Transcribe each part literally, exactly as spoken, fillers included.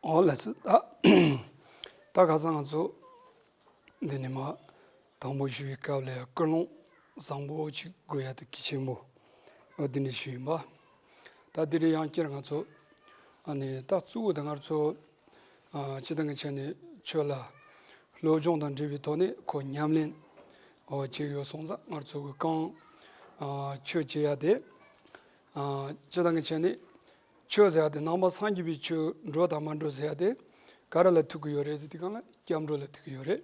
ཨོ་ལགས་སོ། ད་ད་ཁ་སང་ང་ཚོ་འདི་ནས་མ་དང་པོ་ཞུ་བའི་སྐབས་ལ་ཡང་ཀུན་སློང་བཟང་པོ་ཅིག་དགོས་ཡ་དེ་གལ་ཆེན་པོ། ཨོ་འདི་ནས་ཞུས་ཡིན་པ། ད་འདི་རེད། ཡང་བསྐྱར་ང་ཚོ་ཨ་ནི་ད་གཙོ་བོ་དེ་ང་ཚོ་ཨ་སྤྱི་བཏང་གི་ཆ་ནས་ཆོས་ལ་སློབ་སྦྱོང་དང་འབྲེལ་བའི་ཐོག་ནས་ཁོ་ཉམས་ལེན་ཨོ་བྱས་ཡོད་སོང་ཙང་ང་ཚོ་གི་གང་ཨ་ཆོས་བྱེད་ཡ་དེ་ཨ་སྤྱི་བཏང་གི་ཆ་ནས་ཆོས་ཟེར་ཡ་དེ་ནང་པ་སངས་རྒྱས་པའི་ཆོས་འགྲོ་དང་མ་འགྲོ་ཟེར་ཡ་དེ་ག་རེ་ལ་ཐུག་གི་ཡོད་རེད་ཟེར་དུས་སྒང་ལ་སྐྱབས་འགྲོ་ལ་ཐུག་གི་ཡོད་རེད།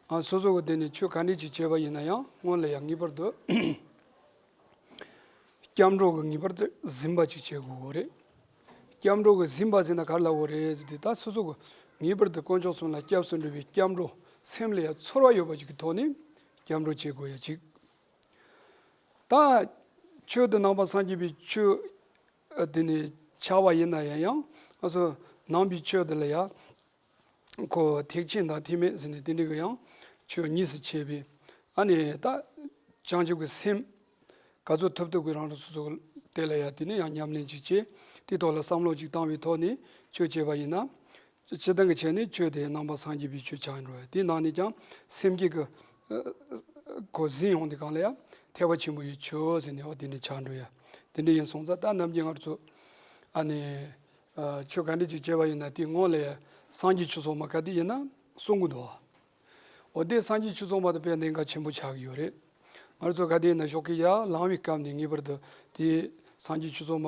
ཨ་སོ་སོ་གི་དེ་ནས་ཆོས་ག་འདྲ་ཅིག་བྱས་པ་ཡིན་ན་ཡང་སྔོན་ལ་ཡང་ངེས་པར་དུ་སྐྱབས་འགྲོ་གི་ངེས་པར་དུ་ཟིན་པ་ཅིག་བྱེད་དགོས་གི་རེད། སྐྱབས་འགྲོ་གི་ཟིན་པ་ཟེར་ན་ག་རེ་ལབ་དགོས་རེད་ཟེར་དུས་ད་སོ་སོ་གི་ངེས་པར་དུ་དཀོན་མཆོག་གསུམ་ལ་སྐྱབས་སུ་འགྲོ་བའི་སྐྱབས་འགྲོ་སེམས་ལ་ཡང་ཚོར་བ་ཡོད་པ་ཅིག་གི་ཐོག་ནས་སྐྱབས་འགྲོ་བྱེད་དགོས་ཡ་ཅིག་ད་ཆོས་དེ་ནང་པ་སངས་རྒྱས་པའི་ཆོས་ཨ་དེ་ནས་ཆགས་པ་ཡིན་ན་ཡང་ཡང་ང་ཚོ་ནང་པའི་ཆོས་དེ་ལ་ཡང་ཁོ་ཐེག་ཆེན་དང་ཐེག་དམན་ཟེར་ནས་དེ་འདྲ་གི་ཡང་ཆོས་གཉིས་སུ་ཕྱེ་བའི་ཨ་ནི་ད་བྱང་ཆུབ་ཀྱི་སེམས་ག་ཚོད་ཐུབ་ཐུབ་ཀྱི་རང་རང་སོ་སོ་དེ་ལ་ཡང་དེ་ནས་ཡང་ཉམས་ལེན་ཅིག་བྱས་དེའི་ཐོག་ལ་བསམ་བློ་ཅིག་བཏང་བའི་ཐོག་ནས་ཆོས་བྱས་པ་ཡིན་ན། སྤྱིར་བཏང་གི་ཆ་ནས་ཆོས་དེ་ནང་པ་སངས་རྒྱས་པའི་ཆོས་ཆགས་འགྲོ་བས་དེའི་ནང་ནས་ཀྱང་སེམས་བསྐྱེད་ཀྱི་ཨ་གོ་ཟིན་ཡོང་དུས་སྒང་ལ་ཡང་ཐེག་པ་ཆེན་པོ་ཡི་ཆོས་ཟེར་ནས་འོ་དེ་འདྲ་ཆགས་འགྲོ་ཡ། དེ་འདྲ་ཡིན་སོང་ཙང་ད་ནམ་རྒྱུན་ང་ཚོ་ཨ་ནི་ཨ་ཆོས་ག་འདྲ་ཅིག་བྱས་པ་ཡིན་ན་དེའི་སྔོན་ལ་ཡང་སངས་རྒྱས་ཆོས་ཚོགས་མ་ག་དེ་ཡིན་ན་གསུང་གི་འདུག་འོ་དེ་སངས་རྒྱས་ཆོས་ཚོགས་མ་དེ་དཔེ་གནད་འགག་ཆེན་པོ་ཆགས་ཀྱི་ཡོད་རེད། ང་ཚོ་ག་དེ་ཡིན་ན་ཞོགས་ཀས་ཡར་ལངས་པའི་སྐབས་ནས་ངེས་པར་དུ་དེ་སངས་རྒྱས་ཆོས་ཚོགས་མ་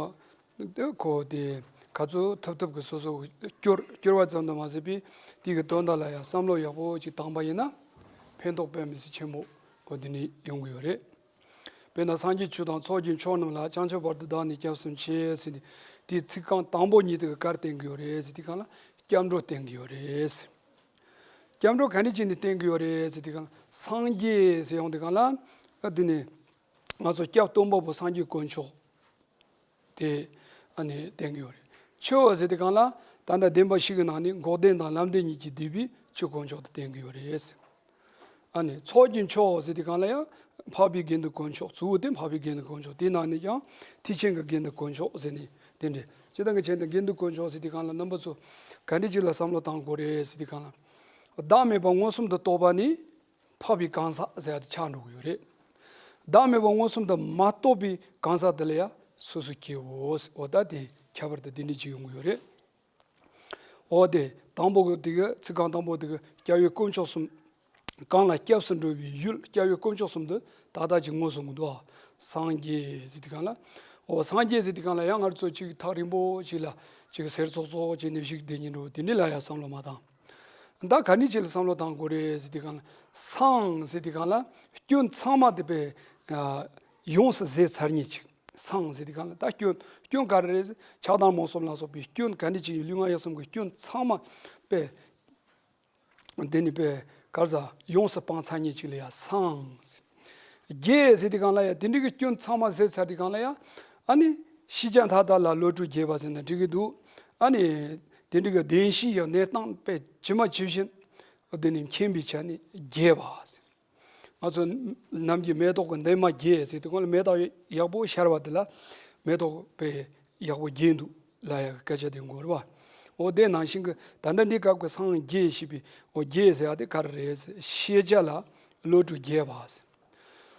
དེ་ཁོ་དེ་ག་ཚོད་ཐུབ་ཐུབ་ཀྱི་སོ་སོ་སྐྱོར་སྐྱོར་བ་ཙམ་དུ་མ་ཟད་པའི་དེ་གི་དོན་དག་ལ་ཡང་བསམ་བློ་ཡག་པོ་ཅིག་བཏང་པ་ཡིན་ན་ཕན་ཐོགས་དཔེ་མི་སྲིད་ཆེན་པོ་ཁོ་དེ་ནས་ཡོང་གི་ཡོད་རེད། དཔེར་ན་སངས་རྒྱས་ཆོས་དང་ཚོགས་ཀྱི་མཆོག་རྣམས་ལ། བྱང་ཆུབ་བར་དུ་བདག་ནི་སྐྱབས་སུ་མཆི་ཟེར་ནས་དེའི་ཚིག་རྐང་དང་པོ་གཉིས་དེ་ག་ག་རེ་བསྟན་གྱི་ཡོད་རེད་ཟེར་དུས་སྒང་ལ་སྐྱབས་འགྲོ་བསྟན་གྱི་ཡོད་རེད། སྐྱབས་འགྲོ་ག་འདྲ་བྱས་ནས་བསྟན་གྱི་ཡོད་རེད་ཟེར་དུས་སྒང་ལ་སངས་རྒྱས་ཟེར་ཡོང་དུས་སྒང་ལ་ཨ་དེ་ནས་ང་ཚོ་སྐྱབས་སྟོན་པ་པོ་སངས་རྒྱས་དཀོན་མཆོག་དེ་ཨ་ནི་བསྟན་གྱི་ཡོད་རེད། ཆོས་ཟེར་དུས་སྒང་ལ་ད་ལྟ་བདེན་པ་བཞི་གི་ནང་ནས་འགོག་བདེན་དང་ལམ་བདེན་གཉིས་ཀྱིས་བསྡུས་པའི་ཆོས་དཀོན་མཆོག་དེ་བསྟན་གྱི་ཡོད་རེད། ཨ་ནི་ཚོགས་ཀྱི་མཆོག་ཟེར་དུས་སྒང་ལ་ཡང་འཕགས་པའི་དགེ་འདུན་དཀོན་མཆོག་གཙོ་བོ་དེ་འཕགས་པའི་དགེ་འདུན་དཀོན་མཆོག་དེའི་ནང་ནས་ཀྱང་ཐེག་ཆེན་གྱི་དགེ་འདུན་དཀོན་མཆོག་ཟེར་ནས་དེ་འདྲ་སྤྱིར་བཏང་གི་ཆ་ནས་དགེ་འདུན་དཀོན་མཆོག་ཟེར་དུས་སྒང་ལ་རྣམ་པ་ཚོ་ག་འདྲ་ཅིག་ལ་བསམ་བློ་བཏང་དགོས་རེད་ཟེར་དུས་སྒང་ལ། བདག་མེད་པ་མངོན་སུམ་དུ་རྟོགས་པ་ནི་འཕགས་པའི་གང་ཟག་ཟེར་ཡ་དེ་ཆགས་འགྲོ་གི་ཡོད་རེད། བདག་མེད་པ་མངོན་སུམ་དུ་མ་རྟོགས་པའི་གང་ཟག་དེ་ལ་ཡང་སོ་སོ་སྐྱེ་བོ་ཟེར་འོ་ད་དེ་ཁྱད་པར་དེ་འདི་འདྲ་ཅིག་ཡོང་གི་ཡོད་རེད། འོ་དེ་དང་པོ་གི་དེ་གི་ཚིག་རྐང་དང་པོ་དེ་གི་སྐྱབས་ཡུལ་དཀོན་མཆོག་གསུམ། གང་ལ་སྐྱབས་སུ་འགྲོ་བའི་ཡུལ་སྐྱབས་ཡུལ་དཀོན་མཆོག་གསུམ་དུ་ཏག་ཏག་ཅིག་མངོན་སུམ་གྱི་འདུག་ཨ། སངས་རྒྱས་ཟེར་དུས་སྒང་ལ། འོ་སངས་རྒྱས་ཟེར་དུས་སྒང་ལ་ཡང་ང་ཚོ་ཅིག་ཐག་རིང་པོ་ཅིག་ལ་ཅིག་གསེར་ཚོགས་ཚོགས་ཅིག་ནས་བཞུགས་བསྡད་ཉིན་འགྲོ་དེ་འདྲ་ལ་ཡང་བསམ་བློ་མ་བཏང་། ད་ག་ནས་ཅིག་ལ་བསམ་བློ་བཏང་དགོས་རེད་ཟེར་དུས་སྒང་ལ། སངས་ཟེར་དུས་སྒང་ལ་སྐྱོན་ཚང་མ་དེ་དཔེ་ཡོངས་སུ་ཟད་ཚར་མཁན་ཅིག་སངས་ཟེར་དུས་སྒང་ལ་ད་སྐྱོན་སྐྱོན་ག་རེ་རེད། ཆགས་སྡང་རྨོངས་གསུམ་ལ་སོགས་པའི་སྐྱོན་ག་འདྲ་ཅིག་ཡིན་ལུས་ངག་ཡིད་གསུམ་གྱི་སྐྱོན་ཚང་མ་དཔེ་དེ་ནི་དཔེ་ག་རེ་ཟ་ཡོངས་སུ་སྤངས་ཚར་མཁན་ཅིག་ལ་ཡང་སངས། རྒྱས་ཟེར་དུས་སྒང་ལ་ཡང་དེ་འདྲ་གི་སྐྱོན་ཚང་མ་ཟད་ཚར་དུས་སྒང་ལ་ཡང་ཨ་ནི་ཤེས་བྱ་མཐའ་དག་ལ་བློ་གྲོས་རྒྱས་པ་ཟེར་ན་འགྲིག་གི་འདུག་ཨ་ནི་དེ་འདྲ་གི་བདེན་བཞིའི་ཡང་གནས་སྟངས་དཔེ་ཇི་མ་ཇི་བཞིན་དེ་ནི་མཁྱེན་པའི་ཆ་ནས་རྒྱས་པ་ཟེར། ང་ཚོ་ནམ་རྒྱུན་མེ་ཏོག་གི་འདབ་མ་རྒྱས་ཟེར་དུས་སྒང་ལ་མེ་ཏོག་ཡག་པོ་ཤར་བ་དེ་ལ་མེ་ཏོག་དཔེ་ཡག་པོ་རྒྱས་འདུག་ལབ་ཡག་གི་སྐད་ཆ་དེ་འགོར་བ། འོ་དེ་ནང་བཞིན་གྱི་ད་ལྟ་འདི་སྐབས་ཀྱི་སངས་རྒྱས་ཞེས་པའི་འོ་རྒྱས་ཟེར་ཡག་དེ་ག་རེ་རེད་ཟེར་ཤེས་བྱ་ལ་བློ་གྲོས་རྒྱས་པ་ཟེར།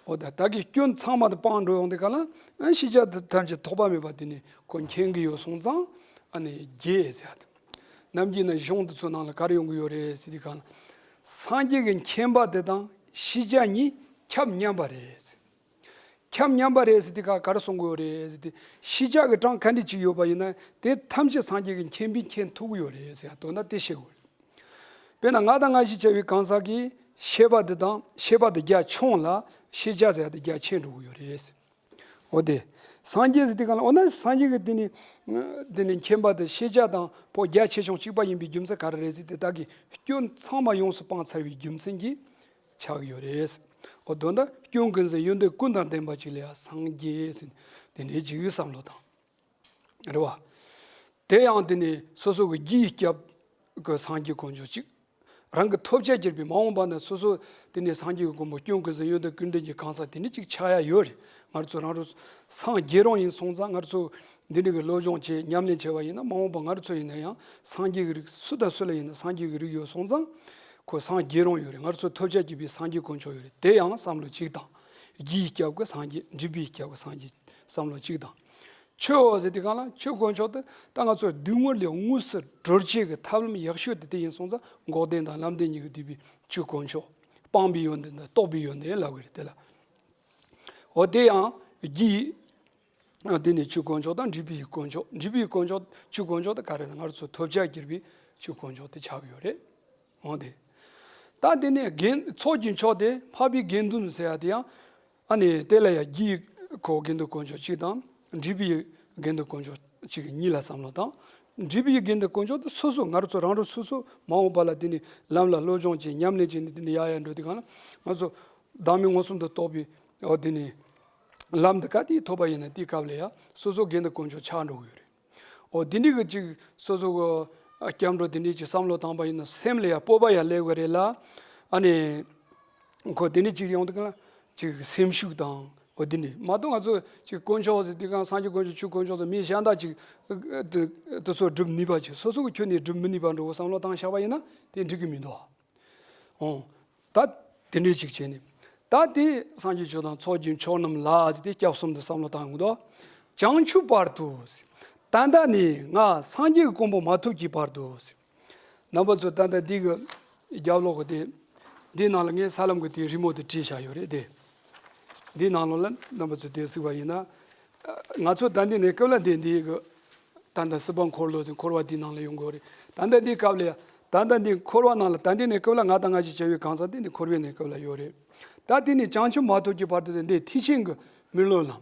འོ་ད་ད་གི་སྐྱོན་ཚང་མ་དེ་སྤངས་འགྲོ་ཡོང་དུས་སྒང་ལ་ཨ་ཤེས་བྱ་དེ་ཐམས་ཅད་ཐོགས་པ་མེད་པ་དེ་ནི་ཁོ་མཁྱེན་གྱི་ཡོད་སོང་ཙང་ཨ་ནི་རྒྱས་ཟེར་ཡག་དེ། ནམ་རྒྱུན་ན་གཞུང་དེ་ཚོའི་ནང་ལ་ག་རེ་ཡོང་གི་ཡོད་རེད་ཟེར་དུས་སྒང་ལ། སངས་རྒྱས་ཀྱི་མཁྱེན་པ་དེ་དང་ཤེས་བྱ་གཉིས་ཁྱབ་མཉམ་པ་རེད། ཁྱབ་མཉམ་པ་རེད་ཟེར་དུས་སྒང་ག་རེ་གསུང་གི་ཡོད་རེད་ཟེར་དུས་ཤེས་བྱ་གི་གྲངས་ག་འདྲ་ཅིག་ཡོད་པ་ཡིན་ན་དེ་ཐམས་ཅད་སངས་རྒྱས་ཀྱི་མཁྱེན་པས་མཁྱེན་ཐུབ་ཀྱི་ཡོད་རེད་ཟེར་ཡག་དོན་དག་དེ་བཤད་དགོས་རེད། དཔེར་ན་ང་དང་ང་ཞེས་བྱ་བའི་གང་ཟག་གིས་ཤེས་པ་དེ་དང་ཤེས་པ་དེ་རྒྱ་ཆུང་ལ་ཤེས་བྱ་ཟེར་ཡག་དེ་རྒྱ་ཆེ་འགྲོ་གི་ཡོད་རེད། འོ་དེ། སངས་རྒྱས་ཟེར་དུས་སྒང་ལ་འོ་ན་སངས་རྒྱས་ཀྱི་དེ་ནི། དེ་ནི་མཁྱེན་པ་དེ་ཤེས་བྱ་དང་པོ་རྒྱ་ཆེ་ཆུང་གཅིག་པ་ཡིན་པའི་རྒྱུ་མཚན་ག་རེ་རེད་ཟེར་དུས་ད་གི་སྐྱོན་ཚང་མ་ཡོངས་སུ་སྤངས་ཚར་བའི་རྒྱུ་མཚན་གྱིས་ཆགས་ཀྱི་ཡོད་རེད། འོ་དོན་དག་སྐྱོན་ཀུན་ཟད་ཡོན་ཏན་ཀུན་དང་ལྡན་པ་ཅིག་ལ་ཡང་སངས་རྒྱས་ཟེར་དེ་འདྲའི་ཅིག་གི་བསམ་བློ་དང་། རེད་བ། དེ་ཡང་དེ་ནི་སོ་སོ་གི་རྒྱུའི་སྐྱབས་ཀྱི་སངས་རྒྱས་དཀོན་མཆོག་གཅིག་རང་གི་ཐོབ་བྱ་གྱུར་པའི་མ་འོངས་པ་ན་སོ་སོ་དེ་ནས་སངས་རྒྱས་ཀྱི་གོ་འཕང་སྐྱོན་ཀུན་ཟད་ཡོན་ཏན་ཀུན་ལྡན་གྱི་གང་ཟག་དེ་ནི་གཅིག་ཆགས་ཡ་ཡོད་རེད། ང་ཚོ་རང་རུ་སངས་རྒྱས་རང་ཡིན་སོང་ཙང་ང་ཚོ་ འདི་འདྲ་གི་སློབ་སྦྱོང་བྱས་ཉམས་ལེན་བྱས་པ་ཡིན་ན། མ་འོངས་པ་ང་རང་ཚོ་ཡིན་ན་ཡང་སངས་རྒྱས་ཀྱི་རིགས། སུ་དང་སུ་ལ་ཡིན་ན་སངས་རྒྱས་ཀྱི་རིགས་ཡོད་སོང་ཙང་། ཁོ་སངས་རྒྱས་རང་ཡོད་རེད། ང་རང་ཚོ་ཐོབ་བྱ་བགྱིས་པའི་སངས་རྒྱས་དཀོན་མཆོག་ཡོད་རེད། དེ་ཡང་བསམ་བློ་གཅིག་བཏང་། རྒྱུའི་སྐབས་ཀྱི་སངས་རྒྱས། འབྲས་བུའི་སྐབས་ཀྱི་སངས་རྒྱས། བསམ་བློ་གཅིག་བཏང་། ཆོས་ཟེར་དུས་སྒང་ལ་ཆོས་དཀོན་མཆོག་དེ་ད་ང་ཚོ་སྡུག་བསྔལ་ལས་དངོས་སུ་སྒྲོལ་བྱེད་ཀྱི་ཐབས་ལམ་ཡག་ཤོས་དེ་དེ་ཡིན་སོང་ཙང་། འགོག་བདེན་དང་ལམ་བདེན་གཉིས་ཀྱིས་བསྡུས་པའི་ཆོས་དཀོན་མཆོག། སྤངས་པའི་ཡོན་ཏན་དང་རྟོགས་པའི་ཡོན་ཏན་ལབ་ཀྱི་རེད་དེ་ལ། འོ་དེ་ཡང་རྒྱུའི། དེ་ནས་ཆོས་དཀོན་མཆོག་དང་འབྲས་བུའི་དཀོན་མཆོག། འབྲས་བུའི་དཀོན་མཆོག། ཆོས་དཀོན་མཆོག་དེ་ག་རེ་ལ། ང་རང་ཚོ་ཐོབ་བྱ་བགྱིས་པའི་ཆོས་དཀོན་མཆོག་དེ་ཆགས་ཀྱི་ཡོད་རེད། འོ་དེ། ད་དེ་ནས་དགེ། ཚོགས་ཀྱི་མཆོག་དེ་འཕགས་པའི་དགེ་འདུན་ཟེར་ཡ་དེ་ཡང་། ཨ་ནི་དེ་ལ་ཡང་རྒྱུའི་ཁོ་དགེ་འདུན་དཀོན་མཆོག་གཅིག་དང་། འབྲས་བུའི་དགེ་འདུན་དཀོན་མཆོག་གཅིག་གཉིས་ལ་བསམ་བློ་བཏང་། འབྲས་བུའི་དགེ་འདུན་དཀོན་མཆོག་དེ་སོ་སོ་ང་རང་ཚོ་རང་རང་སོ་སོ་མ་འོངས་པ་ལ་དེ་ནས་ལམ་ལ་སློབ་སྦྱོང་བྱས། ཉམས་ལེན་བྱས་ནས་དེ་ནས་ཡར་ཡར་འགྲོ་དུས་སྒང་ལ། ང་ཚོ་བདག་མེད་མངོན་སུམ་དུ་རྟོགས་པའི། འོ་དེ་ནས་ལམ་དེ་ག་དེ་ཐོབ་པ་ཡིན་ན། དེའི་སྐབས་ལ་ཡང་སོ་སོ་དགེ་འདུན་དཀོན་མཆོག་ཆགས་འགྲོ་གི་ཡོད་རེད། འོ་དེ་འདྲའི་གི་ཅིག་སོ་སོ་གི་སྐྱབས་འགྲོ་དེ་འདྲའི་ཅིག་བསམ་བློ་བཏང་པ་ཡིན་ན་སེམས་ལ་ཡང་སྤོབས་པ་ཡང་སླེབས་ཀྱི་རེད་ལ། ཨ་ནི་ཁོ་དེ་འདྲའི་ཅིག་ཡོང་དུས་སྒང་ལ་ཅིག་སེམས་ཤུགས་དང་། འོ་དེ་འདྲ་མ་གཏོགས་ང་ཚོ་ཅིག་དཀོན་མཆོག་ཟེར་དུས་སྒང་། སངས་རྒྱས་དཀོན་མཆོག། ཆོས་དཀོན་མཆོག་ཟེར། མི་གཞན་དག་ཅིག་དེ་དེ་ཚོ་སྒྲུབ་ནུས་པ་ཅིག། སོ་སོ་གི་ཁྱོན་ནས་སྒྲུབ་མི་ནུས་པ་འདྲ་བོ་བསམ་བློ་བཏང་བཞག་པ་ཡིན་ན་དེ་འགྲིག་གི་མི་འདུག། འོ། ད་དེ་འདྲའི་ཅིག་བྱས་ནས། ད་དེ་སངས་རྒྱས་ཆོས་དང་ཚོགས་ཀྱི་མཆོག་རྣམས་ལ་ཟེར་ཏེ་སྐྱབས་གསུམ་དུ་བསམ་བློ་བཏང་ཡོང་དུས། བྱང་ཆུབ་བར་དུ་ཟེར། ད་ལྟ་ནས་ང་སངས་རྒྱས་ཀྱི་གོ་འཕང་མ་ཐོབ་ཀྱི་བར་དུ་ཟེར། རྣམ་པ་ཚོ་ད་ལྟ་འདི་གི་རྒྱབ་ལོགས་ཀྱི་དེ། འདིའི་ནང་ལ་ངས་ས་ལམ་གྱི་དེ་རི་མོ་དེ་བྲིས་བཞག་ཡོད་རེད་དེ། འདིའི་ནང་ལོགས་ལ་རྣམ་པ་ཚོ་དེ་གཟིགས་པ་ཡིན་ན། ང་ཚོ་ད་འདི་ནས་སྐབས་ལ་འདི་འདི་གི། ད་ལྟ་སྲིད་པ་འཁོར་ལོ་ཟེར་འཁོར་བ་འདིའི་ནང་ལ་ཡོང་གི་ཡོད་རེད། ད་ལྟ་འདི་སྐབས་ལ་ཡ། ད་ལྟ་འདི་འཁོར་བ་ནང་ལ། ད་འདི་ནས་སྐབས་ལ་ང་དང་ང་ཞིག་བྱ་བའི་གང་ཟག་དེ་འདི་འཁོར་བའི་ནས་སྐབས་ལ་ཡོད་རེད། ད་འདི་ནས་བྱང་ཆུབ་མ་ཐོབ་ཀྱི་བར་དུ་ཟེར། འདི་ཐེག་ཆེན་གྱི་མི་སློབ་ལམ།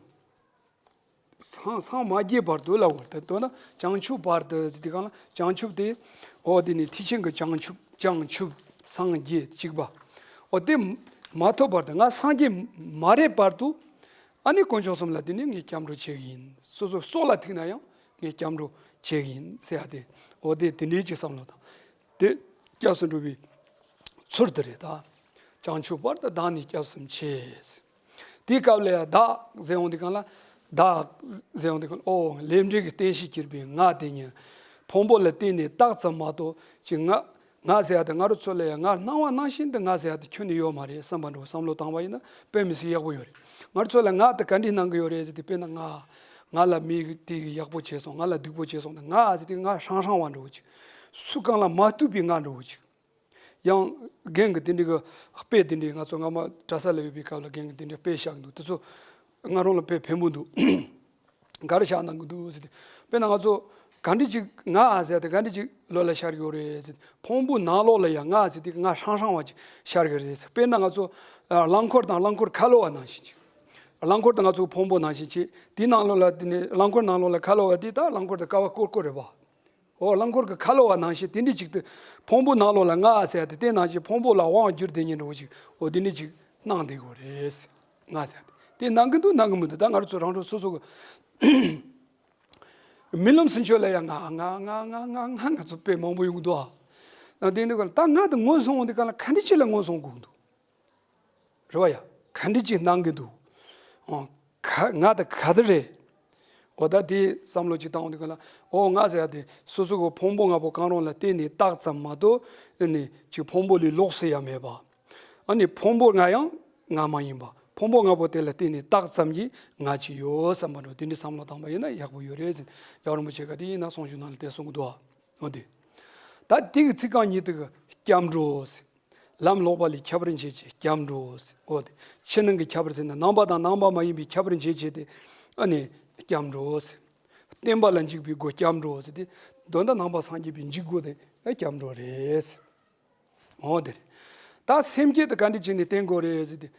སངས་སངས་མ་རྒྱས་བར་དུ་ལབ་ཀྱི་ཡོད་རེད། དེ་ལྟར་ན་བྱང་ཆུབ་བར་དུ་ཟེར་དུས་སྒང་ལ། བྱང་ཆུབ་དེ། འོ་དེ་ནི་ཐེག་ཆེན་གྱི་བྱང་ཆུབ། བྱང་ཆུབ་སངས་རྒྱས་གཅིག་པ། འོ་དེ་མ་ཐོབ་བར་དུ། ང་སངས་རྒྱས་མ་རེད་བར་དུ། ཨ་ནི་དཀོན་མཆོག་གསུམ་ལ་དེ་ནི་ངས་སྐྱབས་འགྲོ་བྱེད་ཀྱི་ཡིན། སོ་སོ་སྲོག་ལ་ཐུག་ན་ཡང་ངས་སྐྱབས་འགྲོ་བྱེད་ཀྱི་ཡིན་ཟེར་ཡ་དེ། འོ་དེ་དེ་འདྲའི་ཅིག་བསམ་བློ་བཏང་། དེ་སྐྱབས་སུ་འགྲོ་བའི་ཚུལ་དེ་རེད་ད། བྱང་ཆུབ་བར་དུ་བདག་ནི་སྐྱབས་སུ་མཆི། དེའི་སྐབས་ལ་ཡང་བདག་ཟེར་ཡོང་དུས་སྒང་ལ། བདག་ཟེར་ཡོང་དུས་སྒང་ལ། ཨོ། ལས་འབྲས་ཀྱི་རྟེན་གཞི་གྱུར་པའི་ང་དེ་ཉིད་ཕུང་པོ་ལ་བརྟེན་ནས་བཏགས་ཙམ་མ་གཏོགས། ཅིག་ང་ང་ཟེར་ཡ་དེ། ང་རང་ཚོ་ལ་ཡང་ང་སྣང་བ་སྣང་བཞིན་དུ་ང་ཟེར་ཡ་དེ་ཁྱོན་ནས་ཡོད་མ་རེད་བསམ་པ་འདྲ་བོ་བསམ་བློ་བཏང་བ་ཡིན་ན་དཔེ་མི་སྲིད་ཡག་པོ་ཡོད་རེད། ང་རང་ཚོ་ལ་ང་དེ་ག་འདྲས་སྣང་གི་ཡོད་རེད་ཟེར་དུས། དཔེར་ན་ང་། ང་ལ་མི་དེ་ཡག་པོ་བྱས་སོང་། ང་ལ་སྡུག་པོ་བྱས་སོང་། ད་ང་ཟེར་དུས་ང་ཧྲང་ཧྲང་བ་འདྲ་བོ་ཅིག། སུ་གང་ལ་མ་ལྟོས་པའི་ང་འདྲ་བོ་ཅིག། ཡང་རྒན་གྱིས་དེ་འདྲའི་གི་དཔེ་དེ་འདྲའི། ང་ཚོ་སྔ་མ་གྲྭ་ས་ལ་ཡོད་པའི་སྐབས་ལ་རྒན་གྱིས་དེ་འདྲའི་དཔེ་བཞག་འདུག། དེ་ཚོ་ང་རང་ལ་དཔེ་ཕན་པོ་འདུག། ག་རེ་བཞག་གནང་གི་འདུག་ཟེར་ཏེ། དཔེར་ན་ང་ཚོ་ག་འདྲ་ཅིག་ང་ཟེར་ཏེ་ག་འདྲ་ཅིག་བློ་ལ་ཤར་གྱི་ཡོད་རེད་ཟེར་ཏེ། ཕུང་པོའི་ནང་ལོགས་ལ་ཡང་ང་ཟེར་ཏེ་ང་ཧྲང་ཧྲང་བ་ཅིག་ཤར་གྱི་རེད་ཟེར། དཔེར་ན་ང་ཚོ་རླངས་འཁོར་དང་རླངས་འཁོར་ཁ་ལོ་བ་ནང་བཞིན་ཅིག། རླངས་འཁོར་དེ་ང་ཚོ་ཕུང་པོ་ནང་བཞིན་ཅིག། དེའི་ནང་ལོགས་ལ། དེ་ནས་རླངས་འཁོར་ནང་ལོགས་ལ་ཁ་ལོ་བ་དེ། ད་རླངས་འཁོར་དེ་ཀ་བ་ཀོར་ཀོར་རེད་པ། འོ། རླངས་འཁོར་གྱི་ཁ་ལོ་བ་ནང་བཞིན་དེ་འདྲ་ཅིག་ཏུ། ཕུང་པོ་ནང་ལོགས་ལ་ང་ཟེར་ཡ་དེ། དེ་ནང་བཞིན་ཕུང་པོ་ལ་དབང་བསྒྱུར་དེ་ཉིད་འདྲ་བོ་ཅིག། འོ་དེ་འདྲ་ཅིག་སྣང་བསྡད་ཀྱི་ཡོད་རེད། ང་ཟེར་ཡ་དེ་དེ་སྣང་གི་འདུག། སྣང་གི་མི་འདུག། ད་ང་རང་ཚོ་རང་རང་སོ་སོ་གི་རྨི་ལམ་ཟེར་ཆོག་ལ་ཡ། ང་ང་ང་ང་ང་ང་། ང་ཚོ་དཔེ་མང་པོ་ཡོང་གི་འདུག་ཨ། ད་དེ་འདྲ་ག་ལ། ད་ང་དེ་ངོ་སོང་འོང་དུས་སྒང་ལ་ག་འདྲ་ཅིག་ལ་ངོ་སོང་དགོས་ཀྱི་འདུག། རེད་བ་ཡ། ག་འདྲ་ཅིག་སྣང་གི་འདུག། ཨོ། ག་ང་དེ་ག་དེ་རེད། འོ། ད་དེ་བསམ་བློ་ཅིག་བཏང་འོང་དུས་སྒང་ལ། ཨོ། ང་ཟེར་ཡ་དེ་སོ་སོ་གི་ཕུང་པོ་ལྔ་པོ་གང་རུང་ལ་བརྟེན་ནས་བཏགས་ཙམ་མ་གཏོགས། ཨ་ནི་ཅིག་ཕུང་པོ་ལས་ལོགས་སུ་ཡང་མེད་པ། ཨ་ནི་ཕུང་པོ་ལྔ་ཡང་ང་མ་ཡིན་པ། ཕུང་པོ་ལྔ་པོ་དེ་ལ་བརྟེན་ནས་བཏགས་ཙམ་གྱི་ང་ཅིག་ཡོད་བསམ་པ་འདྲ། དེ་འདྲའི་བསམ་བློ་བཏང་པ་ཡིན་ན་ཡག་པོ་ཡོད་རེད་ཟེར། རྒྱལ་བ་རིན་པོ་ཆེ་ག་དེ་ཡིན་ན་གསུང་ཞུ་ནང་ལ་དེ་གསུང་གི་འདུག། འོ་དེ། ད་དེ་གི་ཚིག་རྐང་གཉིས་དེ་གི་སྐྱབས་འགྲོ་ཟེར། ལམ་ལོག་པ་ལས་ཁྱབ་པར་བྱེད་ཅིང་སྐྱབས་འགྲོ་ཟེར། འོ་དེ། ཕྱི་ནང་གི་ཁྱད་པར་ཟེར་ན། ནང་པ་དང་ནང་པ་མ་ཡིན་པའི་ཁྱད་པར་འབྱེད་བྱེད་དེ། ཨ་ནི་སྐྱབས་འགྲོ་ཟེར། བསྟན་པ་ལ་འཇུག་པའི་སྒོ་སྐྱབས་འགྲོ་ཟེར་ཏེ། དོན་དག་ནང་པ་སངས་རྒྱས་པའི་འཇུག་སྒོ་དེ་སྐྱབས་འགྲོ་རེད་ཟེར། འོ་དེ་རེད། ད་སེམས་བསྐྱེད་དེ་ག་འདྲ་བྱས་ནས་བསྟེན་དགོས་རེད་ཟེར་ཏེ།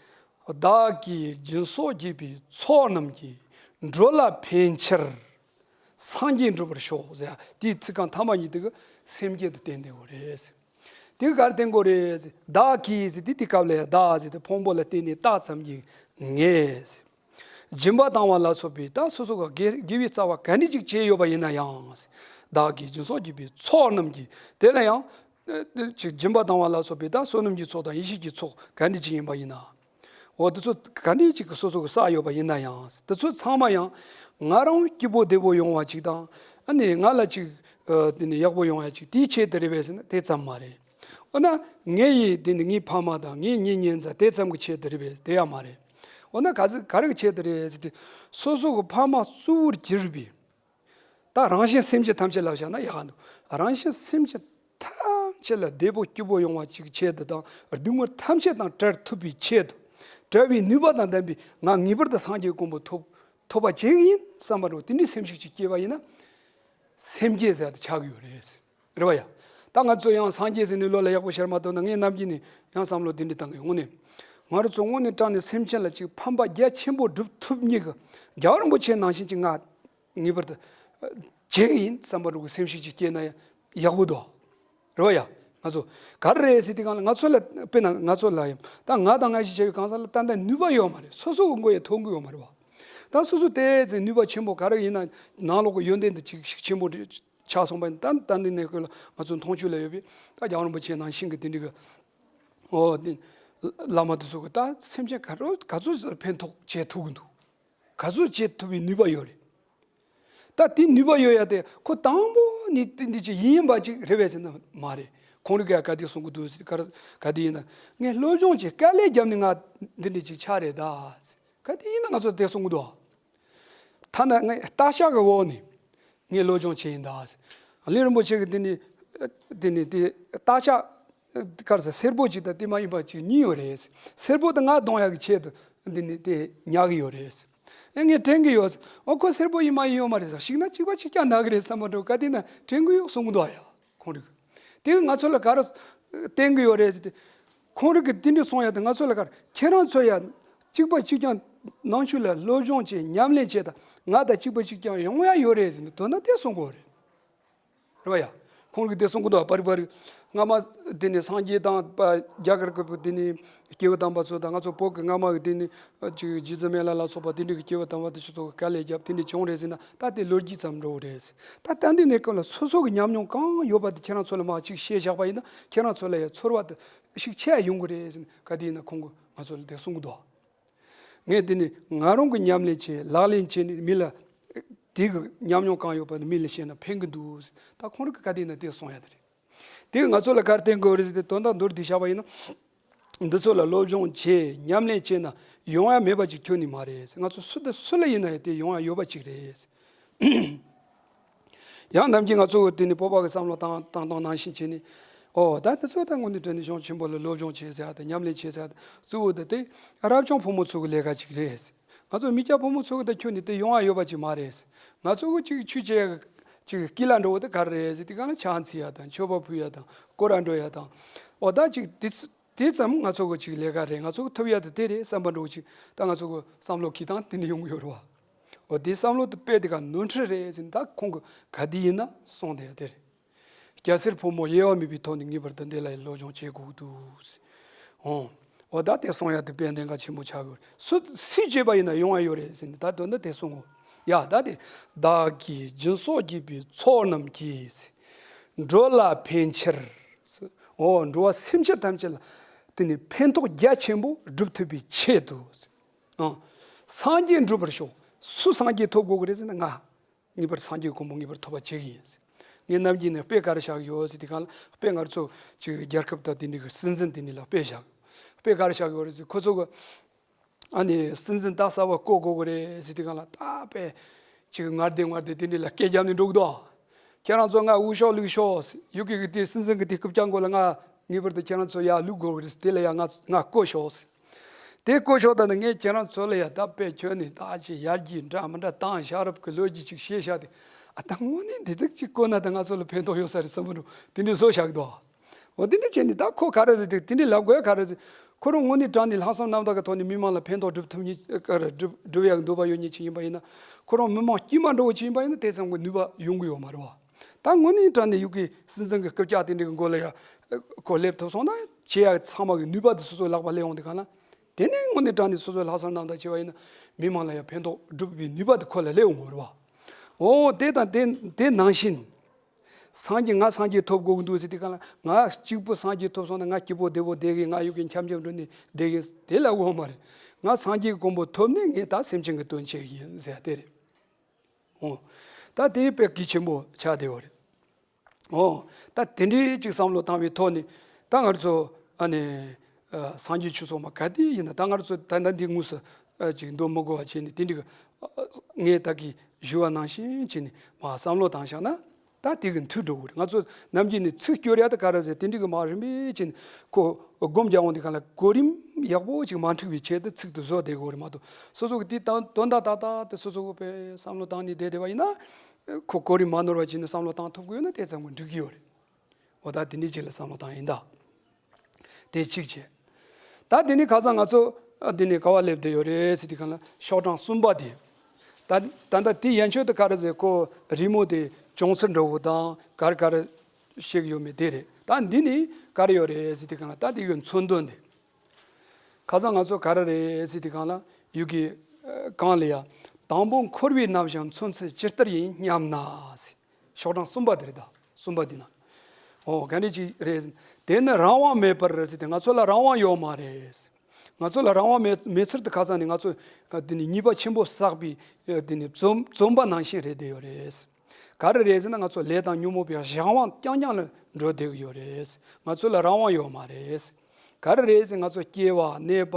བདག་གིས་སྦྱིན་སོགས་བགྱིས་པའི་ཚོགས་རྣམས་ཀྱིས། འགྲོ་ལ་ཕན་ཕྱིར་སངས་རྒྱས་འགྲུབ་པར་ཤོག་ཟེར་ཡ། དེའི་ཚིག་རྐང་ཐ་མ་གཉིས་དེ་གི་སེམས་བསྐྱེད་དེ་བསྟེན་བསྡད་དགོས་རེད་ཟེར། དེ་ག་རེ་བསྟེན་དགོས་རེད་ཟེར། བདག་གིས་ཟེར་དུས་དེའི་སྐབས་ལ་ཡ། བདག་ཟེར་དེ་ཕུང་པོ་ལ་བརྟེན་ནས་བཏགས་ཙམ་གྱི་ངས་ཟེར། སྦྱིན་པ་བཏང་བ་ལ་སོགས་པའི། ད་སོ་སོ་ག་དགེ་དགེ་བའི་རྩ་བ་ག་འདྲ་ཅིག་བྱས་ཡོད་པ་ཡིན་ན་ཡང་། བདག་གིས་སྦྱིན་སོགས་བགྱིས་པའི་ཚོགས་རྣམས་ཀྱིས། དེ་ལ་ཡང་ཅིག་སྦྱིན་པ་བཏང་བ་ལ་སོགས་པའི་ད་བསོད་ནམས་ཀྱི་ཚོགས་དང་ཡེ་ཤེས་ཀྱི་ཚོགས་ག་འདྲ་ཅིག་ཡིན་པ་ཡིན་ན། འོ། དེ་ཚོ་ག་འདྲ་ཅིག་གི་སོ་སོ་གི་བསགས་ཡོད་པ་ཡིན་ན་ཡང་། དེ་ཚོ་ཚང་མ་ཡང་ ང་རང་སྐྱིད་པོ་བདེ་པོ་ཡོང་བ་ཅིག་དང་། ཨ་ནི་ང་ལ་ཅིག་ཨ་དེ་ནི་ཡག་པོ་ཡོང་ཡ་ཅིག་དེའི་ཆེད་དུ་རེད་པས་ཟེར་ན་དེ་ཙམ་མ་རེད། འོ་ན་ངའི་ཡི་དེ་ནི་ངའི་ཕ་མ་དང་ངའི་གཉེན་ཉེ་ཚན་དེ་ཙམ་གྱི་ཆེད་དུ་རེད་པས། དེ་ཡང་མ་རེད། འོ་ན་ག་ཚོད་ག་རེ་གི་ཆེད་དུ་རེད་ཟེར་དུས། སོ་སོ་གི་ཕ་མ་གཙོ་བོར་གྱུར་པའི། ད་རང་གཞན་སེམས་ཅན་ཐམས་ཅད་ལ་བཞག་ན་ཡག་ག་འདུག་རང་གཞན་སེམས་ཅན་ཐམས་ཅད་ལ་བདེ་པོ་སྐྱིད་པོ་ཡོང་བ་ཅིག་ཆེད་དུ་དང་། སྡུག་བསྔལ་ཐམས་ཅད་དང་བྲལ་ཐུབ་པའི་ཆེད་དུ། བྲལ་བའི་ནུས་པ་དང་ལྡན་པའི་ང་ངེས་པར་དུ་སངས་རྒྱས་ཀྱི་གོ་འཕང་ཐོབ་ཐོབ་པ་བྱེད་ཀྱི་ཡིན་བསམ་པ་འདྲ་བོ་དེ་འདྲའི་སེམས་ཤུགས་ཅིག་སྐྱེས་པ་ཡིན་ན། སེམས་བསྐྱེད་ཟེར་དེ་ཆགས་ཀྱི་ཡོད་རེད། རེད་བ་ཡ། ད་ང་ཚོ་ཡང་སངས་རྒྱས་ཟེར་ནས་བློ་ལ་ཡག་པོ་ཤར་མ་ཐུབ་ན། ངས་ནམ་རྒྱུན་ནས་ཡང་བསམ་བློ་འདི་འདྲ་བཏང་གི་ཡོང་ནས། ང་རང་ཚོ་དངོས་གནས་དྲང་གནས་སེམས་ཅན་ལ་ཅིག་ཕན་པ་རྒྱ་ཆེན་པོ་སྒྲུབ་ཐུབ་མཁན་གྱི་རྒྱལ་བ་རིན་པོ་ཆེ་ནང་བཞིན་ཅིག་ང་ངེས་པར་དུ་བྱེད་ཀྱི་ཡིན་བསམ་པ་འདྲ་བོ་སེམས་ཤུགས་ཅིག་སྐྱེས་ན་ཡག་པོ་འདུག་རེད་བ་ཡ། ང་ཚོ་ག་རེ་རེད་ཟེར་དུས་སྒང་ལ། ང་ཚོ་ལ་དཔེར་ན་ང་ཚོ་ལ་ཡང་ད་ང་དང་ང་ཞིག་བྱ་བའི་གང་ཟག་ལ་ཏན་ཏན་ནུས་པ་ཡོད་མ་རེད། སོ་སོ་གི་མགོ་ཡ་ཐོན་གི་ཡོད་མ་རེད་བ། ད་སོ་སོ་དེ་ཙམ་ནུས་པ་ཆེན་པོ་ག་རེ་ཡིན་ན། ནང་ལོགས་ཀྱི་ཡོན་ཏན་དེ་ཅིག་ཤུགས་ཆེན་པོ་ཆགས་སོང་པ་ཡིན་ན། ད་ད་འདི་ནས་ཁོ་ལ་ང་ཚོ་མཐོང་ཆོས་ལ་ཡོད་པའི་ད་རྒྱལ་བ་རིན་པོ་ཆེ་ནང་བཞིན་གྱི་དེ་འདྲ་གི། ཨོ་དེ་བླ་མ་དེ་ཚོ་གི་ད་སེམས་ཅན་ག་རེ་ག་ཚོད་ཕན་ཐོགས་བྱེད་ཐུབ་ཀྱི་འདུག་ག་ཚོད་བྱེད་ཐུབ་པའི་ནུས་པ་ཡོད་རེད། ད་དེ་ནུས་པ་ཡོད་ཡ་དེ་ཁོ་དང་པོ་ནས་དེ་འདྲ་ཅིག་ཡིན་པ་ཅིག་རེད་པས་ཟེར་ན་མ་རེད། ཁོང་རིགས་ཀ་ག་དེ་གསུང་གི་འདུག་ཟེར། ག་རེ་ག་དེ་ཡིན་ན། ངས་སློབ་སྦྱོང་བྱས་དཀའ་ལས་བརྒྱབ་ནས་ང་འདི་འདྲ་ཅིག་ཆགས་རེད་ད་ཟེར། ག་དེ་ཡིན་ན་ང་ཚོ་དེ་གསུང་གི་འདུག་ཐ་ན་ངས་སྟག་ཤར་གི་འོག་ནས་ངས་སློབ་སྦྱོང་བྱས་ཡིན་ད་ཟེར། གླིང་རིན་པོ་ཆེ་གི་དེ་ནས་དེ་ནས་དེ་སྟག་ཤར། ག་རེ་ཟེར། སེར་པོ་གཅིག་དང་དེ་མ་ཡིན་པ་གཅིག་གཉིས་ཡོད་རེད། སེར་པོ་དེ་ང་གདོང་ཡག་གི་ཆེད་དུ་འདི་ནས་དེ་ཉར་གི་ཡོད་རེད། ཨེ་ངས་དྲན་གི་ཡོད། ཨོ་ཁོ་སེར་པོ་ཡིན་མ་ཡིན་ཡོད་མ་རེད་ཟེར། ཞིག་ན་གཅིག་པ་གཅིག་རྐྱང་ན་གི་རེད་བསམ་པ་འདྲ་བོ་ག་དེ་ན་དྲན་གི་ཡོད་གསུང་གི་འདུག་ཨ་ཡ། ཁོང་རིགས་དེ་གི་ང་ཚོ་ལ་ག་རེ་བསྟན་གི་ཡོད་རེད་ཟེར་ཏེ། ཁོང་རིགས་ཀྱི་དེ་འདྲ་གསུང་ཡ་དེ་ང་ཚོ་ལ་ག་རེ། ཁྱེད་རང་ཚོ་ཡ་གཅིག་པ་གཅིག་རྐྱང་ནང་ཆོས་ལ་སློབ་སྦྱོང་བྱས་ཉམས་ལེན་བྱས་དང་། ང་དང་གཅིག་པ་གཅིག་རྐྱང་ཡོང་ཡ་ཡོད་རེད་ཟེར་ནས་དོན་དག་དེ་གསུང་གི་ཡོད་རེད། རེད་བ་ཡ། ཁོང་གིས་དེ་གསུང་གི་འདུག་པ་རི་པ་རི། སྔ་མ་དེ་ནས་སངས་རྒྱས་དང་པ་རྒྱ་གར་གྱི་བུ་དེ་ནས་སྐྱེས་བུ་དམ་པ་ཚོ་དང་། ང་ཚོ་བོད་ཀྱི་སྔ་མ་གི་དེ་ནས་ཅིག་རྗེ་བཙུན་མི་ལ་ལ་སོགས་པ་དེ་འདྲ་གི་སྐྱེས་བུ་དམ་པ་དེ་ཚོ་ཚོ་གི་དཀའ་ལས་བརྒྱབ་དེ་འདྲ་བྱུང་རེད་ཟེར་ན། ད་དེ་ལོ་རྒྱུས་ཙམ་འདྲ་བོ་རེད། ད་ད་འདི་ནས་ཀུན་ལ་སོ་སོ་གི་ཉམས་མྱོང་གང་ཡོད་པ་དེ་ཁྱེད་རང་ཚོ་ལ་མར་ཅིག་བཤད་བཞག་པ་ཡིན་ན། ཁྱེད་རང་ཚོ་ལ་ཡང་ཚོར་བ་དེ་ཤུགས་ཆེ་ཡོང་གི་རེད་ཟེར་ན། ག་དེ་ཡིན་ན་ཁོང་གིས་ང་ཚོ་ལ་དེ་གསུང་གི་འདུག་ངས་དེ་ནི་ང་རང་གི་ཉམས་ལེན་བྱས་ལག་ལེན་བྱས་ནས་མི་ལ། དེ་གི་ཉམས་མྱོང་གང་ཡོད་པ་ནི་མི་ལ་བཤད་ན་ཕན་གི་འདུག་ད་ཁོང་རང་གི་ག་དེ་ན་དེ་གསུང་ཡ་དེ་རེད། དེ་གི་ང་ཚོ་ལ་ག་རེ་བསྟན་དགོས་རེད་ཟེར་ཏེ། དོན་དག་མདོར་བསྡུས་བཞག་པ་ཡིན་ན། འདི་ཚོ་ལ་སློབ་སྦྱོང་བྱས་ཉམས་ལེན་བྱས་ན་ཡོང་ཡ་མེད་པ་ཅིག་ཁྱོན་ནས་མ་རེད། ང་ཚོ་སུ་དང་སུ་ལ་ཡིན་ན་ཡང་དེ་ཡོང་ཡ་ཡོད་པ་ཅིག་རེད། ཡང་ནམ་རྒྱུན་ང་ཚོ་དེ་ནི་བོད་པ་གི་བསམ་བློ་བཏང་བཏང་སྟངས་ནང་བཞིན་བྱས་ནས། ཨོ་ད་དེ་ཚོ་ད་དངོས་གནས་དྲང་གནས་གཞུང་ཆེན་པོ་ལ་སློབ་སྦྱོང་བྱེད་ཟེར་ཡ་དང་ཉམས་ལེན་བྱེད་ཟེར་ཡ་དང་གཙོ་བོ་དེ་དེ་རབ་བྱུང་ཕོ་མོ་ཚོ་གི་ལས་ཀ་ཅིག་རེད། ང་ཚོ་མི་སྐྱ་ཕོ་མོ་ཚོ་གི་ད་ཁྱོན་ནས་དེ་ཡོང་ཡ་ཡོད་པ་ཅིག་མ་རེད། ང་ཚོ་གི་ཅིག་ཆོས་བྱེད་ཡ་ཅིག་དཀྱིལ་ལ་འགྲོ་བ་དེ་ག་རེ་རེད་ཟེར་དུས་སྒང་ལ་ཕྱག་འཚལ་ཡ་དང་མཆོད་པ་ཕུལ་ཡ་དང་སྐོར་ར་འགྲོ་ཡ་དང་། ཨོ་ད་ཅིག་དེ་དེ་ཙམ་ང་ཚོ་གི་ཅིག་ལས་ཀ་རེད། ང་ཚོ་གི་ཐུབ་ཡ་དེ་དེ་རེད་བསམ་པ་འདྲ་བོ་ཅིག་ད་ང་ཚོ་གི་བསམ་བློ་འཁྱེར་སྟངས་དེ་འདྲ་ཡོང་གི་ཡོད་རེད་བ། འོ་དེ་བསམ་བློ་དེ་དཔེ་དེ་ག་ནོར་འཁྲུལ་རེད་ཟེར་ན། ད་ཁོང་གི་ག་དེ་ཡིན་ན་གསུངས་བསྡད་ཡ་དེ་རེད། སྐྱ་སེར་ཕོ་མོ་དབྱེ་བ་མེད་པའི་ཐོག་ནས་ངེས་པར་དུ་འདི་ལ་ཡང་སློབ་སྦྱོང་བྱེད་དགོས་ཀྱི་འདུག་ཟེར། འོ། འོ་ད་དེ་གསུང་ཡ་དེ་དཔེ་གནད་འགག་ཆེན་པོ་ཆགས་ཀྱི་ཡོད་རེད། སུ་སུས་བྱས་པ་ཡིན་ན་ཡོང་ཡ་ཡོད་རེད་ཟེར་ནས་ད་དོན་དུ་དེ་གསུང་གོ། ཡ་ད་དེ། བདག་གིས་སྦྱིན་སོགས་བགྱིས་པའི་ཚོགས་རྣམས་ཀྱིས། འགྲོ་ལ་ཕན་ཕྱིར། འོ་འགྲོ་བ་སེམས་ཅན་ཐམས་ཅད་ལ་དེ་ནི་ཕན་ཐོགས་རྒྱ་ཆེན་པོ་སྒྲུབ་ཐུབ་པའི་ཆེད་དུ། ཨང་། སངས་རྒྱས་འགྲུབ་པར་ཤོག་སུ་སངས་རྒྱས་ཐོབ་དགོས་ཀྱི་རེད་ཟེར་ན་ང་། ངེས་པར་སངས་རྒྱས་གོ་འཕང་ངེས་པར་ཐོབ་པ་བྱེད་ཀྱི་ཡིན། ངས་ནམ་རྒྱུན་ནས་དཔེ་ག་རེ་བཞག་གི་ཡོད་ཟེར་དུས་སྒང་ལ། དཔེ་ང་ཚོ་ཅིག་རྒྱལ་ཁབ་དང་དེ་འདྲའི་གི་སྲིད་འཛིན་དེ་འདྲ་ལ་དཔེ་བཞག་དཔེ་ག་རེ་བཞག་གི་ཡོད་རེད་ཟེར། ཁོ་ཚོ་གི་ཨ་ནི་སྲིད་འཛིན་ད་གསར་པ་བསྐོ་དགོས་ཀྱི་རེད་ཟེར་དུས་སྒང་ལ། ད་དཔེ་ཅིག་ངར་དེ་ངར་དེ་དེ་འདྲ་ལ་སྐད་བརྒྱབ་ནས་འགྲོ་གི་འདུག་ཁྱེད་རང་ཚོ་ང་དབུ་ཤོག་བླུགས་ཤོག་ཡུ་གེ་གི་དེ་སྲིད་འཛིན་གི་དེ་རྐུབ་བཀྱག་མགོ་ལ་ང་ངེས་པར་དུ་ཁྱེད་རང་ཚོ་ཡར་བླུག་དགོས་ཀྱི་རེད། དེ་ལ་ཡ་ང་ང་བསྐོ་ཤོག་དེ་བསྐོ་ཤོག་ད་ནི་ངས་ཁྱེད་རང་ཚོ་ལ་ཡ་ད་དཔེ་ཁྱོན་ནས་ད་ཅི་ཡར་རྒྱས་འདྲ་མི་འདྲ་བཏང་། ཤ་རབ་ཀྱི་ལོ་རྒྱུས་ཅིག་བཤད་བཞག་དེ། ཨ་ད་དངོས་གནས་འདི་དག་ཅིག་བསྐོ་ན་ད་ང་ཚོ་ལ་ཕན་ཐོགས་ཡོད་ས་རེད་བསམ་པ་འདྲ་དེ་འདྲ་བཟོ་བཞག་གི་འདུག་འོ་དེ་འདྲ་བྱས་ནས་ད་ཁོ་ག་རེ་རེད། དེ་དེ་འདྲ་ལབ་དགོས་ཡ་ག་རེ་རེད། ཁོ་རང་དངོས་གནས་དྲང་ནས་ལྷག་བསམ་རྣམ་དག་གི་ཐོག་ནས་མི་མང་ལ་ཕན་ཐོགས་སྒྲུབ་ཐུབ་མཁན་ག་རེ་སྒྲུབ་སྒྲུབ་ཡག་འདོད་པ་ཡོད་མཁན་ཅིག་ཡིན་པ་ཡིན་ན། ཁོ་རང་མི་མང་དཀྱུས་མ་འདྲ་བོ་ཅིག་ཡིན་པ་ཡིན་ན་དེ་ཙམ་གྱི་ནུས་པ་ཡོང་གི་ཡོད་མ་རེད་བ། ད་དངོས་གནས་དྲང་ནས་ཡུ་གེ་སྲིད་འཛིན་གྱི་རྐུབ་བཀྱག་དེ་འདྲ་གི་མགོ་ལ་ཡ་ཁོ་སླེབས་ཐུབ་སོང་ན། བྱེད་ཡག་ཚང་མ་གི་ནུས་པ་དེ་སོ་སོའི་ལག་པ་སླེབས་ཡོང་དུས་སྒང་ལ། དེ་ནས་དངོས་གནས་དྲང་ནས་སོ་སོའི་ལྷག་བསམ་རྣམ་དག་བྱས་པ་ཡིན་ན། མི་མང་ལ་ཡང་ཕན་ཐོགས་སྒྲུབ་པའི་ནུས་པ་དེ་ཁོ་ལ་སླེབས་ཡོང་གི་རེད་བ། འོ་དེ་དང་དེ་དེ་ནང་བཞིན། སངས་རྒྱས་ང་སངས་རྒྱས་ཐོབ་དགོས་ཀྱི་འདུག་ཟེར་དུས་སྒང་ལ། ང་གཅིག་པུ་སངས་རྒྱས་ཐོབ་སོང་ན་ང་སྐྱིད་པོ་བདེ་པོ་བསྡད་ཀྱི། ང་ཡུ་གེ་འཆམ་འཆམ་འགྲོ་ནས་བསྡད་ཀྱི་དེ་ལབ་དགོས་མ་རེད། ང་སངས་རྒྱས་ཀྱི་གོ་འཕང་ཐོབ་ནས་ངས་ད་སེམས་ཅན་གྱི་དོན་བྱེད་ཀྱི་ཡིན་ཟེར་ཡ་དེ་རེད། འོ། ད་དེ་དཔེ་གལ་ཆེན་པོ་ཆགས་བསྡད་ཡོད་རེད། འོ། ད་དེ་འདྲའི་ཅིག་བསམ་བློ་བཏང་བའི་ཐོག་ནས་ད་ང་ཚོ་ཨ་ནི་ཨ་སངས་རྒྱས་ཆོས་ཚོགས་མ་ག་དེ་ཡིན་ན། ད་ང་ཚོ་ད་ལྟ་འདི་དངོས་སུ་ཨ་ཅིག་འདོན་མི་དགོས་པ་བྱས་ནས། དེ་འདྲའི་གི་ཨ་ངས་ད་གིན་ཞུས་པ་ནང་བཞིན་བྱས་ནས་མར་བསམ་བློ་བཏང་བཞག་ན། ད་དེ་གི་མཐུས་འགྲོ་གི་རེད། ང་ཚོ་ནམ་རྒྱུན་ནས་ཚིག་སྐྱོར་ཡ་ད་ག་རེ་ཟེར། དེ་འདྲའི་གི་མར་རིམ་པས་བྱས་ནས་ཁོ་སྒོམ་རྒྱག་འོང་དུས་སྒང་ལ་གོ་རིམ་ཡག་པོ་ཅིག་མ་འཁྲུག་པའི་ཆེད་དུ་ཚིག་དེ་བཟོ་བསྡད་གི་རེད་མ་གཏོགས། སོ་སོ་གི་དེ་དང་དོན་དག་ཏག་ཏག་དེ་སོ་སོ་གི་དཔེ་བསམ་བློ་བཏང་ནས་བསྡད་བསྡད་པ་ཡིན་ན། ཁོ་གོ་རིམ་མ་ནོར་བ་བྱས་ནས་བསམ་བློ་བཏང་ཐུབ་གི་ཡོད་ན་དེ་ཙམ་གྱིས་འགྲིག་གི་ཡོད་རེད། འོ། ད་དེ་འདྲའི་ཅིག་ལ་བསམ་བློ་བཏང་ཡིན་ད། དེ་གཅིག་བྱས། ད་དེ་ནས་ཁ་སང་ང་ཚོ་ཨ་དེ་ནས་ག་པར་སླེབས་བསྡད་ཡོད་རེད་ཟེར་དུས་སྒང་ལ་ཤོག་གྲངས་གསུམ་པ་དེ། ད་ད་ལྟ་དེ་ཡན་ཆོད་དུ་ག་རེ་ཟེར། ཁོ་རི་མོ་དེ་བྱུང་ཚུལ་འདྲ་བོ་དང་ག་རེ་ག་རེ་བཤད་ཀྱི་ཡོད་མེད་དེ་རེད། ད་འདི་ནི་ག་རེ་ཡོད་རེད་ཟེར་དུས་སྒང་ལ། ད་དེ་གི་མཚོན་དོན་དེ། ཁ་སང་ང་ཚོ་ག་རེ་རེད་ཟེར་དུས་སྒང་ལ་ཡུལ་གྱི་ཨ་གང་ལ་ཡ། དང་པོ་འཁོར་བའི་རྣམ་གཞག་མཚོན་ཚུལ་ཇི་ལྟར་ཡིན་སྙམ་ན་ཟེར། ཤོག་གྲངས་གསུམ་པ་དེ་རེད་ད། གསུམ་པ་འདི་ན། འོ། ག་འདྲ་ཅིག་རེད། དེ་ནི་རང་དབང་མེད་པར་ཟེར་ཏེ། ང་ཚོ་ལ་རང་དབང་ཡོད་མ་རེད། ང་ཚོ་ལ་རང་དབང་མེད་མེད་ཚུལ་དེ་ཁ་སང་ནས་ང་ཚོ་ཨ་དེ་ནི་ཉེས་པ་ཆེན་པོ་བསགས་པའི་ཨ་དེ་ནི་བཙོན་བཙོན་པ་ནང་བཞིན་རེད་བསྡད་ཡོད་རེད། ག་རེ་རེད་ཟེར་ན། ང་ཚོ་ལས་དང་ཉོན་མོངས་པའི་གཞན་དབང་རྐྱང་རྐྱང་ལ་འགྲོ་བསྡད་ཀྱི་ཡོད་རེད། ང་ཚོ་ལ་རང་དབང་ཡོད་མ་རེད། ག་རེ་རེད་ཟེར། ང་ཚོ་སྐྱེ་བ་གནས་པ་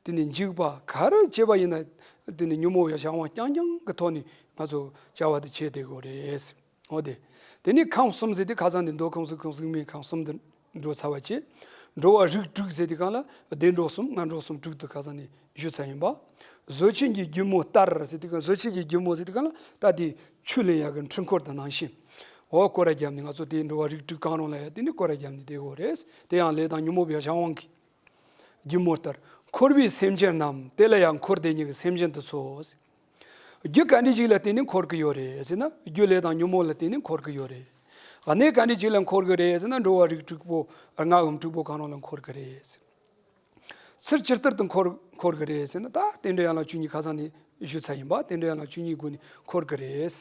དེ་ནི་འཇིག་པ་ག་རེ་བྱས་པ་ཡིན་ན། དེ་ནི་ཉོན་མོངས་པའི་གཞན་དབང་རྐྱང་རྐྱང་གི་ཐོག་ནས་ང་ཚོ་བྱ་བ་དེ་བྱས་བསྡད་ཀྱི་ཡོད་རེད། འོ་དེ། དེ་ནས་ཁམས་གསུམ་ཟེར་དུས་ཁ་སང་ནས་མདོ་ཁམས་སུ་ཁམས་གཟུགས་མེད་ཁམས་གསུམ་དུ་འགྲོ་ཚར་བ་བྱས། འགྲོ་བ་རིགས་དྲུག་ཟེར་དུས་སྒང་ལ་བདེ་འགྲོ་གསུམ་ངན་འགྲོ་གསུམ་དྲུག་དུ་ཁ་སང་ནས་ཞུས་ཚར་ཡིན་པ། བཟོ་ཆེན་གྱི་སྒྱུ་མོ་ལྟར་ཟེར་དུས་སྒང་། བཟོ་ཆེན་གྱི་སྒྱུ་མོ་ཟེར་དུས་སྒང་ལ་ད་དེ་ཆུ་ལེན་ཡག་གི་འཕྲུལ་འཁོར་དང་ནང་བཞིན། འོ། སྐོར་ར་བརྒྱབ་ནས་ང་ཚོ་དེ་འགྲོ་བ་རིགས་དྲུག་གང་རུང་ལ་ཡ་དེ་ནི་སྐོར་ར་བརྒྱབ་ནས་བསྡད་ཀྱི་ཡོད་རེད། དེ་ཡང་ལས་དང་ཉོན་མོངས་པའི་གཞན་དབང་གིས། སྒྱུ་མོ་ལྟར་འཁོར་བའི་སེམས་ཅན་རྣམས། དེ་ལ་ཡང་འཁོར་དེ་ཉིད་ཀྱི་སེམས་ཅན་དུ་སོ། རྒྱུ་ག་འདྲ་ཞིག་ལ་བརྟེན་ནས་འཁོར་གྱི་ཡོད་རེད་ཟེར་ན། རྒྱུ་ལས་དང་ཉོན་མོངས་ལ་བརྟེན་ནས་འཁོར་གྱི་ཡོད་རེད། གནས་ག་འདྲ་ཞིག་ལ་འཁོར་གྱི་རེད་ཟེར་ན། འགྲོ་བ་རིགས་དྲུག་པོ་ལྔའམ་དྲུག་པོ་གང་རུང་ལ་འཁོར་གྱི་རེད། ཚུལ་ཇི་ལྟར་དུ་འཁོར་འཁོར་གྱི་རེད་ཟེར་ན། ད་རྟེན་འབྲེལ་ཡན་ལག་བཅུ་གཉིས་ཁ་སང་ནས་ཞུས་ཚར་ཡིན་པ། རྟེན་འབྲེལ་ཡན་ལག་བཅུ་གཉིས་སྒོ་ནས་འཁོར་གྱི་རེད།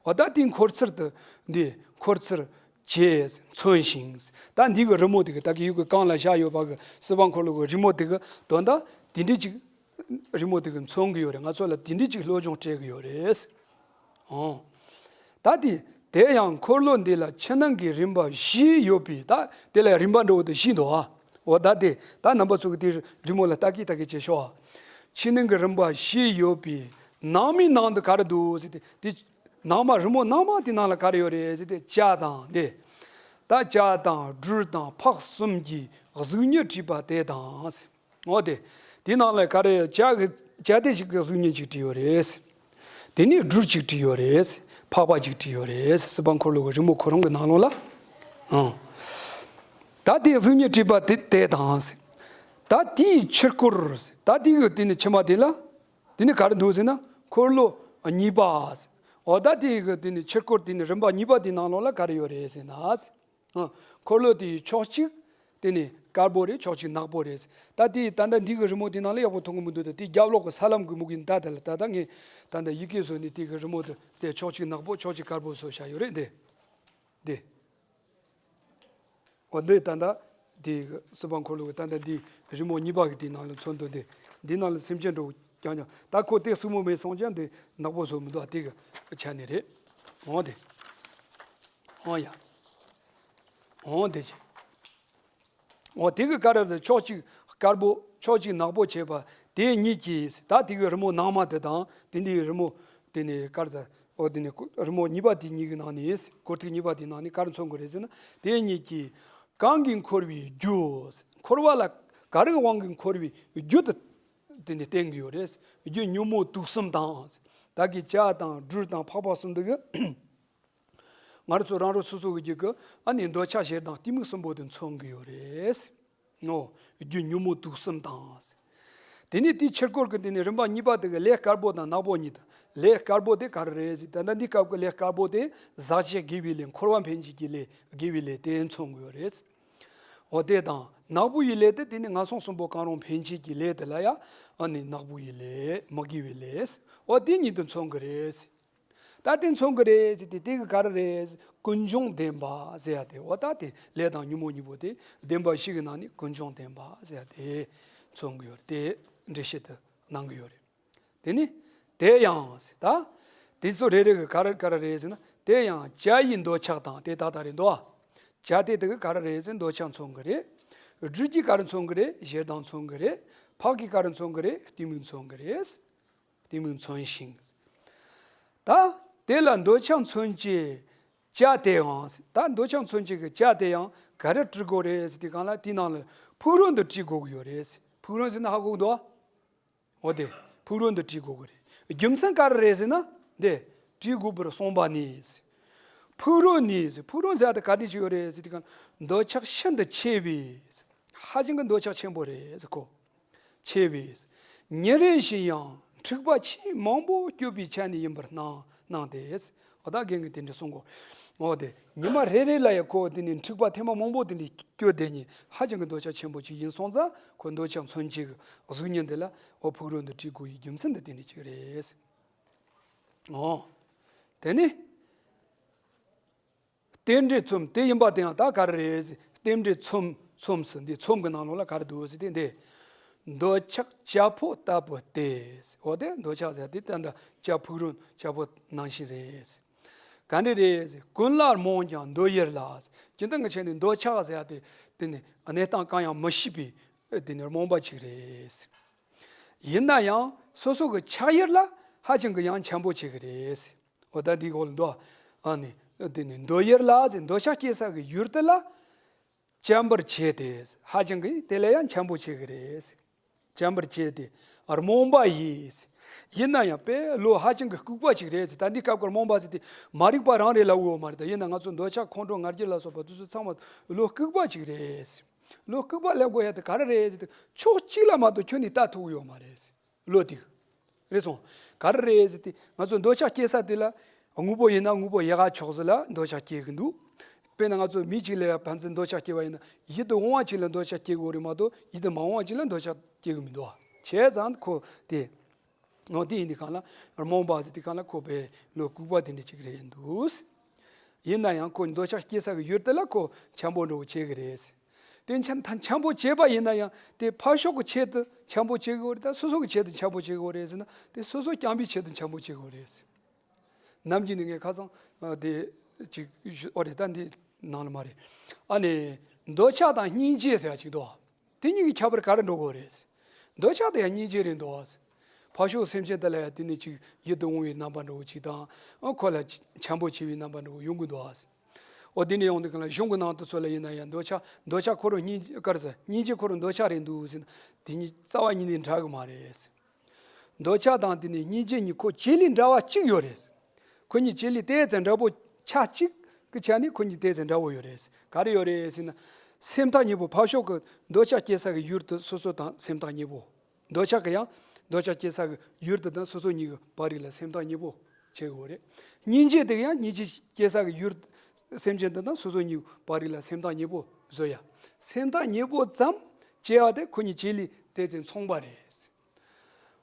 འོ། ད་དེའི་འཁོར་ཚུལ་དེ་འདི་འཁོར་ཚུལ་བྱས་མཚོན་ཞིང་། ད་འདི་གི་རི་མོ་དེ་གི་ད་གི་ཡུལ་གྱི་གང་ལ་བཞག་ཡོད་པ་གི་སྲིད་པ་འཁོར་ལོ་གི་རི་མོ་དེ་གི་དོན་དག་དེ་འདྲ་ཅིག་རི་མོ་དེ་གི་མཚོན་གྱི་ཡོད་རེད། ང་ཚོ་ལ་དེ་འདྲ་ཅིག་བློ་སྦྱོང་སྤྲད་ཀྱི་ཡོད་རེད། ཨོ། ད་དེ། དེ་ཡང་འཁོར་ལོ་འདི་ལ་ཕྱི་ནང་གི་རིམ་པ་བཞི་ཡོད་པས། ད་དེ་ལ་རིམ་པ་འདྲ་བོ་དེ་བཞི་འདུག་ཨ། འོ། ད་དེ་ད་རྣམ་པ་ཚོ་གི་དེ་རི་མོ་ལ་ལྟ་གི་ལྟ་གི་བྱེད་ཤོག་ཨ། ཕྱི་ནང་གི་རིམ་པ་བཞི་ཡོད་པས། ནང་མའི་ནང་དུ་ག་རེ་འདུག་ཟེར་ཏེ། དེ་ནང་མ། རི་མོ་ནང་མ་དེ་ནང་ལ་ག་རེ་ཡོད་རེད་ཟེར་ཏེ། བྱ་དང་དེ། ད་བྱ་དང་སྦྲུལ་དང་ཕག་གསུམ་གྱི་གཟུགས་བརྙན་བྲིས་པ་དེ་དང་། འོ་དེ། དེའི་ནང་ལ་ག་རེ། བྱ་གི་བྱ་དེ་ཞིག་གི་གཟུགས་བརྙན་ཅིག་བྲིས་ཡོད་རེད། དེ་ནས་སྦྲུལ་ཅིག་བྲིས་ཡོད་རེད། ཕག་པ་ཅིག་བྲིས་ཡོད་རེད། སྲིད་པ་འཁོར་ལོ་གི་རི་མོ་ཁོ་རང་གི་ནང་ལོགས་ལ། ཨང་། ད་དེའི་གཟུགས་བརྙན་བྲིས་པ་དེ་དེ་དང་། ད་དེའི་ཕྱིར་སྐོར། ད་དེའི་གི་དེ་ནས་ཕྱི་མ་དེ་ལ། དེ་ནས་ག་རེ་འདུག་ཟེར་ན། འཁོར་ལོ་གཉིས་པ། འོ། ད་དེའི་གི་དེ་ནས་ཕྱིར་སྐོར། དེ་ནས་རིམ་པ་གཉིས་པ་དེའི་ནང་ལོགས་ལ་ག་རེ་ཡོད་རེད་ཟེར་ན། ཨ། འཁོར་ལོ་དེའི་ཕྱོགས་གཅིག་དེ་ནི་དཀར་པོ་རེད། ཕྱོགས་གཅིག་ནག་པོ་རེད། ད་དེ་ད་ལྟ་འདི་གི་རི་མོ་དེ་ནང་ལ་ཡག་པོ་མཐོང་གི་མི་འདུག་ད་དེ་རྒྱབ་ལོགས་གི་ས་ལམ་གི་མུ་གི་ད་དེ་ལ་ད་ལྟ་ངས་ད་ལྟ་ཡི་གེ་བཟོས་ནས་དེ་གི་རི་མོ་དེ་དེ་ཕྱོགས་གཅིག་ནག་པོ་ཕྱོགས་གཅིག་དཀར་པོ་བཟོས་བཞག་ཡོད་རེད། འདི་འདི། འོ། འདི་ད་ལྟ་དེ་གི་སྲིད་པ་འཁོར་ལོ་གི་ད་ལྟ་འདི་རི་མོ་གཉིས་པ་གི་དེ་ནང་ལ་མཚོན་དོན་དེ། འདི་ནང་ལ་སེམས་ཅན་འདྲ་བོ་རྐྱང་རྐྱང་། ད་ཁོ་དེ་སྲུ་མོ་མེད་སོང་ཀྱང་དེ་ནག་པོ་བཟོ་མི་འདུག་དེ་གི་ཆ་ནས་རེད། འོ་དེ། འོ་ཡ། འོ་དེ་ཅི། འོ་དེ་གི་ག་རེ་ཟེར། ཕྱོགས་གཅིག་དཀར་པོ་ཕྱོགས་གཅིག་ནག་པོ་བྱས་པ་དེ་ཉིད་ཀྱིས། ད་དེ་གི་རི་མོ་ནང་མ་དེ་དང་དེ་འདྲའི་རི་མོ་དེ་ནི་ག་རེ་ཟེར། འོ་དེ་ནི་རི་མོ་གཉིས་པ་དེ་གཉིས་ཀྱི་ནང་ནས། སྐོར་ཐིག་གཉིས་པ་དེའི་ནང་ནས་ག་རེ་མཚོན་གྱི་རེད་ཟེར་ན། དེ་ཉིད་ཀྱིས་གང་གིས་འཁོར་བའི་རྒྱུ། འཁོར་བ་ལ་ག་རེ་གི་དབང་གིས་འཁོར་བའི་རྒྱུ་དེ་དེ་ནི་བསྟན་གྱི་ཡོད་རེད། རྒྱུ་ཉོན་མོངས་དུག་གསུམ་དང་། ད་གི་བྱ་དང་སྦྲུལ་དང་ཕག་པ་གསུམ་དེ་གི་ང་རང་ཚོ་རང་རང་སོ་སོ་གི་རྒྱུད་ཀྱི་ཨ་ནི་འདོད་ཆགས་ཞེ་སྡང་གཏི་མུག་གསུམ་པོ་དེ་མཚོན་གྱི་ཡོད་རེད། ངོ་། རྒྱུ་ཉོན་མོངས་དུག་གསུམ་དང་། དེ་ནས་དེའི་ཕྱིར་སྐོར་གྱི་དེ་ནས་རིམ་པ་གཉིས་པ་དེ་གི་ལས་དཀར་པོ་དང་ནག་པོ་གཉིས་དང་། ལས་དཀར་པོ་དེ་ག་རེ་རེད་ཟེར། ད་ལྟ་འདི་སྐབས་ཀྱི་ལས་དཀར་པོ་དེ་ཟག་བཅས་དགེ་བའི་ལས། འཁོར་བ་འཕེན་བྱེད་ཀྱི་ལས། དགེ་བའི་ལས་དེ་མཚོན་གྱི་ཡོད་རེད། འོ་དེ་དང་ནག་པོ་ཡི་ལས་དེ་དེ་ནི་ངན་སོང་གསུམ་པོ་གང་རུང་འཕེན་བྱེད་ཀྱི་ལས་དེ་ལ་ཡང་ཨ་ནི་ནག་པོ་ཡི་ལས། མི་དགེ་བའི་ལས། འོ་དེ་གཉིས་དེ་མཚོན་གྱི་རེད། ད་དེ་མཚོན་གྱི་རེད་ཟེར་ཏེ། དེ་གི་ག་རེ་རེད། ཀུན་འབྱུང་བདེན་པ་ཟེར་ཡ་དེ། འོ་ད་དེ་ལས་དང་ཉོན་མོངས་གཉིས་པོ་དེ་བདེན་པ་བཞི་གི་ནང་ནས་ཀུན་འབྱུང་བདེན་པ་ཟེར་ཡ་དེ་མཚོན་གྱི་ཡོད་རེད། དེ་འགྲེལ་བཤད་དུ་གནང་གི་ཡོད་རེད། དེ་ནི་དེ་ཡང་ཟེར། ད་ དེ་ཚོ་རེ་རེ་གི་ག་རེ་ག་རེ་རེད་ཟེར་ན། དེ་ཡང་བྱ་ཡི་འདོད་ཆགས་དང་དེ་ཏག་ཏག་རེད་འདུག་ཨ། བྱ་དེ་དག་གི་ག་རེ་རེད་ཟེར་ན་འདོད་ཆགས་མཚོན་གི་རེད། སྦྲུལ་གྱི་ག་རེ་མཚོན་གི་རེད། ཞེ་སྡང་མཚོན་གི་རེད། ཕག་གི་ག་རེ་མཚོན་གི་རེད། གཏི་མུག་མཚོན་གི་རེད། གཏི་མུག་མཚོན་ཞིང་། ད་དེ་ལ་འདོད་ཆགས་མཚོན་བྱེད་བྱ་དེའང་། ད་འདོད་ཆགས་མཚོན་བྱེད་ཀྱི་བྱ་དེ་ཡང་ག་རེ་བྲི་དགོས་རེད་ཟེར་དུས་སྒང་ལ་དེའི་ནང་ལ་ཕུག་རོན་དུ་བྲི་དགོས་ཀྱི་ཡོད་རེད། ཕུག་རོན་ཟེར་ན་ཧ་གོ་གི་འདུག་འོ་དེ་ཕུག་རོན་དུ་བྲི་དགོས་ཀྱི་རེད། རྒྱུ་མཚན་ག་རེ་རེད་ཟེར་ན། དེ་བྲི་དགོས་པར་གསུངས་པ་ནི། ཕུག་རོན་ནི། ཕུག་རོན་ཟེར་ཡ་དེ་ག་འདྲ་ཅིག་ཡོད་རེད་ཟེར་དུས་སྒང་འདོད་ཆགས་ཤིན་ཏུ་ཆེ་བས། ཧ་ཅང་གི་འདོད་ཆགས་ཆེན་པོ་རེད་ཟེར་གོ། ཆེ་བས། ཉིན་རེ་བཞིན་ཡང་འཁྲུག་པ་ཆེས་མང་པོ་སྐྱོབ་པའི་ཆ་ནས་ཡིན་པར་སྣང་སྣང་སྟེ། འོ་ད་རྒན་གྱིས་དེ་འདྲ་གསུང་གོ། འོ་དེ་ཉི་མ་རེ་རེ་ལ་ཡང་ཁོ་དེ་ནས་འཁྲུག་པ་ཐེངས་མ་མང་པོ་དེ་འདྲ་སྐྱོབ་བསྡད་མཁན་ཧ་ཅང་གི་འདོད་ཆགས་ཆེན་པོ་ཅིག་ཡིན་སོང་ཙང་ཁོ་འདོད་ཆགས་མཚོན་བྱེད་ཀྱི་གཟུགས་བརྙན་དེ་ལ་འོ་ཕུག་རོན་དུ་བྲི་དགོས་ཡི་རྒྱུ་མཚན་དེ་དེ་འདྲ་ཅིག་རེད། འོ། དེ་ནས། རྟེན་འབྲེལ་ཚོམས་དེ་ཡིན་པ་དེ་ཡང་ད་ག་རེ་རེད་ཟེར། རྟེན་འབྲེལ་ཚོམས་ཚོམས་སུ་འདི་ཚོམས་ཀྱི་ནང་ལོགས་ལ་ག་རེ་འདུག་ཟེར་དེ་འདི། འདོད་ཆགས་བྱ་ཕོ་ལྟ་བུ་སྟེ། འོ་དེ་འདོད་ཆགས་ཟེར་དེ་ད་ལྟ་བྱ་ཕུག་རོན་བྱ་ཕོ་ནང་བཞིན་རེད། ག་འདྲ་རེད་ཟེར། ཀུན་ལ་རྨོངས་ཀྱང་འདོད་ཡུལ་ལ། སྤྱིར་བཏང་གི་ཆ་ནས་འདོད་ཆགས་ཟེར་ཡ་དེ་དེ་ནི་གནས་སྟངས་གང་ཡང་མི་ཤེས་པའི་དེ་ནི་རྨོངས་པ་ཅིག་རེད། ཡིན་ན་ཡང་སོ་སོ་གི་ཆགས་ཡུལ་ལ་ཧ་ཅང་གི་ཡང་འཆམ་པོ་བྱེད་ཀྱི་རེད། འོ་ད་འདི་གོ་ལ་འདོད། ཨ་ནི། དེ་ནི་འདོད་ཡུལ་ལ་ཟེར་འདོད་ཆགས་སྐྱེ་ས་གི་ཡུལ་དེ་ལ་འཆམ་པར་བྱེད་དེ། ཧ་ཅང་གི་དེ་ལ་ཡང་འཆམ་པོ་བྱེད་ཀྱི་རེད། འཆམ་པར་བྱེད་དེ། རྨོངས་པ་ཡིས། ཡིན་ན་ཡང་དཔེ་བློ་ཧ་ཅང་གི་ལྐུགས་པ་ཅིག་རེད་ཟེར། ད་འདི་སྐབས་ཀྱི་རྨོངས་པ་ཟེར་དེ་མ་རིག་པ་རང་རེད་ལབ་འོ་མ་རེད། ད་ཡིན་ན་ང་ཚོ་འདོད་ཆགས་ཁོང་ཁྲོ་ང་རྒྱལ་ལ་སོགས་པ་དེ་ཚོ་ཚང་མ་བློ་ལྐུགས་པ་ཅིག་རེད། བློ་ལྐུགས་པ་ལབ་དགོས་ཡ་དེ་ག་རེ་རེད་ཟེར་དུས་ཕྱོགས་གཅིག་ལ་མ་གཏོགས་ཁྱོན་ནས་ལྟ་ཐུབ་ཡོད་མ་རེད། བློ་དེ། རེད་སོང་། ག་རེ་རེད་ཟེར་དུས་ང་ཚོ་འདོད་ཆགས་སྐྱེ་ས་དེ་ལ་དངོས་པོ་ཡིན་ན་དངོས་པོ་ཡག་ག་ཕྱོགས་སུ་ལ་འདོད་ཆགས་སྐྱེ་གི་འདུག་དཔེར་ན་ང་ཚོ་མི་གཅིག་ལ་ཡ་ཕན་ཚུན་འདོད་ཆགས་སྐྱེ་བ་ཡིན་ན་ཡིད་དུ་འོང་བ་གཅིག་ལ་འདོད་ཆགས་སྐྱེ་དགོས་རེད་མ་གཏོགས་ཡིད་དུ་མ་འོང་བ་གཅིག་ལ་འདོད་ཆགས་སྐྱེ་གི་མི་འདུག་བ། བྱས་ཙང་ཁོ་དེ། འོ་དེ་ཡིན་དུས་སྒང་ལ་རྨོངས་པ་ཟེར་དུས་སྒང་ལ་ཁོ་པའི་བློ་ལྐུགས་པ་དེ་འདྲ་ཅིག་རེད་འདུག་ཡིན་ན་ཡང་ཁོ་འདོད་ཆགས་སྐྱེ་ས་གི་ཡུལ་དེ་ལ་ཁོ་འཆམ་པོ་འདྲ་བོ་བྱེད་གི་རེད། དེ་འཆམ་ད་འཆམ་པོ་བྱེད་པ་ཡིན་ན་ཡང་དེ་ཕར་ཕྱོགས་ཀྱི་ཆེད་དུ་འཆམ་པོ་བྱེད་དགོས་རེད། ད་སོ་སོ་གི་ཆེད་དུ་འཆམ་པོ་བྱེད་དགོས་རེད་ཟེར་ན་དེ་སོ་སོ་རྐྱང་པའི་ཆེད་དུ་འཆམ་པོ་བྱེད་དགོས་རེད། ནམ་རྒྱུན་ནས་ངས་ཁ་སང་ཨ་དེ་ཅིག་ཞུ་ཨོ་རེད། ད་འདི་ནང་ལ་མ་རེད། ཨ་ནི་འདོད་ཆགས་དང་སྙིང་རྗེ་ཟེར་ཡ་ཅིག་འདུག་དེ་གཉིས་ཀྱི་ཁྱད་པར་ག་རེ་འགྲོ་གི་རེད། འདོད་ཆགས་དེ་ཡང་སྙིང་རྗེ་རེད་འདུག་ཕར་ཕྱོགས་སེམས་ཅན་དེ་ལ་ཡང་དེ་ནས་ཅིག་ཡིད་དུ་འོང་བའི་རྣམ་པ་འདྲ་བོ་ཅིག་དང་། ཨ་ཁོ་ལ་འཆམ་པོ་བྱེད་པའི་རྣམ་པ་འདྲ་བོ་ཡོང་གི་འདུག་འོ་དེ་ནས་ཡོང་དུས་སྒང་ལ་གཞུང་གི་ནང་དུ་ཚོ་ལ་ཡིན་ན་ཡང་འདོད་ཆགས་འདོད་ཆགས་ཁོ་རང་སྙིང་རྗེ་ག་རེ་ཟེར་སྙིང་རྗེ་ཁོ་རང་འདོད་ཆགས་རེད་འདུག་ཟེར་ན་དེ་གཉིས་རྩ་བ་ཉིད་ནས་འདྲ་གི་མ་རེད། འདོད་ཆགས་དང་དེ་ནས་སྙིང་རྗེ་གཉིས་ཁོ་བྱེད་ལས་འདྲ་བ་གཅིག་ཡོད་རེད། ཁོ་གཉིས་བྱེད་ལས་ཏོག་ཙམ་འདྲ་པོ་ཆ་གཅིག་གི་ཆ་ནས་ཁོ་གཉིས་ཏོག་ཙམ་འདྲ་བོ་ཡོད་རེད། ག་རེ་ཡོད་རེད་ཟེར་ན། སེམས་ཐག་ཉེ་པོ་ཕར་ཕྱོགས་ཀྱི་འདོད་ཆགས་སྐྱེ་ས་གི་ཡུལ་དེ་སོ་སོ་དང་སེམས་ཐག་ཉེ་པོ། འདོད་ཆགས་ཀྱི་ཡང་འདོད་ཆགས་སྐྱེ་ས་གི་ཡུལ་དེ་དང་སོ་སོ་གཉིས་ཀྱི་བར་རིགས་ལ་སེམས་ཐག་ཉེ་པོ་བྱེད་དགོས་རེད། སྙིང་རྗེ་དེ་གི་ཡང་སྙིང་རྗེ་སྐྱེ་ས་གི་ཡུལ་སེམས་ཅན་དེ་དང་སོ་སོ་གཉིས་ཀྱི་བར་རིགས་ལ་སེམས་ཐག་ཉེ་པོ་བཟོ་ཡ། སེམས་ཐག་ཉེ་པོ་ཙམ་བྱས་པ་དེ་ཁོ་གཉིས་བྱེད་ལས་ཏོག་ཙམ་མཚུངས་པ་རེད།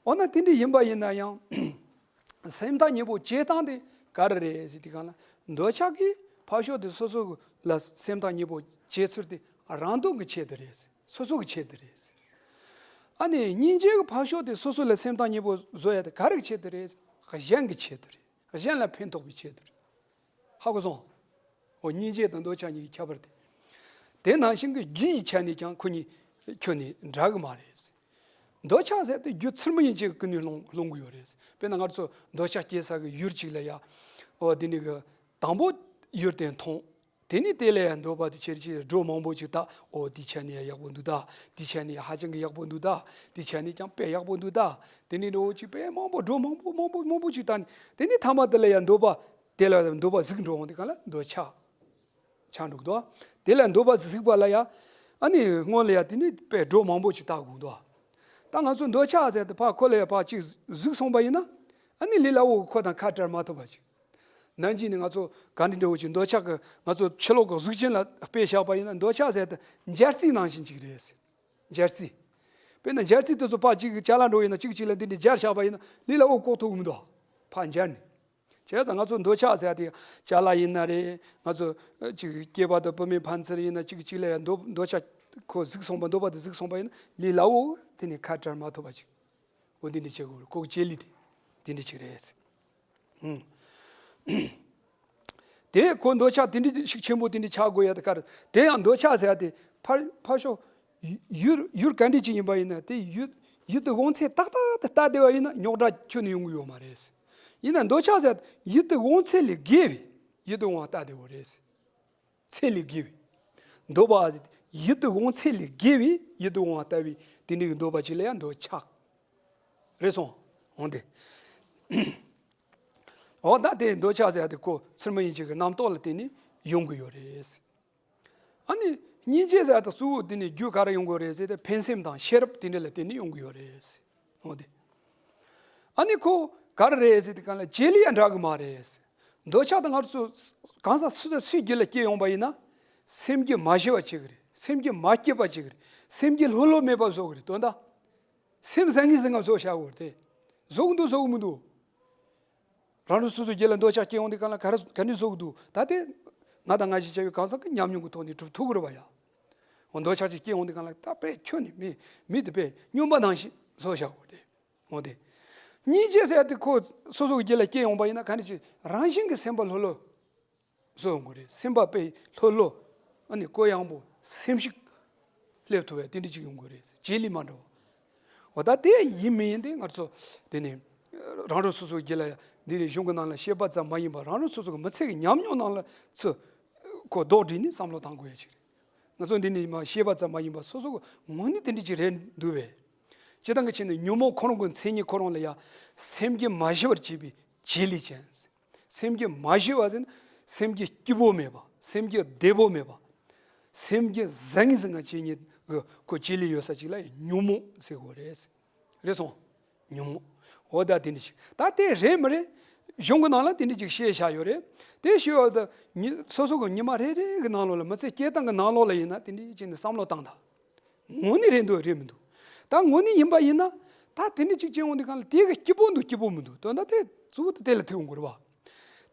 འོ་ན་དེ་འདྲ་ཡིན་པ་ཡིན་ན་ཡང་། སེམས་ཐག་ཉེ་པོ་བྱེད་སྟངས་དེ་ག་རེ་རེད་ཟེར་དུས་སྒང་ལ། འདོད་ཆགས་ཀྱིས་ཕར་ཕྱོགས་དེ་སོ་སོ་ལ་སེམས་ཐག་ཉེ་པོ་བྱེད་ཚུལ་དེ་རང་དོན་གྱི་ཆེད་དུ་རེད། སོ་སོ་གི་ཆེད་དུ་རེད། ཨ་ནི་སྙིང་རྗེ་གིས་ཕར་ཕྱོགས་དེ་སོ་སོ་ལ་སེམས་ཐག་ཉེ་པོ་བཟོ་ཡ་དེ་ག་རེ་གི་ཆེད་དུ་རེད། གཞན་གྱི་ཆེད་དུ་རེད། གཞན་ལ་ཕན་ཐོགས་པའི་ཆེད་དུ་རེད། ཧ་གོ་སོང་། འོ་སྙིང་རྗེ་དང་འདོད་ཆགས་གཉིས་ཀྱི་ཁྱད་པར་དེ། དེ་ནང་བཞིན་གྱི་རྒྱུ་ཡི་ཆ་ནས་ཀྱང་ཁོ་གཉིས་ཁྱོན་ནས་འདྲ་གི་མ་རེད། འདོད་ཆགས་ཟེར་དེ་རྒྱུ་ཚུལ་མིན་ཅིག་ཀུན་ནས་སློང་སློང་གི་ཡོད་རེད། དཔེར་ན་ང་ཚོ་འདོད་ཆགས་སྐྱེ་ས་གི་ཡུལ་ཅིག་ལ་ཡ། འོ་དེ་ནི་གི་དང་པོ་ཡུལ་དེ་མཐོང་། དེ་ནི་དེ་ལ་ཡ་འདོད་པ་དེ་ཆེར་ཆེར་འགྲོ་མང་པོ་ཅིག་ད། འོ་དེ་ཆ་ནས་ཡ་ཡག་པོ་འདུག་ད། དེ་ཆ་ནས་ཡ་ཧ་ཅང་གི་ཡག་པོ་འདུག་ད། དེ་ཆ་ནས་ཀྱང་དཔེ་ཡག་པོ་འདུག་ད། དེ་ནི་འགྲོ་ཅིག་དཔེ་མང་པོ་འགྲོ་མང་པོ་མང་པོ་མང་པོ་ཅིག་ད་ནི་དེ་ནི་ཐ་མ་དེ་ལ་ཡ་འདོད་པ། དེ་ལ་འདོད་པ་གཟིགས་འགྲོ་འོང་དེ་ག་ལ་འདོད་ཆགས་ཆགས་འགྲོ་གི་འདུག་དེ་ལ་འདོད་པ་གཟིགས་པ་ལ་ཡ། ཨ་ནི་སྔོན་ལ་ཡ་དེ་ནི་དཔེ་འགྲོ་མང་པོ་ཅིག་བལྟ་དགོས་འདུག་ད་ང་ཚོ་འདོད་ཆགས་ཟེར་དེ་ཕར་ཁོ་ལ་ཡ་ཕར་ཅིག་གཟིགས་སོང་པ་ཡིན་ན། ཨ་ནི་ལས་སླ་བོ་ཁོ་དང་ཁ་བྲལ་མ་ཐུབ་པ་ཅིག་ནམ་རྒྱུན་ནི་ང་ཚོ་ག་འདྲ་འདྲ་བོ་ཅིག་འདོད་ཆགས་ཀྱི་ང་ཚོ་ཕྱི་ལོགས་ཀྱི་གཟུགས་ཅན་ལ་དཔེ་བཞག་པ་ཡིན་ན་འདོད་ཆགས་ཟེར་དེ་འབྱར་རྩི་ནང་བཞིན་ཅིག་རེད། འབྱར་རྩི། དཔེར་ན་འབྱར་རྩི་དེ་ཚོ་ཕར་གཅིག་གི་ཅ་ལག་འགྲོ་ཡིན་ན་གཅིག་གཅིག་ལ་འདི་འདྲ་སྦྱར་བཞག་པ་ཡིན་ན་ལས་སླ་བོ་བཀོག་ཐུབ་ཀྱི་མི་འདུག་ཕར་འབྱར་ནས། བྱས་ཙང་ང་ཚོ་འདོད་ཆགས་ཟེར་ཡ་དེ་ཅ་ལག་ཡིན་ན་རེད། ང་ཚོ་ཅིག་སྐྱེས་པ་དང་བུད་མེད་ཕན་ཚུན་ཡིན་ན་གཅིག་གཅིག་ལ་ཡང་འདོད་འདོད་ཆགས་ཁོ་གཟིགས་སོང་པ་འདོད་པ་དེ་གཟིགས་སོང་པ་ཡིན་ན་ལས་སླ་བོ་དེ་ནས་ཁ་བྲལ་མ་ཐུབ་པ་ཅིག་འོ་འདི་འདྲ་བྱེད་དགོས་རེད། ཁོ་གི་བྱེད་ལས་དེ་འདི་འདྲ་ཅིག་རེད། ཨང་། དེ་ཁོ་འདོད་ཆགས་དེ་འདྲ་ཤུགས་ཆེན་པོ་དེ་འདྲ་ཆགས་དགོས་ཡ་དེ་ག་རེ། དེ་ཡང་འདོད་ཆགས་ཟེར་ཡ་དེ་ཕར་ཕར་ཕྱོགས་ཡུལ་ཡུལ་ག་འདྲ་ཅིག་ཡིན་པ་ཡིན་ན། དེ་ཡུལ་ཡུལ་དེ་འོང་ཚད་ཏག་ཏག་དེ་ལྟ་བསྡད་པ་ཡིན་ན་རྙོག་དྲ་ཁྱོན་ནས་ཡོང་གི་ཡོད་མ་རེད། ཡིན་ན་འདོད་ཆགས་ཟེར་ཡ་དེ་ཡུལ་དེ་འོང་ཚད་ལས་བརྒལ་བའི་ཡུལ་དེ་འོང་བ་ལྟ་བསྡད་པ་རེད། ཚད་ལས་བརྒལ་བའི་འདོད་པ། ཡུལ་དེ་འོང་ཚད་ལས་བརྒལ་བའི་ཡུལ་དེ་འོང་བ་ལྟ་བུའི་དེ་འདྲའི་འདོད་པ་ཅིག་ལ་ཡང་འདོད་ཆགས། རེད་སོང་། འོང་དེ། འོ་ད་དེ་འདོད་ཆགས་ཟེར་ཡ་དེ་ཁོ་ཚུལ་མིན་ཡིན་གཅིག་གི་རྣམ་རྟོག་ལ་བརྟེན་ནས་ཡོང་གི་ཡོད་རེད། ཨ་ནི་སྙིང་རྗེ་ཟེར་ཡ་དེ་གཙོ་བོ་དེ་ནི་རྒྱུ་ག་རེ་ཡོང་གི་རེད་ཟེར་ཏེ། ཕན་སེམས་དང་ཤེས་རབ་དེ་འདྲ་ལ་བརྟེན་ནས་ཡོང་གི་ཡོད་རེད། འོ་དེ། ཨ་ནི་ཁོ་ག་རེ་རེད་ཟེར་དུས་སྒང་ལ་བྱེད་ལས་ཡང་འདྲ་གི་མ་རེད། འདོད་ཆགས་དེ་ང་ཚོ་གང་ཟག་སུ་དང་སུའི་རྒྱུད་ལ་སྐྱེ་ཡོང་པ་ཡིན་ན། སེམས་རྒྱུད་མ་ཞི་བ་བྱེད་གི་རེད། སེམས་རྒྱུད་མ་སྐྱིད་པ་བྱེད་གི་རེད། སེམས་རྒྱུད་ལྷོད་ལྷོད་མེད་པ་བཟོ་གི་རེད། དོན་དག་སེམས་ཟང་ངེ་ཟིང་ངེ་བཟོ་བྱ་དགོས་རེད་དེ། བཟོ་གི་འདུག་བཟོ་གི་མི་འདུག་རང་རང་སོ་སོའི་རྒྱུད་ལ་འདོད་ཆགས་སྐྱེ་ཡོང་དུས་སྒང་ལ་ག་རེ་ག་འདྲ་བཟོ་གི་འདུག་ད་དེ་ང་དང་ང་ཞིག་བྱ་བའི་གང་ཟག་གི་ཉམས་མྱོང་གི་ཐོག་ནས་གྲུབ་ཐུབ་ཀྱི་རེད་པ་ཡ། འོ་འདོད་ཆགས་ཅིག་སྐྱེ་ཡོང་དུས་སྒང་ལ་ད་དཔེ་ཁྱོན་ནས་མི་མི་དེ་དཔེ་སྨྱོན་པ་ནང་བཞིན་བཟོ་བཞག་དགོས་ཏེ། འོ་དེ། སྙིང་རྗེ་ཟེར་ཡ་དེ་ཁོ་སོ་སོ་གི་རྒྱུད་ལ་སྐྱེ་ཡོང་པ་ཡིན་ན་ག་འདྲ་ཅིག་རང་བཞིན་གྱི་སེམས་པ་ལྷོད་ལྷོད་བཟོ་ཡོང་གི་རེད། སེམས་པ་དཔེ་ལྷོད་ལྷོད། ཨ་ནི་གུ་ཡངས་པོ་སེམས་ཤུགས་སླེབས་ཐུབ་པའི་དེ་འདྲ་ཅིག་ཡོང་གི་རེད། བྱེད་ལས་མ་འདྲ་བ། འོ་ད་དེ་ཡིན་མིན་ཡིན་དེ་ང་ཚོ་དེ་ནི་རང་རང་སོ་སོའི་རྒྱུད་ལ་ཡ་འདི་ནི་གཞུང་གི་ནང་ལ་བཤད་པ་ཙམ་མ་ཡིན་པར་རང་རང་སོ་སོ་གི་མི་ཚེ་གི་ཉམས་མྱོང་ནང་ལ་ཚུར་ཁོ་ལྡོག་བསྒྲིལ་ནས་བསམ་བློ་བཏང་དགོས་ཡ་ཅིག་རེད། ང་ཚོ་འདི་ནི་མ་བཤད་པ་ཙམ་མ་ཡིན་པར་སོ་སོ་གི་ངོས་ནས་དེ་འདྲ་ཅིག་རེད་འདུག་པས། སྤྱིར་བཏང་གི་ཆ་ནས་ཉོན་མོངས་ཁོ་རང་གི་མཚན་ཉིད་ཁོ་རང་ལ་ཡ་སེམས་རྒྱུད་མ་ཞི་བར་བྱེད་པའི་བྱེད་ལས་ཅན། སེམས་རྒྱུད་མ་ཞི་བ་ཟེར་ན་སེམས་རྒྱུད་སྐྱིད་པོ་མེད་པ། སེམས་རྒྱུད་བདེ་པོ་མེད་པ། སེམས་རྒྱུད་ཟང་ངེ་ཟིང་ངེ་བྱེད་མཁན་གྱི་ཁོ་བྱེད་ལས་ཡོད་ས་ཅིག་ལ་ཉོན་མོངས་ཟེར་དགོས་རེད། རེད་སོང་། ཉོན་མོངས། འོ་ད་དེ་འདྲ་ཞིག་ད་དེ་རེད་མི་རེད། གཞུང་གི་ནང་ལ་དེ་འདྲ་ཅིག་བཤད་བཞག་ཡོད་རེད། དེ་ཞུ་བ་ད་ཉི་སོ་སོ་གི་ཉི་མ་རེ་རེ་གི་ནང་ལོགས་ལ་མི་ཚེ་སྐྱེལ་སྟངས་གི་ནང་ལོགས་ལ་ཡིན་ན་དེ་འདྲ་ཅིག་ནས་བསམ་བློ་བཏང་དང་། དངོས་གནས་རེད་འདུག་རེད་མི་འདུག་ད་དངོས་གནས་ཡིན་པ་ཡིན་ན། ད་དེ་འདྲ་ཅིག་བྱེད་འོང་དུས་སྒང་ལ་དེ་གི་སྐྱིད་པོ་འདུག་སྐྱིད་པོ་མི་འདུག་དོན་དག་དེ་གཙོ་བོ་དེ་དེ་ལ་ཐུག་འོང་དགོས་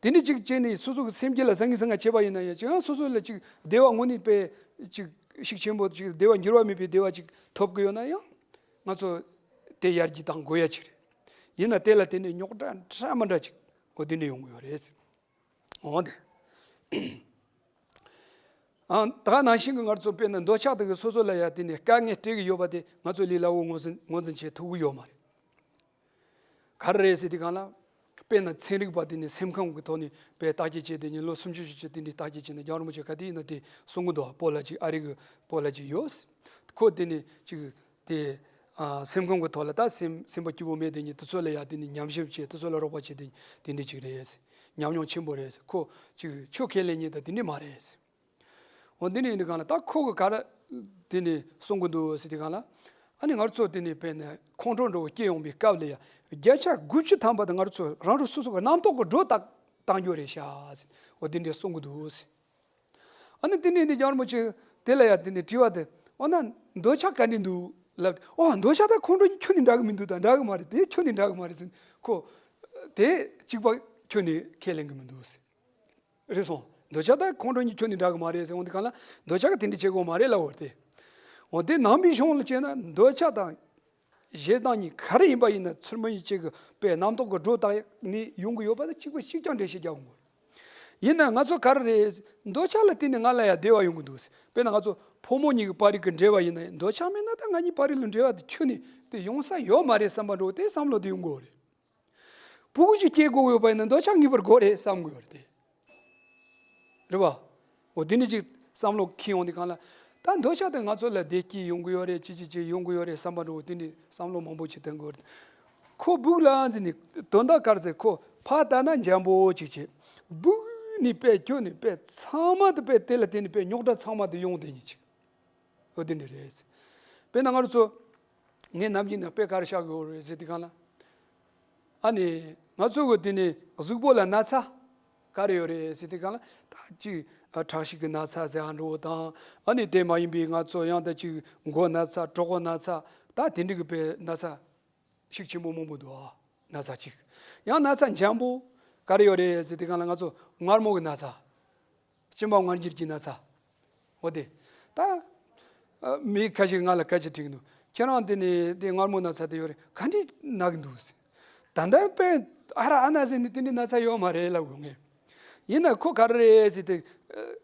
རེད་བ། དེ་འདྲ་ཅིག་བྱས་ནས་སོ་སོ་གི་སེམས་རྒྱུད་ལ་ཟང་ངེ་ཟིང་ངེ་བྱས་པ་ཡིན་ན་ཡང་ཅིག་ཡང་སོ་སོ་ལ་ཅིག་བདེ་བ་དངོས་གནས་དཔེ་ཅིག་ཤུགས་ཆེན་པོ་ཅིག་བདེ་བ་འགྱུར་བ་མེད་པའི་བདེ་བ་ཅིག་ཐོབ་ཀྱི་ཡོད་ན་ཡང་ང་ཚོ་དེ་ཡར་རྒྱས་གཏང་དགོས་ཡ་ཅིག་རེད། ཡིན་ན་དེ་ལ་བརྟེན་ནས་རྙོག་དྲ་འདྲ་མི་འདྲ་ཅིག་འོ་དེ་འདྲ་ཡོང་གི་ཡོད་རེད། འོ་དེ། ཨང་། ད་ནང་བཞིན་གྱི་ང་ཚོ་དཔེར་ན་འདོད་ཆགས་དེ་གི་སོ་སོ་ལ་ཡ་དེ་ནས་དཀའ་ངལ་སྤྲད་ཀྱི་ཡོད་པ་དེ་ང་ཚོ་ལས་སླ་བོ་ངོས་འཛིན་ངོས་འཛིན་བྱེད་ཐུབ་ཀྱི་ཡོད་མ་རེད། ག་རེ་རེད་ཟེར་དུས་སྒང་ལ། དཔེར་ན་ཚན་རིག་པ་དེ་ནས་སེམས་ཁམས་ཀྱི་ཐོག་ནས་དཔེ་བརྟག་དཔྱད་བྱས་དེ་ནས་ལོ་སུམ་ཅུ་བཞི་བཅུ་དེ་འདྲའི་བརྟག་དཔྱད་བྱས་ན་རྒྱལ་བ་རིན་པོ་ཆེ་ག་དུས་ཡིན་ན་དེ་གསུང་གི་འདུག་སྤོ་ལགས་ཅིག་ཨ་རི་གི་སྤོ་ལགས་ཅིག་ཡོད། ཁོ་དེ་ནས་ཅིག་དེ། ཨ། སེམས་ཁམས་ཀྱི་ཐོག་ལ་ད་སེམས་སེམས་པ་སྐྱིད་པོ་མེད་དེ་ཉིད་དེ་ཚོ་ལ་ཡ་དེ་ནི་ཉམས་ཞིབ་བྱེད། དེ་ཚོ་ལ་རོགས་པ་བྱེད་དེ་དེ་འདྲ་ཅིག་རེད། ཉམས་མྱོང་ཆེན་པོ་རེད། ཁོ་ཅིག་ཆོས་ཁས་ལེན་མཁན་དང་དེ་འདྲ་མ་རེད། འོ་འདི་འདྲ་ཡིན་དུས་སྒང་ལ་ད་ཁོ་གི་ག་རེ་དེ་ནི་གསུང་གི་འདུག་ཟེར་དུས་སྒང་ལ། ཨ་ནི་ང་ཚོ་དེ་ནི་དཔེར་ན་ཁོང་ཁྲོ་འདྲ་བོ་སྐྱེ་ཡོང་བའི་སྐབས་ལ་ཡ་བརྒྱ་ཆ་དགུ་བཅུ་ཐམ་པ་དེ་ང་ཚོ་རང་རང་སོ་སོ་གི་རྣམ་རྟོག་གི་སྒྲོ་བཏགས་བཏང་རྒྱུ་རེད་ཤག་ཟེར། འོ་འདི་འདྲ་གསུང་གི་འདུག་ཟེར། ཨ་ནི་དེ་ནས་ནི་རྒྱལ་བ་རིན་པོ་ཆེ་དེ་ལ་ཡ་དེ་ནས་དྲི་བ་དེ། འོ་ན་འདོད་ཆགས་ག་འདྲ་འདུག་ལབ། ཨོ་འདོད་ཆགས་དང་ཁོང་ཁྲོ་གཉིས་ཁྱོན་ནས་འདྲ་གི་མི་འདུག་དང་འདྲ་གི་མ་རེད། དེ་ཁྱོན་ནས་འདྲ་གི་མ་རེད་ཟེར། ཁོ་དེ་གཅིག་པ་ཁྱོན་ནས་ཁས་ལེན་གི་མི་འདུག་ཟེར། རེད་སོང་། འདོད་ཆགས་དང་ཁོང་ཁྲོ་གཉིས་ཁྱོན་ནས་འདྲ་གི་མ་རེད་ཟེར། འོ་འདི་གང་ལ་འདོད་ཆགས་ཀྱིས་དེ་འདྲ་བྱེད་དགོས་མ་རེད་ལབ་པ་རེད་དེ། འོ་དེ་ནང་པའི་གཞུང་ལ་བྱས་ན་འདོད་ཆགས་དང་ཞེ་སྡང་གཉིས་ག་རེ་ཡིན་པ་ཡིན་ན་ཚུལ་མིན་ཡིན་གཅིག་གི་དཔེ་རྣམ་རྟོག་གི་སྒྲོ་བཏགས་ནས་ཡོང་གི་ཡོད་པ་དང་གཅིག་པ་གཅིག་རྐྱང་འགྲེལ་བཤད་རྒྱག་དགོས། ཡིན་ན་ང་ཚོ་ག་རེ་རེད། འདོད་ཆགས་ལ་བརྟེན་ནས་ང་ལ་ཡང་བདེ་བ་ཡོང་གི་འདུག་དཔེར་ན་ང་ཚོ་ཕོ་མོ་གཉིས་ཀྱི་བར་གྱི་འབྲེལ་བ་ཡིན་ན་ཡང་འདོད་ཆགས་མེད་ན་ད་ང་གཉིས་བར་ལ་འབྲེལ་བ་དེ་ཁྱོན་ནས་དེ་ཡོང་ས་ཡོད་མ་རེད་བསམ་པ་འདྲ་བོ་དེ་བསམ་བློ་དེ་ཡོང་གི་ཡོད་རེད། ཕྲུ་གུ་ཅིག་སྐྱེ་དགོས་ཡོད་པ་ཡིན་ན་འདོད་ཆགས་ངེས་པར་དགོས་རེད་བསམ་གི་ཡོད་རེད་དེ། རེད་བ། འོ་དེ་འདྲ་ཅིག་བསམ་བློ་འཁྱེར་ཡོང་དུས་སྒང་ལ། ད་འདོད་ཆགས་དེ་ང་ཚོ་ལ་བདེ་སྐྱིད་ཡོང་གི་ཡོད་རེད། ཅི་ཅི་ཅི་ཡོང་གི་ཡོད་རེད་བསམ་པ་འདྲ་བོ་དེ་འདྲའི་བསམ་བློ་མང་པོ་ཅིག་བཏང་གི་ཡོད་རེད། ཁོ་སྦུག་ལ་འཛིན་ནས་དོན་དག་ག་རེ་ཟེར། ཁོ་ཕར་ལྟ་ན་འཇམ་པོ་ཅིག་བྱེད། སྦུག་ནས་དཔེ་ཁྱོན་ནས་དཔེ་ཚང་མ་དེ་དཔེ་དེ་ལ་བརྟེན་ནས་དཔེ་རྙོག་དྲ་ཚང་མ་དེ་ཡོང་བསྡད་མཁན་ཅིག་འོ་དེ་འདྲ་རེད། དཔེར་ན་ང་རང་ཚོ་ངས་ནམ་རྒྱུན་ནས་དཔེ་ག་རེ་བཞག་གི་ཡོད་རེད་ཟེར་དུས་སྒང་ལ། ཨ་ནི་ང་ཚོ་གི་དེ་ནི་གཟུགས་པོ་ལ་ན་ཚ་ག་རེ་ཡོད་རེད་ཟེར་དུས་སྒང་ལ། ད་ཅིག་ཁྲག་ཤེད་ཀྱི་ན་ཚ་ཟེར་ཡ་འདྲ་བོ་དང་། ཨ་ནི་དེ་མ་ཡིན་པའི་ང་ཚོ་ཡང་ད་ཅིག་མགོ་ན་ཚ། གྲོད་ཁོག་ན་ཚ། ད་དེ་འདྲ་གི་དཔེ་ན་ཚ་ཤུགས་ཆེན་པོ་མང་པོ་འདུག་ཨ། ན་ཚ་གཅིག་ཡང་ན་ཚ་འཇམ་པོ་ག་རེ་ཡོད་རེད་ཟེར་དུས་སྒང་ལ་ང་ཚོ་མངར་མོ་གི་ན་ཚ། གཅིན་པ་མངར་འགྱུར་གྱི་ན་ཚ། འོ་དེ། ད་ཨ་མི་ཁ་ཤས་ང་ལ་སྐད་ཆ་དྲིས་ཀྱི་འདུག་ཁྱེད་རང་དེ་ནས་དེ་མངར་མོ་ན་ཚ་དེ་ཡོད་རེད། ག་འདྲས་ན་གི་འདུག་ཟེར། ད་ལྟ་དཔེ་ ཨ་ར་ཨ་ན་ཟེར་ནས་དེ་འདྲའི་ན་ཚ་ཡོད་མ་རེད་ལབ་དགོས་ངས། ཡིན་ན་ཁོ་ག་རེ་རེད་ཟེར་ཏེ།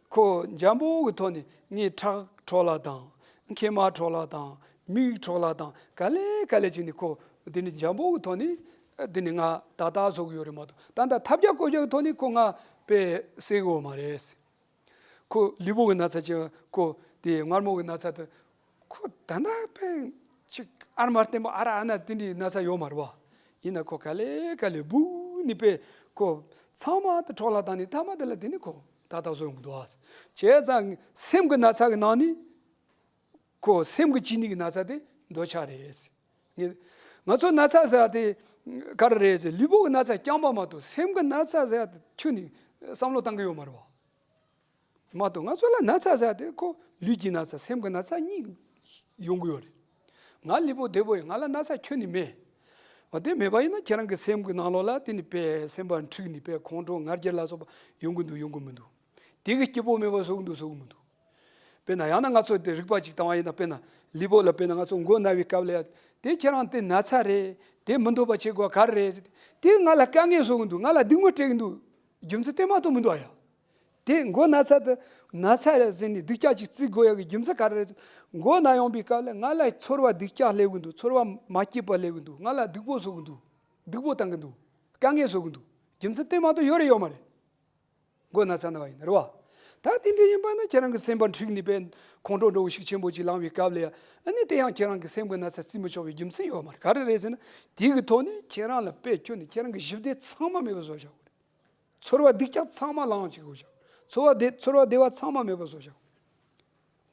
ཁོ་འཇམ་པོ་གི་ཐོག་ནས་ངའི་ཁྲག་འཕྲོ་བརླག་དང་། མཁལ་མ་འཕྲོ་བརླག་དང་། མིག་འཕྲོ་བརླག་དང་། ག་ལེ་ག་ལེ་བྱས་ནས་ཁོ་དེ་ནི་འཇམ་པོ་གི་ཐོག་ནས་དེ་ནི་ང་ཏག་ཏག་བཟོ་གི་ཡོད་རེད་མ་གཏོགས། ད་ལྟ་ཐབས་བརྒྱ་བཀོལ་བརྒྱ་གི་ཐོག་ནས་ཁོ་ང་དཔེ་སེལ་གི་ཡོད་མ་རེད། ཁོ་ལུས་པོ་གི་ན་ཚ་ཅིག་ཁོ་དེ་མངར་མོ་གི་ན་ཚ་དེ། ཁོ་ད་ལྟ་དཔེ་ཅིག་ཨར་མར་བརྟན་པོ་ཨ་ར་ཨ་ན་དེ་འདྲའི་ན་ཚ་ཡོད་མ་རེད་བ། ཡིན་ན་ཁོ་ག་ལེ་ག་ལེ་སྦུག་ནས་དཔེ་ཁོ་ཚང་མ་དེ་འཕྲོ་བརླག་བཏང་ནས་མཐའ་མ་དེ་ལ་དེ་ནི་ཁོ་ཏག་ཏག་བཟོ་ཡོང་གི་འདུག་བ། བྱས་ཙང་སེམས་ཀྱི་ན་ཚ་གི་ནང་ནས་ཁོ་སེམས་ཀྱི་གཅིན་སྙི་གི་ན་ཚ་དེ་འདོད་ཆགས་རེད། ངས་ང་ཚོ་ན་ཚ་ཟེར་བ་དེ་ག་རེ་རེད་ཟེར། ལུས་པོ་གི་ན་ཚ་རྐྱང་པ་མ་གཏོགས་སེམས་ཀྱི་ན་ཚ་ཟེར་བ་དེ་ཁྱོན་ནས་བསམ་བློ་བཏང་གི་ཡོད་མ་རེད་བ། མ་གཏོགས་ང་ཚོ་ལ་ན་ཚ་ཟེར་དེ་ཁོ་ལུས་ཀྱི་ན་ཚ་སེམས་ཀྱི་ན་ཚ་གཉིས་ཡོང་གི་ཡོད་རེད། ང་ལུས་པོ་བདེ་པོ་ཡིན། ང་ལ་ན་ཚ་ཁྱོན་ནས་མེད། འོ་དེ་མེད་པ་ཡིན་ན་ཁྱེད་རང་གི་སེམས་ཀྱི་ནང་ལོགས་ལ་དེ་ནི་དཔེ་སེམས་པ་འཁྲུགས་ནས་དཔེ་ཁོང་ཁྲོ་ང་རྒྱལ་ལ་སོགས་པ་ཡོང་གི་འདུག་ཡོང་གི་མི་འདུག་དེ་གི་སྐྱིད་པོ་མེད་པ་བཟོ་གི་འདུག་བཟོ་གི་མི་འདུག་དཔེར་ན་ཡང་ན་ང་ཚོ་དེ་རིག་པ་ཅིག་བཏང་བ་ཡིན་ན། དཔེར་ན་ལུས་པོ་ལ་དཔེར་ན་ང་ཚོ་མགོ་ན་བའི་སྐབས་ལ་ཡ། དེ་ཁྱེད་རང་དེ་ན་ཚ་རེད། དེ་མི་འདོད་པ་བྱེད་དགོས་ག་རེ་རེད། དེ་ང་ལ་དཀའ་ངལ་བཟོ་གི་འདུག་ང་ལ་སྡིགས་དམོད་སྤྲད་གི་འདུག་རྒྱུ་མཚན་དེ་མ་གཏོགས་མི་འདུག་ཨ་ཡ། དེ་མགོ་ན་ཚ་དེ་ན་ཚ་རེད་ཟེར་ནས་སྡུག་ཅག་ཅིག་བརྩི་དགོས་ཡ་གི་རྒྱུ་མཚན་ག་རེ་རེད། མགོ་ན་ཡོང་པའི་སྐབས་ལ་ང་ལ་ཚོར་བ་སྡུག་ཅག་སླེབས་གི་འདུག་ཚོར་བ་མ་སྐྱིད་པ་སླེབས་གི་འདུག་ང་ལ་སྡུག་པོ་བཟོ་གི་འདུག་སྡུག་པོ་བཏང་གི་འདུག་དཀའ་ངལ་བཟོ་གི་འདུག་རྒྱུ་མཚན་དེ་མ་གཏོགས་ཡོད་རེད་ཡོད་མ་རེད། མགོ་ན་ཚ་ན་བ་ཡིན་ན་རེད་བ། ད་དེ་འདྲ་ཡིན་པ་ན་ཁྱེད་རང་གི་སེམས་པ་འཁྲུགས་ནས་དཔེ་ཁོང་ཁྲོ་འདྲ་བོ་ཤུགས་ཆེན་པོ་ཅིག་ལངས་པའི་སྐབས་ལ་ཡ། ཨ་ནི་དེ་ཡང་ཁྱེད་རང་གི་སེམས་ཀྱི་ན་ཚ་བརྩི་མི་ཆོག་པའི་རྒྱུ་མཚན་ཡོད་མ་རེད། ག་རེ་རེད་ཟེར་ན། དེ་གི་ཐོག་ནས་ཁྱེད་རང་ལ་དཔེ་ཁྱོན་ནས་ཁྱེད་རང་གི་ཞི་བདེ་ཚང་མ་མེད་པ་བཟོ་བཞག་གི་རེད། ཚོར་བ་སྡུག་ཅག་ཚང་མ་ལངས་བཅུག་དགོས་བཞག་ཚོར་བ་བདེ་ཚོར་བ་བདེ་བ་ཚང་མ་མེད་པ་བཟོ་བཞག་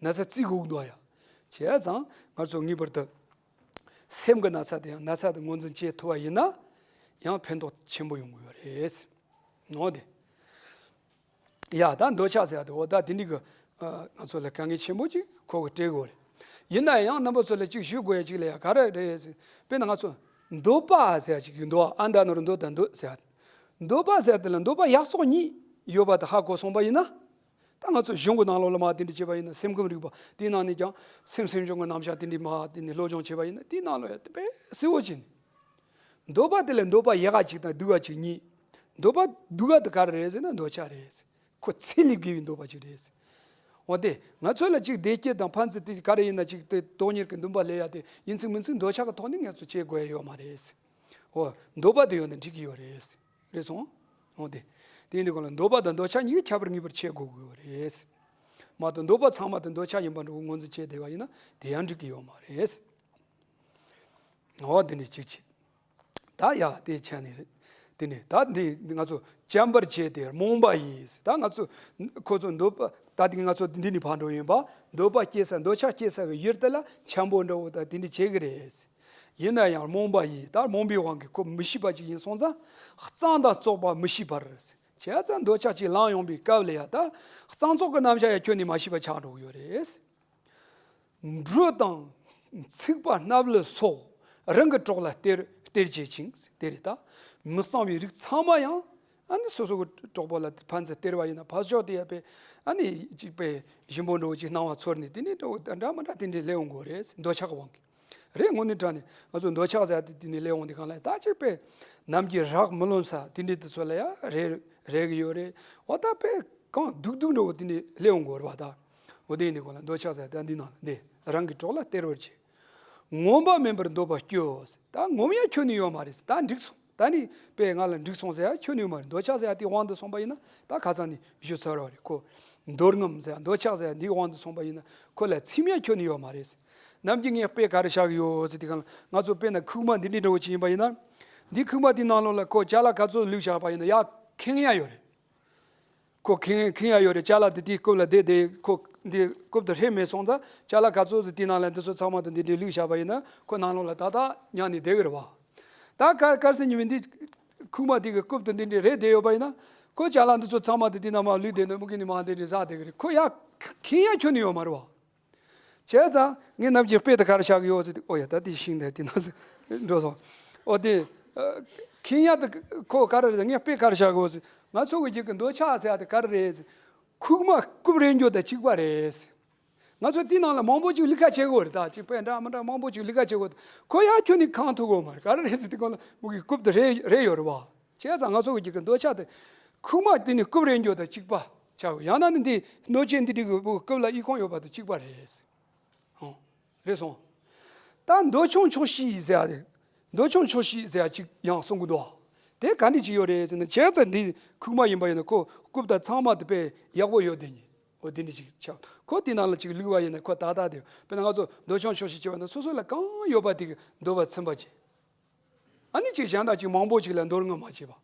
ན་ཚ་བརྩི་དགོས་ཀྱི་འདུག་ཨ་ཡ། བྱས་ཙང་ང་ཚོ་ངེས་པར་དུ་སེམས་ཀྱི་ན་ཚ་དེ་ཡང་ན་ཚ་དེ་ངོས་འཛིན་བྱེད་ཐུབ་པ་ཡིན་ན་ཡང་ཕན་ཐོགས་ཆེན་པོ་ཡོང་གི་ཡོད་རེད། འོ་དེ། ཡ་ད་འདོད་ཆགས་ཟེར་ཡ་དེ། འོ་ད་དེ་འདྲ་གི་ཨ་ང་ཚོ་ལ་དཀའ་ངལ་ཆེན་པོ་ཅིག་ཁོ་གི་སྤྲད་དགོས་རེད། ཡིན་ན་ཡང་རྣམ་པ་ཚོ་ལ་ཅིག་ཞུ་དགོས་ཡ་ཅིག་ལ་ཡ་ག་རེ་རེད་ཟེར། དཔེར་ན་ང་ཚོ་འདོད་པ་ཟེར་ཡ་ཅིག་ཡོད་འདུག་ཨ་མདའ་ནོར་འདོད་དང་འདོད་ཟེར་ཡ། འདོད་པ་ཟེར་ཡ་དེ་ལ་འདོད་པ་ཡག་བཙོག་གཉིས་ཡོད་པ་དེ་ཧ་གོ་སོང་པ་ཡིན་ན། ད་ང་ཚོ་གཞུང་གི་ནང་ལོགས་ལ་མ་དེ་འདྲ་བྱས་པ་ཡིན་ན། སེམས་ཁམས་རིག་པ་དེའི་ནང་ནས་ཀྱང་སེམས་སེམས་བྱུང་གི་རྣམ་གཞག་དེ་འདྲ་མ་དེ་ནས་སློབ་སྦྱོང་བྱས་པ་ཡིན་ན། དེའི་ནང་ལོགས་ཡ་དེ་དཔེ་གསལ་བོ་བྱས་ནས། འདོད་པ་དེ་ལ་འདོད་པ་ཡག་ག་ཅིག་དང་སྡུག་ག་ཅིག་གཉིས། འདོད་པ་སྡུག་ག་དེ་ག་རེ་རེད་ཟེར་ན་འདོད་ཆགས་རེད། ཁོ་ཚེ་ལས་བརྒལ་བའི་འདོད་པ་ཅིག་རེད། འོ་དེ་ང་ཚོ་ལ་ཅིག་བདེ་སྐྱིད་དང་ཕན་ཚུན་དེ་ག་རེ་ཡིན་ན་ཅིག་དེ་དོན་གཉེར་གྱི་འདུན་པ་ལས་ཡ་དེ་ཡིན་ཚིག་མིན་ཚིག་འདོད་ཆགས་ཀྱི་ཐོག་ནས་ང་ཚོ་བྱེད་དགོས་ཡ་ཡོད་མ་རེད། འོ་འདོད་པ་དེ་ཡོད་ན་འགྲིག་གི་ཡོད་རེད། རེད་སོང་། འོ་དེ། དེ་ཡིན་དུས་གང་ལ་འདོད་པ་དང་འདོད་ཆགས་གཉིས་ཀྱི་ཁྱད་པར་ངེས་པར་ཕྱེ་དགོས་ཀྱི་ཡོད་རེད། མ་གཏོགས་འདོད་པ་ཚང་མ་དེ་འདོད་ཆགས་ཡིན་པ་འདྲ་བོ་ངོས་འཛིན་བྱས་བསྡད་པ་ཡིན་ན་དེ་ཡང་འགྲིག་གི་ཡོད་མ་རེད། འོ་དེ་འདྲ་གཅིག་བྱས། ད་ཡ་དེ་ཆ་ནས་རེད། དེ་ནས་ད་འདི་ང་ཚོ་བྱམས་པར་བྱས་ཏེ་རྨོངས་པ་ཡིས། ད་ང་ཚོ་ཁོ་ཚོ་འདོད་པ་ད་དེ་ང་ཚོ་འདི་ནས་ཕར་འགྲོ་ཡིན་པ། འདོད་པ་སྐྱེ་ས་འདོད་ཆགས་སྐྱེ་ས་གི་ཡུལ་དེ་ལ་འཁྱམ་པོ་འདྲ་བོ་ད་དེ་འདྲ་བྱེད་གི་རེད། ཡིན་ན་ཡང་རྨོངས་པ་ཡིས། ད་རྨོངས་པའི་དབང་གིས་ཁོ་མི་ཤེས་པ་ཅིག་ཡིན་སོང་ཙང་། གཙང་དང་བཙོག་པ་མི་ཤེས་པར། བྱས་ཙང་འདོད་ཆགས་ཅིག་ལངས་ཡོང་པའི་སྐབས་ལ་ཡ་ད་གཙང་བཙོག་གི་རྣམ་གཞག་ཡ་ཁྱོན་ནས་མ་ཤེས་པ་ཆགས་འགྲོ་གི་ཡོད་རེད། འབྲུ་དང་ཚིག་པ་སྣབས་ལུད་སོགས་རང་གི་གྲོགས་ལ་སྟེར་སྟེར་བྱེད་ཅིང་། དེ་རེད་ད། མི་གཙང་བའི་རིགས་ཚང་མ་ཡང་ཨ་ནི་སོ་སོ་གི་གྲོགས་པོ་ལ་ཕན་ཚུན་སྟེར་བ་ཡིན་ན། ཕར་ཕྱོགས་དེ་ཡ་པས་ཨ་ནི་ཅིག་པས་ཞིམ་པོ་འདྲ་བོ་ཅིག་སྣང་བ་ཚོར་ནས་དེ་ནས་འདྲ་བོ་འདྲ་མི་འདྲ་དེ་འདྲའི་སླེབས་ཡོང་གི་རེད། འདོད་ཆགས་ཀྱི་དབང་གིས་རེད། དངོས་གནས་དྲང་ནས་ང་ཚོ་འདོད་ཆགས་ཟེར་ཡ་དེ་དེ་ནས་སླེབས་ཡོང་དུས་གང་ལ་ད་ཅིག་པས་ནམ་གྱི་རགས་མི་ལོན་ས་དེ་འདྲའི་དེ་ཚོ་ལ་ཡ་རེད་རེད་གི་ཡོད་རེད། འོ་ད་པས་གང་སྡུག་སྡུག་འདྲ་བོ་དེ་འདྲའི་སླེབས་ཡོང་གི་ཡོད་རེད་བ་ད། འོ་དེ་ཡིན་དུས་གང་ལ་འདོད་ཆགས་ཟེར་ཡ་ད་འདི་ནང་ལ་འདི་རང་གི་གྲོགས་ལ་སྟེར་བར་བྱེད། ངོམས་པ་མིན་པར་འདོད་པ་སྐྱོ། ད་ངོམས་ཡ་ཁྱོན་ནས་ཡོད་མ་རེད། ད་འགྲིག་སོང་། ད་ནི་པས་ང་ལ་འགྲིག་སོང་ཟེར་ཡ་ཁྱོན་ནས་ཡོད་མ་རེད། འདོད་ཆགས་ཟེར་ཡ་དེའི་དབང་དུ་སོང་པ་ཡིན་ན་ད་ཁ་སང་ནས་ཞུ་ཚར་བ་རེད་ཁོ། འདོད་རྔམ་ཟེར་ཡ་འདོད་ཆགས་ཟེར་ཡ་འདིའི་དབང་དུ་སོང་པ་ཡིན་ན་ཁོ་ལ་ཚིམ་ཡ་ཁྱོན་ནས་ཡོད་མ་རེད། ནམ་རྒྱུན་ངས་དཔེ་ག་རེ་བཞག་གི་ཡོད་ཟེར་དུས་གང་ལ་ང་ཚོ་དཔེར་ན་ཁུག་མ་འདི་འདྲའི་འདྲ་བོ་ཅིག་ཡིན་པ་ཡིན་ན། འདི་ཁུག་མ་འདི་ནང་ལོགས་ལ་ཁོ་ཅ་ལག་ག་ཚོད་བླུགས་བཞག་པ་ཡིན་ན་ཡ་ཁེངས་ཡ་ཡོད་རེད། ཁོ་ཁེངས་ཁེངས་ཡ་ཡོད་རེད། ཅ་ལག་དེ་དེའི་རྐུབ་ལ་བསྡད་དེ་ཁོ་འདི་རྐུབ་དེ་ཧྲེ་མེད་སོང་ཙང་ཅ་ལག་ག་ཚོད་དེ་དེའི་ནང་ལ་འདི་ཚོ་ཚང་མ་དེ་འདི་འདྲའི་བླུགས་བཞག་པ་ཡིན་ན་ཁོ་ནང་ལོགས་ལ་ཏག་ཏག་ཉར་ནས་བསྡད་གི་རེད་བ། ད་དཀར་དཀར་ཟས་ཉི་མ་འདི་ཁུག་མ་དེ་གི་རྐུབ་དེ་འདི་འདྲའི་རེད་བསྡད་ཡོད་པ་ཡིན་ན་ཁོ་ཅ་ལག་འདི་ཚོ་ཚང་མ་དེ་དེའི་ནང་མར་བླུགས་བསྡད་ནས་མུ་གེ་ནས་མར་འདི་འདྲའི་ཟ་བསྡད་གི་རེད། ཁོ་ཡ་ཁེངས་ཡ་ཁྱོན་ནས་ཡོད་མ་རེད་བ། བྱས་ཙང་ངས་ནམ་རྒྱུན་དཔེ་དེ་ག་རེ་བཞག་གི་ཡོད་ཟེར་དུས། ཨོ་ཡ་ད་དེ་ཤིང་དེ་དེ་ན་ཟེར་འགྲོ་སོང་། ཨོ་དེ་ཁེངས་ཡ་དེ་ཁོ་ག་རེ་རེད། ངས་དཔེ་ག་རེ་བཞག་གི་ཡོད་ཟེར། ང་ཚོ་གི་རྒྱུད་ཀྱི་འདོད་ཆགས་ཟེར་ཡ་དེ་ག་རེ་རེད་ཟེར། ཁུག་མ་རྐུབ་རེ་འགྱོ་དང་གཅིག་པ་རེད་ཟེར། ང་ཚོ་དེའི་ནང་ལ་མང་པོ་ཅིག་བླུགས་ཁ་བྱེད་དགོས་རེད། ད་ཅིག་དཔེ་འདྲ་མི་འདྲ་མང་པོ་ཅིག་བླུགས་ཁ་བྱེད་དགོས། ཁོ་ཡ་ཁྱོན་ནས་ཁེངས་ཐུབ་གི་མ་རེད། ག་རེ་རེད་ཟེར་དུས་གང་ལ་མུ་གེ་རྐུབ་དེ་རེ་རེ་ཡོད་རེད་བ། བྱས་ཙང་ང་ཚོ་གི་གི་འདོད་ཆགས་དེ་ཁུག་མ་དེ་ནི་རྐུབ་རེག་འགྱོ་དང་གཅིག་པ་ཆགས། ཡང་ན་ནི་འདི་གནོད་བྱེད་འདི་འདྲ་གི་རྐུབ་ལ་ཨི་ཁུང་ཡོད་པ་དང་གཅིག་པ་རེད། ཧང་། རེད་སོང་། ད་འདོད་ཆུང་ཆོག་ཤེས་ཟེར་ཡ་དེ། འདོད་ཆུང་ཆོག་ཤེས་ཟེར་ཡ་གཅིག་ཡང་གསུང་གི་འདུག། དེ་ག་འདྲ་ཅིག་ཡོད་རེད་ཟེར་ན། བྱས་ཙང་འདི་ཁུག་མ་ཡིན་པ་ཡིན་ན་ཁོ་རྐུབ་དང་ཚང་མ་དེ་དཔེ་ཡག་པོ་ཡོད་དེ་ཉིད། འོ་དེ་འདྲ་ཅིག་ཆགས། ཁོ་དེ་ནང་ལ་ཅིག་ལུས་པ་ཡིན་ན་ཁོ་ཏག་ཏག་དེ། དཔེར་ན་ང་ཚོ་འདོད་ཆུང་ཆོག་ཤེས་བྱས་པ་ན་སོ་སོ་ལ་གང་ཡོད་པ་དེ་གི་འདོད་པ་ཚིམ་པ་བྱེད། ཨ་ནི་ཅིག་གཞན་དག་ཅིག་མང་པོ་ཅིག་ལ་འདོར་ངོ་མ་བྱེད་པ།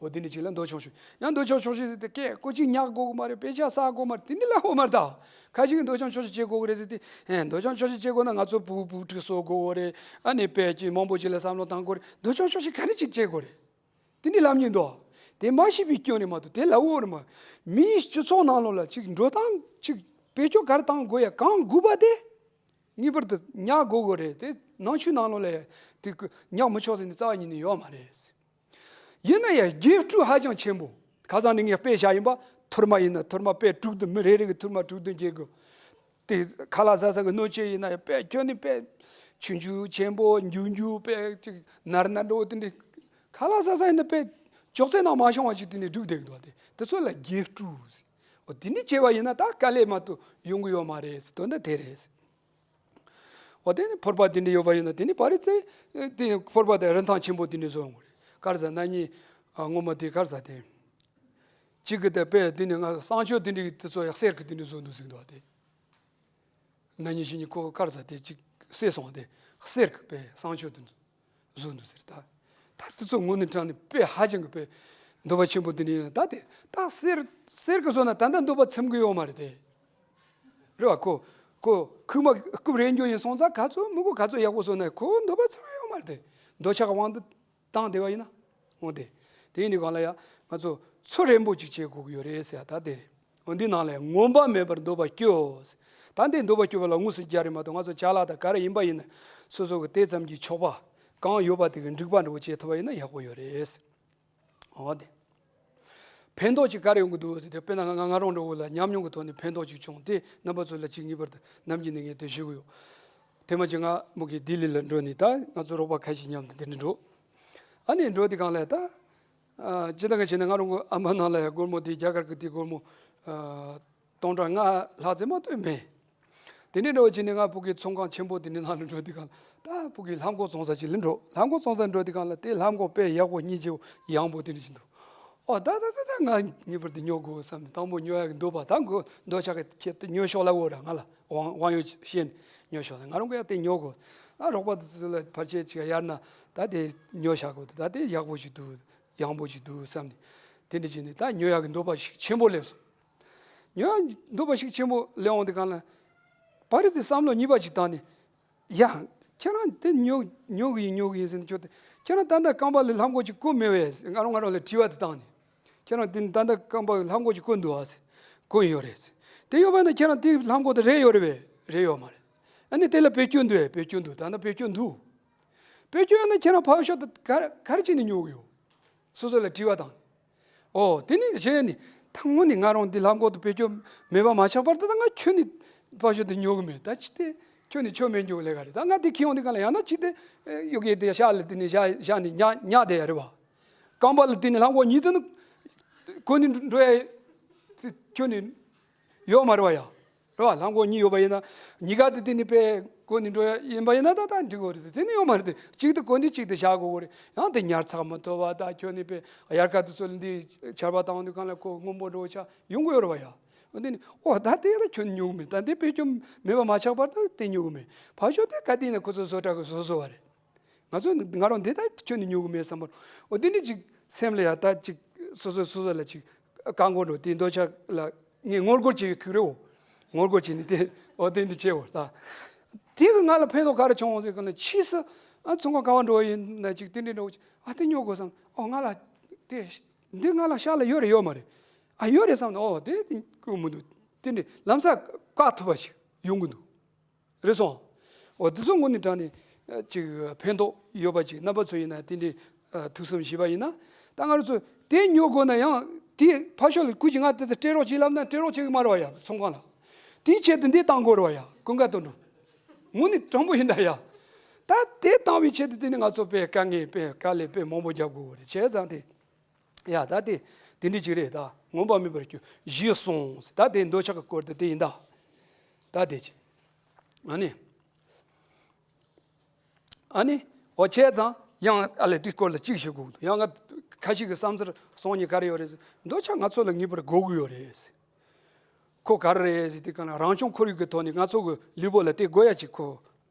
འོ་དེ་འདྲ་ཅིག་ལ་འདོད་ཆུང་ཆོག། ཡང་འདོད་ཆུང་ཆོག་ཤེས་ཟེར་ཏེ་སྐད་ཀོ་ཅིག་ཉག་དགོས་ཀྱི་མ་རེད། དཔེ་ཆ་ཟ་དགོས་མ་རེད། དེ་འདྲ་ལ་འོ་མ་རེད་ད། ཁ་ཅིག་གིས་འདོད་ཆུང་ཆོག་ཤེས་བྱེད་དགོས་ཀྱི་རེད་ཟེར་ཏེ། ཨེ་འདོད་ཆུང་ཆོག་ཤེས་བྱེད་དགོས་ན་ང་ཚོ་བུ་བུ་ཕྲུག་གསོ་དགོས་རེད། ཨ་ནི་དཔེ་ཅིག་མང་པོ་ཅིག་ལ་བསམ་བློ་བཏང་དགོས་རེད། འདོད་ཆུང་ཆོག་ཤེས་ག་རེ་ཅིག་བྱེད་དགོས་རེད། དེ་འདྲ་ལབ་མཁན་འདུག། དེ་མ་ཤེས་པའི་སྐྱོན་རེད་མ་གཏོགས་དེ་ལབ་འོ་རེད་མ། མིའི་སྤྱི་ཚོགས་ནང་ལོགས་ལ་ཅིག་འགྲོ་སྟངས་ཅིག་བེད་སྤྱོད་ག་རེ་བཏང་དགོས་ཡ་གང་དགོས་པ་དེ། ངེས་པར་དུ་ཉག་དགོས་དགོས་རེད་དེ། ནང་ཆོས་ནང་ལོགས་ལ་དེ་ཉག་མི་ཆོག་ཟེར་ནས་རྩ་བ་ཉིད་ནས་ཡོད་མ་རེད། ཡིན་ན་ཡང་དགེ་ཕྲུག་ཧ་ཅང་ཆེན་པོ། ཁ་སང་ནས་ངས་དཔེ་བཞག་ཡིན་པ། ཐུར་མ་ཡིན་ན་ཐུར་མ་དཔེ་དྲུག་བདུན། མི་རེ་རེ་གི་ཐུར་མ་དྲུག་བདུན་སྐྱེ་དགོས། དེ་ཁ་ལག་ཟ་ས་གི་སྣོད་ཆས་ཡིན་ན་ཡང་དཔེ་ཁྱོད་ནི་དཔེ་ཆུང་ཆུང་ཆེན་པོ་འགྱུར་འགྱུར་དཔེ་ཅིག་ནར་ནར་འགྲོ་དེ་འདྲ། ཁ་ལག་ཟ་ས་ཡིན་ན་དཔེ་ཅོག་ཙེ་ནང་མ་ཤོང་བ་ཅིག་དེ་ནས་སྒྲུག་བསྡད་ཀྱི་འདུག་སྟེ། དེ་ཚོ་ལ་དགེ་ཕྲུག། འོ་དེ་འདྲ་བྱས་པ་ཡིན་ན་ད་དཀའ་ལས་མ་གཏོགས་ཡོང་གི་ཡོད་མ་རེད། དོན་དག་དེ་རེད། འོ་དེ་ནི་ཕོར་པ་དེ་འདྲ་ཡོད་པ་ཡིན་ན་དེ་ནི་ཕ་རི་ཚེ་དེ་ཕོར་པ་དེ་རིན་ཐང་ཆེན་པོ་དེ་འདྲ་བཟོ་ཡོང་གི་རེད། ག་རེ་ཟ་ན་ནི་སྔོན་མ་དེ་ག་རེ་ཟ་དེ། གཅིག་གི་དེ་དཔེ་དེ་ནི་ང་བསང་མཆོད་དེ་འདྲ་གི་དེ་ཚོ་ཡང་གསེར་གི་དེ་འདྲ་བཟོ་འདུག་ཟེར་འདུག་སྟེ། ན་ནིང་ཕྱི་ཉིན་ཁོ་ག་རེ་ཟ་དེ་ཅིག་བསད་སོང་སྟེ། གསེར་གྱི་དཔེ་བསང་མཆོད་དེ་བཟོས་འདུག་ཟེར། ད་ད་དེ་ཚོ་དངོས་གནས་དྲང་ནས་དཔེ་ཧ་ཅང་གི་དཔེ་འདོད་པ་ཆེན་པོ་དེ་འདྲ་ཡིན། ད་དེ་ད་གསེར་གསེར་གྱི་བཟོས་ན་ད་ལྟ་འདོད་པ་ཚིམ་གི་ཡོད་མ་རེད་དེ། རེད་བ། ཁོ་ཁོ་ཁུག་མ་རྐུབ་རེག་འགྱོ་ཡིན་སོང་ཙང་ག་ཚོད་མི་དགོས། ག་ཚོད་ཡག་པོ་བཟོས་ན་ཁོ་འདོད་པ་ཚིམ་ཡོད་མ་རེད་དེ། འདོད་ཆགས་དབང་དུ་བཏང་བསྡད་པ་ཡིན་ན། འོ་དེ། དེ་ཡིན་དུས་གང་ལ་ཡང་ང་ཚོ་ཚུལ་རན་པོ་ཅིག་བྱེད་དགོས་ཀྱི་ཡོད་རེད་ཟེར་ཡ་ད་དེ་རེད། འོ་འདི་ནང་ལ་ཡང་ངོམས་པ་མེད་པར་འདོད་པ་སྐྱོ། ད་འདི་འདོད་པ་སྐྱོ་བ་ལ་དངོས་སུ་སྦྱར་རེད་མ་གཏོགས། ང་ཚོ་ཅ་ལག་དང་ག་རེ་ཡིན་པ་ཡིན་ན་སོ་སོ་གི་དེ་ཙམ་གྱི་ཆོག་པ་གང་ཡོད་པ་དེ་གི་འགྲིག་པ་འདྲ་བོ་བྱེད་ཐུབ་པ་ཡིན་ན་ཡག་པོ་ཡོད་རེད། འོ་དེ། ཕན་ཐོགས་ཅིག་ག་རེ་ཡོང་གི་འདུག་ཟེར་དུས། དཔེར་ན་ང་ང་ང་རང་འདྲ་བོ་ལ་ཉམས་མྱོང་གི་ཐོག་ནས་ཕན་ཐོགས་ཅིག་བྱུང་སྟེ། རྣམ་པ་ཚོ་ལ་ཅིག་ངེས་པར་དུ་ནམ་རྒྱུན་ནས་ངས་དེ་ཞུ་གི་ཡོད། ཐེངས་མ་གཅིག་ང་མུ་གེ་ལྡི་ལི་ལ་འགྲོ་ནས་ད་ང་ཚོ་རོགས་པ་ཁ་ཤས་མཉམ་དུ་འདི་འདྲ་འགྲོ། ཨ་ནི་འགྲོ་དུས་གང་ལ་ད། ཨ་ཅི་ད་ག་བྱས་ན་ང་རང་གི་ཨ་མ་ནང་ལ་ཡང་སྒོར་མོ་དེ་རྒྱ་གར་གི་དེ་སྒོར་མོ་ཨ་སྟོང་ཕྲག་ལྔ་ལྷག་ཙམ་མ་གཏོགས་མེད། དེ་ནས་འགྲོ་བྱས་ནས་ང་ཕ་གིའི་ཚོང་ཁང་ཆེན་པོ་དེ་ནས་ནང་ལ་འགྲོ་དུས་གང་ལ་ད་ཕ་གིའི་ལྷམ་གོག་བཙོང་ས་ཅིག་ལ་འགྲོ། ལྷམ་གོག་བཙོང་ས་འགྲོ་དུས་གང་ལ་དེ་ལྷམ་གོག་དཔེ་ཡག་པོ་སྙིང་རྗེ་པོ་ཡངས་པོ་དེ་འདྲ་ཞིག་འདུག། ཨོ་ད་ད་ད་ད་ང་ངེས་པར་དུ་ཉོ་དགོས་བསམ་ནས་དང་པོ་ཉོ་ཡག་གི་འདོད་པ་དང་གི་འདོད་ཆགས་ཀྱི་ཆེད་དུ་ཉོ་ཤོག་ལབ་འོ་ར། ང་ལ་དབང་དབང་ཡོད་བཤད་ནས་ཉོ་ཤོག་ལབ། ང་རང་གིས་ཡང་དེ་ཉོ་དགོས། ཨ་རོགས་པ་དེ་ཚོ་ལ་ཕལ་ཆེར་ཅིག་གཡར་ན་ད་དེ་ཉོ་བཞག་དགོས། ད་དེ་ཡག་པོ་ཞིག་འདུག། ཡག་པོ་ཞིག་འདུག་བསམ་ནས་དེ་འདྲ་བྱས་ནས་ད་ཉོ་ཡག་གི་འདོད་པ་ཞིག་ཆེན་པོ་སླེབས་སོང་། ཉོ་ཡག་འདོད་པ་ཞིག་ཆེན་པོ་སླེབས་འོང་དུས་གང་ལ་ཕ་རི་ཚོས་བསམ་བློ་གཉིས་པ་ཅིག་བཏང་ནས། ཡ། ཁྱེད་རང་དེ་ཉོ་ཉོ་གི་ཡིན་ཉོ་གི་ཡིན་ཟེར་ནས་ཁྱོད་དེ། ཁྱེད་རང་ད་ལྟ་རྐང་པ་ལ་ལྷམ་གོག་ཅིག་བསྐོན་མེད་པས། ང་རང་ང་རང་ལ་དྲི་བ་དེ་བཏང་ནས། ཁྱེད་རང་དེ་ད་ལྟ་རྐང་པ་ལ་ལྷམ་གོག་ཅིག་བསྐོན་འདུག་ཨ་ཟེར། བསྐོན་ཡོད་རེད་ཟེར། དེ་ཡོད་པ་ན་ཁྱེད་རང་དེ་ལྷམ་གོག་དེ་རེག་ཡོད་རེད་པས། རེག་ཡོད་མ་རེད། ཨ་ནི་དེ་ལ་བེད་སྤྱོད་འདུག་ཨེ། བེད་སྤྱོད་འདུག། ད་ལྟ་བེད་སྤྱོད་འདུག། བེད་སྤྱོད་ཡོད་ན་ཁྱེད་རང་ཕར་ཕྱོགས་དེ་ག་རེ་ག་རེ་བྱས་ནས་ཉོ་གི་ཡོད། སོ་སོ་ལ་དྲི་བ་བཏང་། ཨོ་དེ་ནི་བྱས་ནི། ད་དངོས་ནས་ང་རང་འདི་ལྷམ་གོག་ཏུ་བེད་སྤྱོད་མེད་པ་མ་ཆགས་བར་དུ་ད་ང་ཁྱོན་ནས་ཕར་ཕྱོགས་དེ་ཉོ་གི་མེད། ད་ཅི་སྟེ་ཁྱོན་ནས་ཁྱོད་མེད་འགྱོ་ལས་ཀ་རེད། ད་ང་དེ་ཁྱེར་ཡོང་དུས་གང་ལ་ཡང་ན་ཅི་སྟེ་ཡོ་གེ་དེ་ཤག་ལ་དེ་ནས་བཞག་བཞག་ནས་ཉག་ཉག་དེ་ཡ་རེད་བ། རྐང་པ་ལ་དེ་ནས་ལྷམ་གོག་གཉིས་དེ་ནི་གོན་ནས་འགྲོ་ཡ་ཁྱོན་ནས་ཡོད་མ་རེད་བ་ཡ། རེད་བ། ལྷམ་གོག་གཉིས་ཡོད་པ་ཡིན་ན་གཉིས་ཀ་དེ་དེ་ནི་དཔེ་གོན་ནས་འགྲོ་ཡ་ཡིན་པ་ཡིན་ན་ད་ད་འགྲིག་གོ་རེད། དེ་ནི་ཡོད་མ་རེད་དེ། གཅིག་དེ་གོན་དེ་གཅིག་དེ་བཞག་དགོས་གོ་རེད། ཡང་དེ་ཉར་ཚགས་མི་ཐུབ་པ། ད་ཁྱོད་ནི་དཔེ་དབྱར་ཁ་དུས་ཚོད་ལ་འདི་ཆར་པ་བཏང་དུས་གང་ལ་ཁོ་སྔོན་པོ་འགྲོ་ཆ་ཡོང་གི་ཡོད་རེད་བ་ཡ། འོ་དེ་ནི་ཨོ་ད་དེ་ལ་ཁྱོད་ཉོ་གི་མེད། ད་དེ་བེད་སྤྱོད་མེད་པ་མ་ཆགས་བར་ད་དེ་ཉོ་གི་མེད། ཕར་ཕྱོགས་དེ་ག་དེ་ཡིན་ན་ཁོ་ཚོ་བཟོ་གྲྭ་གི་བཟོ་བཟོ་བ་རེད། ང་ཚོ་ང་རང་འདི་ལྟར་ཁྱོན་ནས་ཉོ་གི་མེད་བསམ་པར། འོ་འདི་འདྲ་ཅིག་སེམས་ལ་ཡ་ད་ཅིག་སོ་སོ་སོ་སོ་ལ་ཅིག་བཀག་འགོག་འགྲོ་དེ་འདོད་ཆགས་ལ་ངས་ངོ་རྒོལ་བྱེད་ཡོད་ཁུག་རེད་འོ། ངོ་རྒོལ་བྱས་ནས་དེ་འོ་དེ་འདྲ་བྱས་འོ་ད། དེ་གི་ང་ལ་ཕན་ཐོགས་ག་རེ་བྱུང་འོང་ཟེར་གི་ན། ཕྱིས་སུ་ཨ་ཚོང་ཁང་ག་བ་འགྲོ་ཡིན་ན་ཅིག་དེ་འདྲ་འགྲོ་ཅིག་ཨ་དེ་ཉོ་དགོས་བསམ། ཨོ་ང་ལ་དེ་འདི་ང་ལ་ཤག་ལ་ཡོད་རེད་ཡོད་མ་རེད། ཨ་ཡོད་རེད་བསམ་ན་ཨོ་དེ་དེ་ཀུན་མི་འདུག། དེ་འདྲ་ལམ་སང་བཀག་ཐུབ་པ་ཞིག་ཡོང་གི་འདུག། རེད་སོང་། འོ་དེ་ཚོ་དངོས་གནས་དྲང་གནས་ཅིག་ཕན་ཐོགས་ཡོད་པ་ཅིག། རྣམ་པ་ཚོ་ཡིན་ན་དེ་འདྲའི་ཐུགས་བསམ་བཞེས་པ་ཡིན་ན། ད་ང་རང་ཚོ་དེ་ཉོ་དགོས་ན་ཡང་དེ་ཕར་ཕྱོགས་ལ་ཁོ་གིས་ང་དེ་ལྟར་སྤྲད་རོགས་བྱེད་ལབ་ན་སྤྲད་རོགས་བྱེད་གི་མ་རེད་བ་ཡ། ཚོང་ཁང་ལ་དེའི་ཆེད་དུ་འདི་བཏང་དགོས་རེད་བ་ཡ། ཀུན་དགའ་དོན་གྲུབ། དངོས་གནས་དྲང་པོ་ཡིན་ད་ཡ། ད་དེ་བཏང་བའི་ཆེད་དུ་དེ་ནི་ང་ཚོ་དཔེ་དཀའ་ངལ་དཔེ་དཀའ་ལས་དཔེ་མང་པོ་རྒྱབ་དགོས་རེད། བྱས་ཙང་དེ། ཡ་ད་དེ་དེ་འདྲ་ཅིག་རེད། ད་མངོན་པ་མེད་པར་གྱུར་ཞེས་གསུངས། ད་དེ་འདོད་ཆགས་ཀྱི་སྐོར་དེ་དེ་ཡིན་ད། ད་དེ་ཅི། ཨ་ནི། ཨ་ནི། འོ་བྱས་ཙང་ཡང་ཨ་ལས་དེའི་སྐོར་ལ་གཅིག་ཞུ་དགོས་འདུག། ཡང་ང་ཁ་ཤས་ཀྱི་བསམ་ཚུལ་གསུང་མཁན་ག་རེ་ཡོད་རེད། འདོད་ཆགས་ང་ཚོ་ལ་ངེས་པར་དགོས་ཀྱི་ཡོད་རེད། ཁོ་ག་རེ་རེད་ཟེར་དུས་གང་ལ་རང་བྱུང་ཁོར་ཡུག་གི་ཐོག་ནས་ང་ཚོ་གི་ལུས་པོ་ལ་དེ་དགོས་ཡ་ཅིག་ཁོ་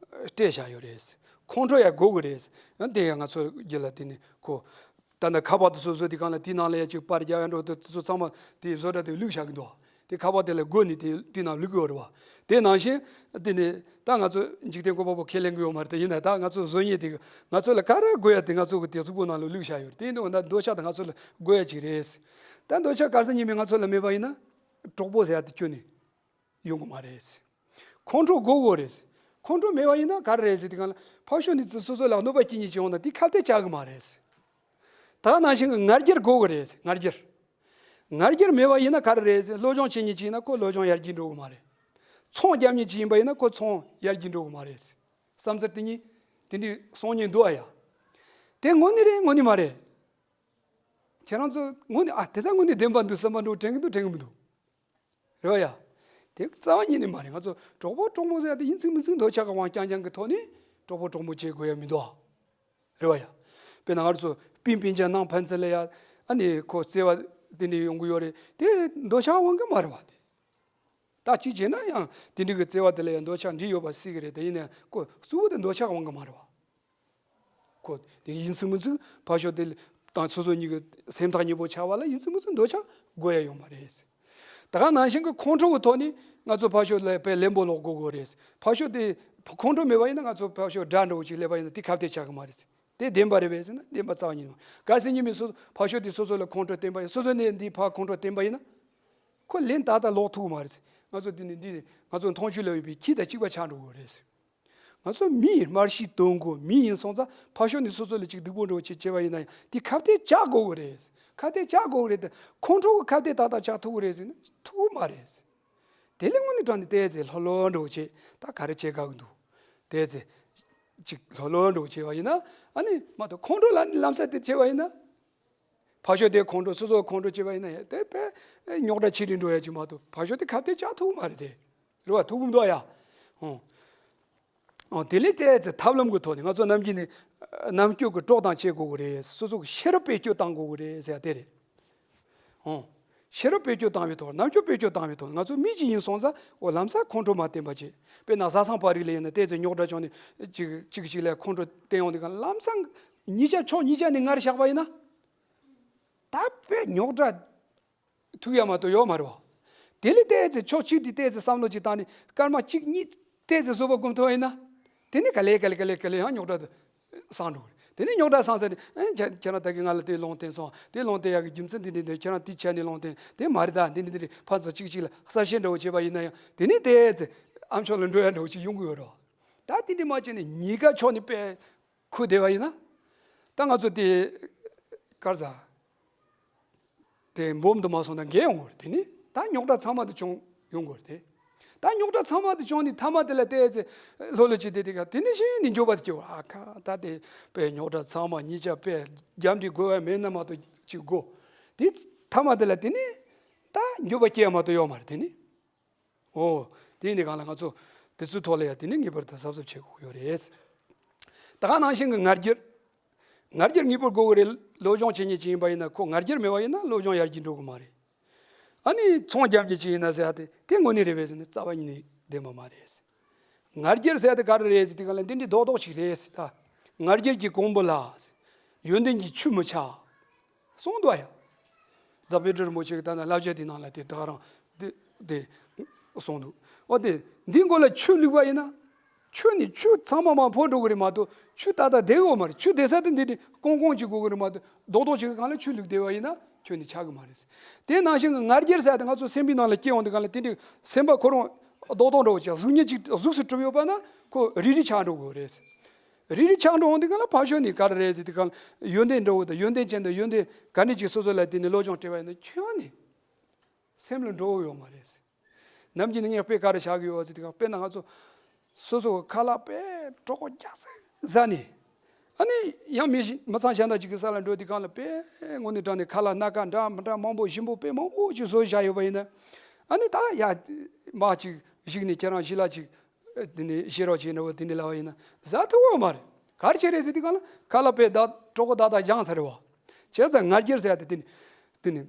སྤྲད་བཞག་ཡོད་རེད། ཁོང་ཁྲོ་ཡ་དགོས་ཀྱི་རེད། ཡང་དེ་ཡང་ང་ཚོ་རྒྱུད་ལ་དེ་ནི་ཁོ། ད་ནི་ཁ་པར་དུ་སོ་སོ་དེ་གང་ལ་དེའི་ནང་ལ་ཡ་ཅིག་པར་རྒྱག་ཡ་འགྲོ་དུས་དེ་ཚོ་ཚང་མ་དེ་བཟོ་གྲྭ་དེ་བླུགས་བཞག་གི་འདུག། དེ་ཁ་པར་དེ་ལ་སྒོ་ནས་དེ་དེ་ནང་བླུགས་ཡོད་རེད་བ། དེ་ནང་བཞིན་དེ་ནི་ད་ང་ཚོ་འཇིག་རྟེན་བཀོད་པ་པོ་ཁས་ལེན་གི་ཡོད་མ་རེད། དེ་ཡིན་ན་ད་ང་ཚོ་བཟོ་མཁན་དེ་གི་ང་ཚོ་ལ་ག་རེ་དགོས་ཡ་དེ་ང་ཚོ་གི་དེ་གཟུགས་པོ་ནང་ལ་བླུགས་བཞག་ཡོད་རེད། དེ་ཡིན་དུས་ད་འདོད་ཆགས་དེ་ང་ཚོ་ལ་དགོས་ཡ་ཅིག་རེད། ད་འདོད་ཆགས་གལ་སྲིད་ཉིན་མོ་ང་ཚོ་ལ་མེད་པ་ཡིན་ན། གྲོགས་པོ་ཟེར་ཡ་དེ་ཁྱོན་ནས་ཡོང་གི་མ་རེད། ཁོང་ཁྲོ་དགོས་དགོས་རེད། ཁོང་ཁྲོ་མེད་པ་ཡིན་ན་ག་རེ་རེད་ཟེར་དུས་གང་ལ་ཕར་ཕྱོགས་ནས་ཚུར་སོ་སོ་ལ་གནོད་པ་སྐྱེལ་མཁན་ཅིག་ཡོང་ན་དེ་ཁ་གཏད་བཅག་གི་མ་རེད། ད་ནང་བཞིན་གྱི་ང་རྒྱལ་དགོས་དགོས་རེད། ང་རྒྱལ། ང་རྒྱལ་མེད་པ་ཡིན་ན་ག་རེ་རེད་ཟེར། སློབ་སྦྱོང་བྱེད་མཁན་ཅིག་ཡིན་ན་ཁོ་སློབ་སྦྱོང་ཡར་རྒྱས་འགྲོ་གི་མ་རེད། ཚོང་རྒྱག་མཁན་ཅིག་ཡིན་པ་ཡིན་ན་ཁོ་ཚོང་ཡར་རྒྱས་འགྲོ་གི་མ་རེད། བསམ་ཚུལ་དེ་གཉིས་དེ་འདྲའི་གསུང་མཁན་འདུག་ཨ་ཡ། དེ་དངོས་གནས་རེད་དངོས་གནས་མ་རེད། ཁྱེད་རང་ཚོ་དངོས་གནས་ཨ་དེ་ལྟར་དངོས་གནས་བདེན་པ་འདུག་བསམ་པ་འགྲོ་དྲན་གི་འདུག་དྲན་གི་མི་འདུག། རེད་བ་ཡ། དེ་རྩ་བ་ཉིད་ནས་མ་རེད། ང་ཚོ་གྲོགས་པོ་གྲོགས་མོ་ཟེར་ཡ་དེ་ཡིན་ཚིག་མིན་ཚིག་འདོད་ཆགས་ཀྱི་དབང་རྐྱང་རྐྱང་གི་ཐོག་ནས་གྲོགས་པོ་གྲོགས་མོ་བྱེད་དགོས་ཡ་མི་འདུག་ཨ། རེད་བ་ཡ། དཔེར་ན་ང་ཚོ་སྤུན་སྤུན་ཀྱག་ནང་ཕན་ཚུན་ལ་ཡ་ཨ་ནི་ཁོ་བརྩེ་བ་དེ་འདྲ་ཡོང་གི་ཡོད་རེད། དེ་འདོད་ཆགས་དབང་གིས་མ་རེད་བ་དེ། ད་གཅིག་བྱས་ན་ཡང་དེ་འདྲ་གི་བརྩེ་བ་དེ་ལ་ཡང་འདོད་ཆགས་འདྲེས་ཡོད་པ་སྲིད་གི་རེད། དེ་ཡིན་ན་ཁོ་གཙོ་བོ་དེ་འདོད་ཆགས་དབང་གིས་མ་རེད་བ། ཁོ་དེ་ཡིན་ཚུལ་མིན་ཚུལ་ཕར་ཕྱོགས་དེ་དང་སོ་སོ་གཉིས་ཀྱི་སེམས་ཐག་ཉེ་པོ་ཆགས་པ་ལ་ཡིན་ཚུལ་མིན་ཚུལ་འདོད་ཆགས་དགོས་ཡ་ཡོད་མ་རེད། ད་ག་ནང་བཞིན་གྱི་ཁོང་ཁྲོ་གི་ཐོག་ནས་ང་ཚོ་ཕར་ཕྱོགས་ལ་དཔེ་ལན་པོ་ལོག་དགོས་དགོས་རེད། ཕར་ཕྱོགས་དེ་ཁོང་ཁྲོ་མེད་པ་ཡིན་ན་ང་ཚོ་ཕར་ཕྱོགས་དགྲ་འདྲ་བོ་ཅིག་སླེབས་པ་ཡིན་ན་དེ་ཁ་གཏད་བཅག་གི་མ་རེད། དེ་བདེན་པ་རེད་པས་ཟེར་ན་བདེན་པ་རྩ་བ་ཉིད་མ། གལ་སྲིད་ཉིན་མོའི་སོ་ཕར་ཕྱོགས་དེ་སོ་སོ་ལ་ཁོང་ཁྲོ་བསྟན་པ་ཡིན། སོ་སོ་ནས་འདི་ཕར་ཁོང་ཁྲོ་བསྟན་པ་ཡིན་ན། ཁོ་ལན་ཏག་ཏག་ལོག་ཐུབ་ཀྱི་མ་རེད། ང་ཚོ་འདི་ནས་འདི་ང་ཚོ་མཐོང་ཆོས་ལ་ཡོད་པའི་ཁྱི་དང་གཅིག་པ་ཆགས་འགྲོ་གི་རེད། ང་ཚོ་མི་ཡིན། སྨྲ་ཤེས་དོན་གོ་མི་ཡིན་སོང་ཙང་ཕར་ཕྱོགས་ནས་སོ་སོ་ལ་ཅིག་སྡུག་པོ་འགྲོ་ཅིག་བྱས་པ་ཡིན་ན་ཡང་དེ་ཁ་གཏད་བཅག་དགོས་ཀྱི་རེད། ཁ་གཏད་བཅག་དགོས་ཀྱི་རེད་དེ། ཁོང་ཁྲོ་གི་ཁ་གཏད་ཏག་ཏག་བཅག་ཐུབ་ཀྱི་རེད་ཟེར་ན་ཐུབ་ཀྱི་མ་རེད། དེ་ལས་དངོས་གནས་དྲང་ནས་བལྟས་ཚེ་ལྷོད་ལྷོད་འགྲོ་བྱེད། ད་ག་རེ་བྱེད་དགའ་གི་འདུག། བལྟས་ཚེ་ཅིག་ལྷོད་ལྷོད་འགྲོ་བྱས་པ་ཡིན་ན། ཨ་ནི་མ་གཏོགས་ཁོང་ཁྲོ་ལ་ནི་ལམ་སང་དེ་བྱས་པ་ཡིན་ན། ཕར་ཕྱོགས་དེ་ཁོང་ཁྲོ་སོ་སོ་ཁོང་ཁྲོ་བྱས་པ་ཡིན་ན་ཡང་དེ་དཔེ་རྙོག་དྲ་ཆེ་རུ་འགྲོ་ཡ་ཅིག་མ་གཏོགས་ཕར་ཕྱོགས་དེ་ཁ་གཏད་བཅག་ཐུབ་མ་རེད་དེ། རེད་བ། ཐུབ་ཀྱི་མི་འདུག་ཡ། ཨོ། ཨོ་དེ་ལས་བལྟས་ཚེ་ཐབས་ལམ་གྱི་ཐོག་ནས་ང་ཚོ་ནམ་རྒྱུན་ནས་རྣམ་དཔྱོད་ཀྱི་གྲོགས་དང་བྱེད་དགོས་ཀྱི་རེད། སོ་སོ་གི་ཤེས་རབ་བེད་སྤྱོད་བཏང་དགོས་ཀྱི་རེད་ཟེར་ཡ་དེ་རེད། ཨོ། ཤེས་རབ་བེད་སྤྱོད་བཏང་བའི་ཐོག་རྣམ་དཔྱོད་བེད་སྤྱོད་བཏང་བའི་ཐོག་ང་ཚོ་མི་གཅིག་ཡིན་སོང་ཙང་འོ་ལམ་སང་ཁོང་ཁྲོ་མ་བསྟེན་པ་བྱེད། དཔེར་ན་བཟའ་ཚང་པ་རིགས་ལ་ཡིན་ན་བལྟས་ཚེ་རྙོག་དྲ་བྱུང་ནས་གཅིག་གཅིག་གཅིག་ལ་ཁོང་ཁྲོ་བསྟན་ཡོང་དུས་གང་ལམ་སང་གཉིས་ཆ་ཕྱོགས་གཉིས་ཆ་ནས་ངར་བཞག་པ་ཡིན་ན། ད་དཔེ་རྙོག་དྲ་ཐུག་ཡ་མ་གཏོགས་ཡོད་མ་རེད་བ། དེ་ལས་བལྟས་ཚེ་ཕྱོགས་གཅིག་དེ་བལྟས་ཚེ་བསམ་བློ་གཅིག་བཏང་ནས་སྐར་མ་གཅིག་གཉིས་བལྟས་ཚེ་བཟོད་པ་སྒོམ་ཐུབ་པ་ཡིན་ན། དེ་ནས་ག་ལེ་ག་ལེ་ག་ལེ་ག་ལེ་ཡང་རྙོག་དྲ་དེ་སངས་འགྲོ་གི་རེད། དེ་ནས་རྙོག་དྲ་སངས་ཚར་ནས་ཨེ་ཁྱེད་ཁྱེད་རང་ད་གིན་ང་ལ་དེ་ལུང་བསྟན་སོང་། དེ་ལུང་བསྟན་ཡག་གི་རྒྱུ་མཚན་འདི་འདི་འདི་ཁྱེད་རང་དེ་བྱས་ནས་ལུང་བསྟན་དེ་མ་རེད། ད་འདི་འདི་འདི་རེད། ཕར་ཚུར་གཅིག་གཅིག་ལ་གསལ་བཤད་འདྲ་བོ་བྱས་པ་ཡིན་ན་ཡང་དེ་ནས་བལྟས་ཚེ་ཨ་མཆོག་ལ་འགྲོ་ཡ་འདྲ་བོ་ཅིག་ཡོང་གི་ཡོད་རེད་བ། ད་དེ་འདྲ་མ་བྱས་ནས་གཉིས་ཀ་ཕྱོགས་ནས་དཔེ་ཁུར་བསྡད་པ་ཡིན་ན། ད་ང་ཚོ་དེ་གར་ཟ། དེ་འབུམ་དུ་མ་སོང་ན་འགས་ཡོང་གི་རེད། དེ་ནི་ད་རྙོག་དྲ་ཚང་མ་དེ་བྱུང་ཡོང་གི་རེད་དེ། ད་རྙོག་དྲ་ཚང་མ་དེ་བྱུང་ནས་མཐའ་མ་དེ་ལ་བལྟས་ཚེ་ལྷོད་ལྷོད་བྱས་བསྡད་དེ་ག་དེ་ནི་གཞི་ནས་འགྱོད་པ་དེ་སྐྱེ་བ། ཨ་ཁ་ད་དེ་དཔེ་རྙོག་དྲ་ཚང་མ་གཉིས་ཆ་དཔེ་རྒྱབ་འདྲེ་དགོས་པ་མེད་ན་མ་གཏོགས་ཅིག་དགོས། དེ་མཐའ་མ་དེ་ལ་དེ་ནི་ད་འགྱོད་པ་སྐྱེ་ཡ་མ་གཏོགས་ཡོད་མ་རེད་དེ་ནི། འོ། དེ་ཡིན་དུས་གང་ལ་ང་ཚོ་དེ་ཚོའི་ཐོག་ལ་ཡང་དེ་ནི་ངེས་པར་དུ་གཟབ་གཟབ་བྱེད་དགོས་ཀྱི་ཡོད་རེད། ད་ག་ནང་བཞིན་གྱི་ང་རྒྱལ། ང་རྒྱལ་ངེས་པར་དགོས་ཀྱི་རེད། སློབ་སྦྱོང་བྱེད་མཁན་ཅིག་ཡིན་པ་ཡིན་ན་ཁོ་ང་རྒྱལ་མེད་པ་ཡིན་ན་སློབ་སྦྱོང་ཡར་རྒྱས་འགྲོ་གི་མ་རེད། ཨ་ནི་ཚོང་རྒྱག་མཁན་ཅིག་ཡིན་ན་ཟེར་ཡ་དེ་དེ་དངོས་གནས་རེད་པས་ཟེར་ན་རྩ་བ་ཉིད་ནས་བདེན་པ་མ་རེད། ང་རྒྱལ་ཟེར་ཡ་དེ་ག་རེ་རེད་ཟེར་དུས་གང་ལ་འདི་འདྲའི་རྡོག་རྡོག་ཅིག་རེད་ཟེར། ད་ང་རྒྱལ་གྱི་གོང་བུ་ལ་ཡོན་ཏན་གྱི་ཆུ་མི་ཆགས། གསུངས་འདུག་ཡ། རྫ་དཔལ་སྤྲུལ་རིན་པོ་ཆེ་གི་ད་ནི་བསླབ་བྱ་དེ་ནང་ལ་དེ་ད་ག་རང་དེ་དེ་གསུངས་འདུག། འོ་དེ་འདི་མགོ་ལ་ཆུ་བླུགས་པ་ཡིན་ན། ཆུ་ནི་ཆུ་ཚང་མ་མར་ཕོར་འགྲོ་གི་རེད་མ་གཏོགས་ཆུ་ཏག་ཏག་བསྡད་ཡོད་མ་རེད། ཆུ་བསྡད་ས་དེ་འདི་འདྲ་ཀོང་ཀོང་ཅིག་དགོས་གི་རེད་མ་གཏོགས་རྡོག་རྡོག་ཅིག་གི་སྒང་ལ་ཆུ་བླུགས་བསྡད་པ་ཡིན་ན་ཁྱོན་ནས་ཆགས་གི་མ་རེད། དེ་ནང་བཞིན་གྱི་ང་རྒྱལ་ཟེར་ཡ་དེ་ང་ཚོ་སེམས་པའི་ནང་ལ་སྐྱེ་ཡོང་དུས་སྒང་ལ་དེ་འདྲའི་སེམས་པ་ཁོ་རང་རྡོག་རྡོག་འདྲ་བོ་ཅིག་གཟུགས་བརྙན་ཅིག་གཟུགས་སུ་གྲུབ་ཡོད་པ་ན་ཁོ་རིལ་རིལ་ཆགས་འགྲོ་གི་རེད། རིལ་རིལ་ཆགས་འགྲོ་འོང་དུས་སྒང་ལ་ཕར་ཕྱོགས་ནས་ག་རེ་རེད་ཟེར་དུས་སྒང་ལ་ཡོན་ཏན་འདྲ་བོ་དང་ཡོན་ཏན་ཅན་དང་ཡོན་ཏན་ག་འདྲ་ཅིག་སོ་སོ་ལ་དེ་ནས་སློབ་སྦྱོང་སྤྲད་པ་ཡིན་ན་ཁྱོན་ནས་སེམས་ལ་འགྲོ་གི་ཡོད་མ་རེད། ནམ་རྒྱུན་ནས་ངས་དཔེ་ག་རེ་བཞག་གི་ཡོད་ཟེར་དུས་སྒང་དཔེར་ན་ང་ཚོ་སོ་སོ་གི་ཁ་ལག་དཔེ་གྲོད་ཁོག་རྒྱགས་སེ་ ཟ་ནས། ཨ་ནི་ཡང་མི་ཞིག་མི་ཚང་གཞན་དག་ཅིག་གི་ས་ལ་འགྲོ་དུས་སྒང་ལ་དཔེ་དངོས་གནས་དྲང་ནས་ཁ་ལག་སྣ་ཁ་འདྲ་མི་འདྲ་མང་པོ་ཞིམ་པོ་དཔེ་མང་པོ་ཅིག་བཟོས་བཞག་ཡོད་པ་ཡིན་ན། ཨ་ནི་ད་ཡ་མ་ཅིག་གཞུག་ནས་ཁྱེད་རང་ཞི་ལ་ཅིག་དེ་ནས་ཤེས་རོགས་བྱས་འདྲ་བོ་དེ་འདྲ་ལབ་པ་ཡིན་ན་ཟ་ཐུབ་ཀྱི་ཡོད་མ་རེད། ག་རེ་བྱས་རེད་ཟེར་དུས་སྒང་ལ་ཁ་ལག་དཔེ་ད་གྲོད་ཁོག་ཏག་ཏག་བཞག་ཚར་རེད་བ། བྱས་ཙང་ང་རྒྱལ་ཟེར་ཡ་དེ་དེ་ནི་དེ་ནི་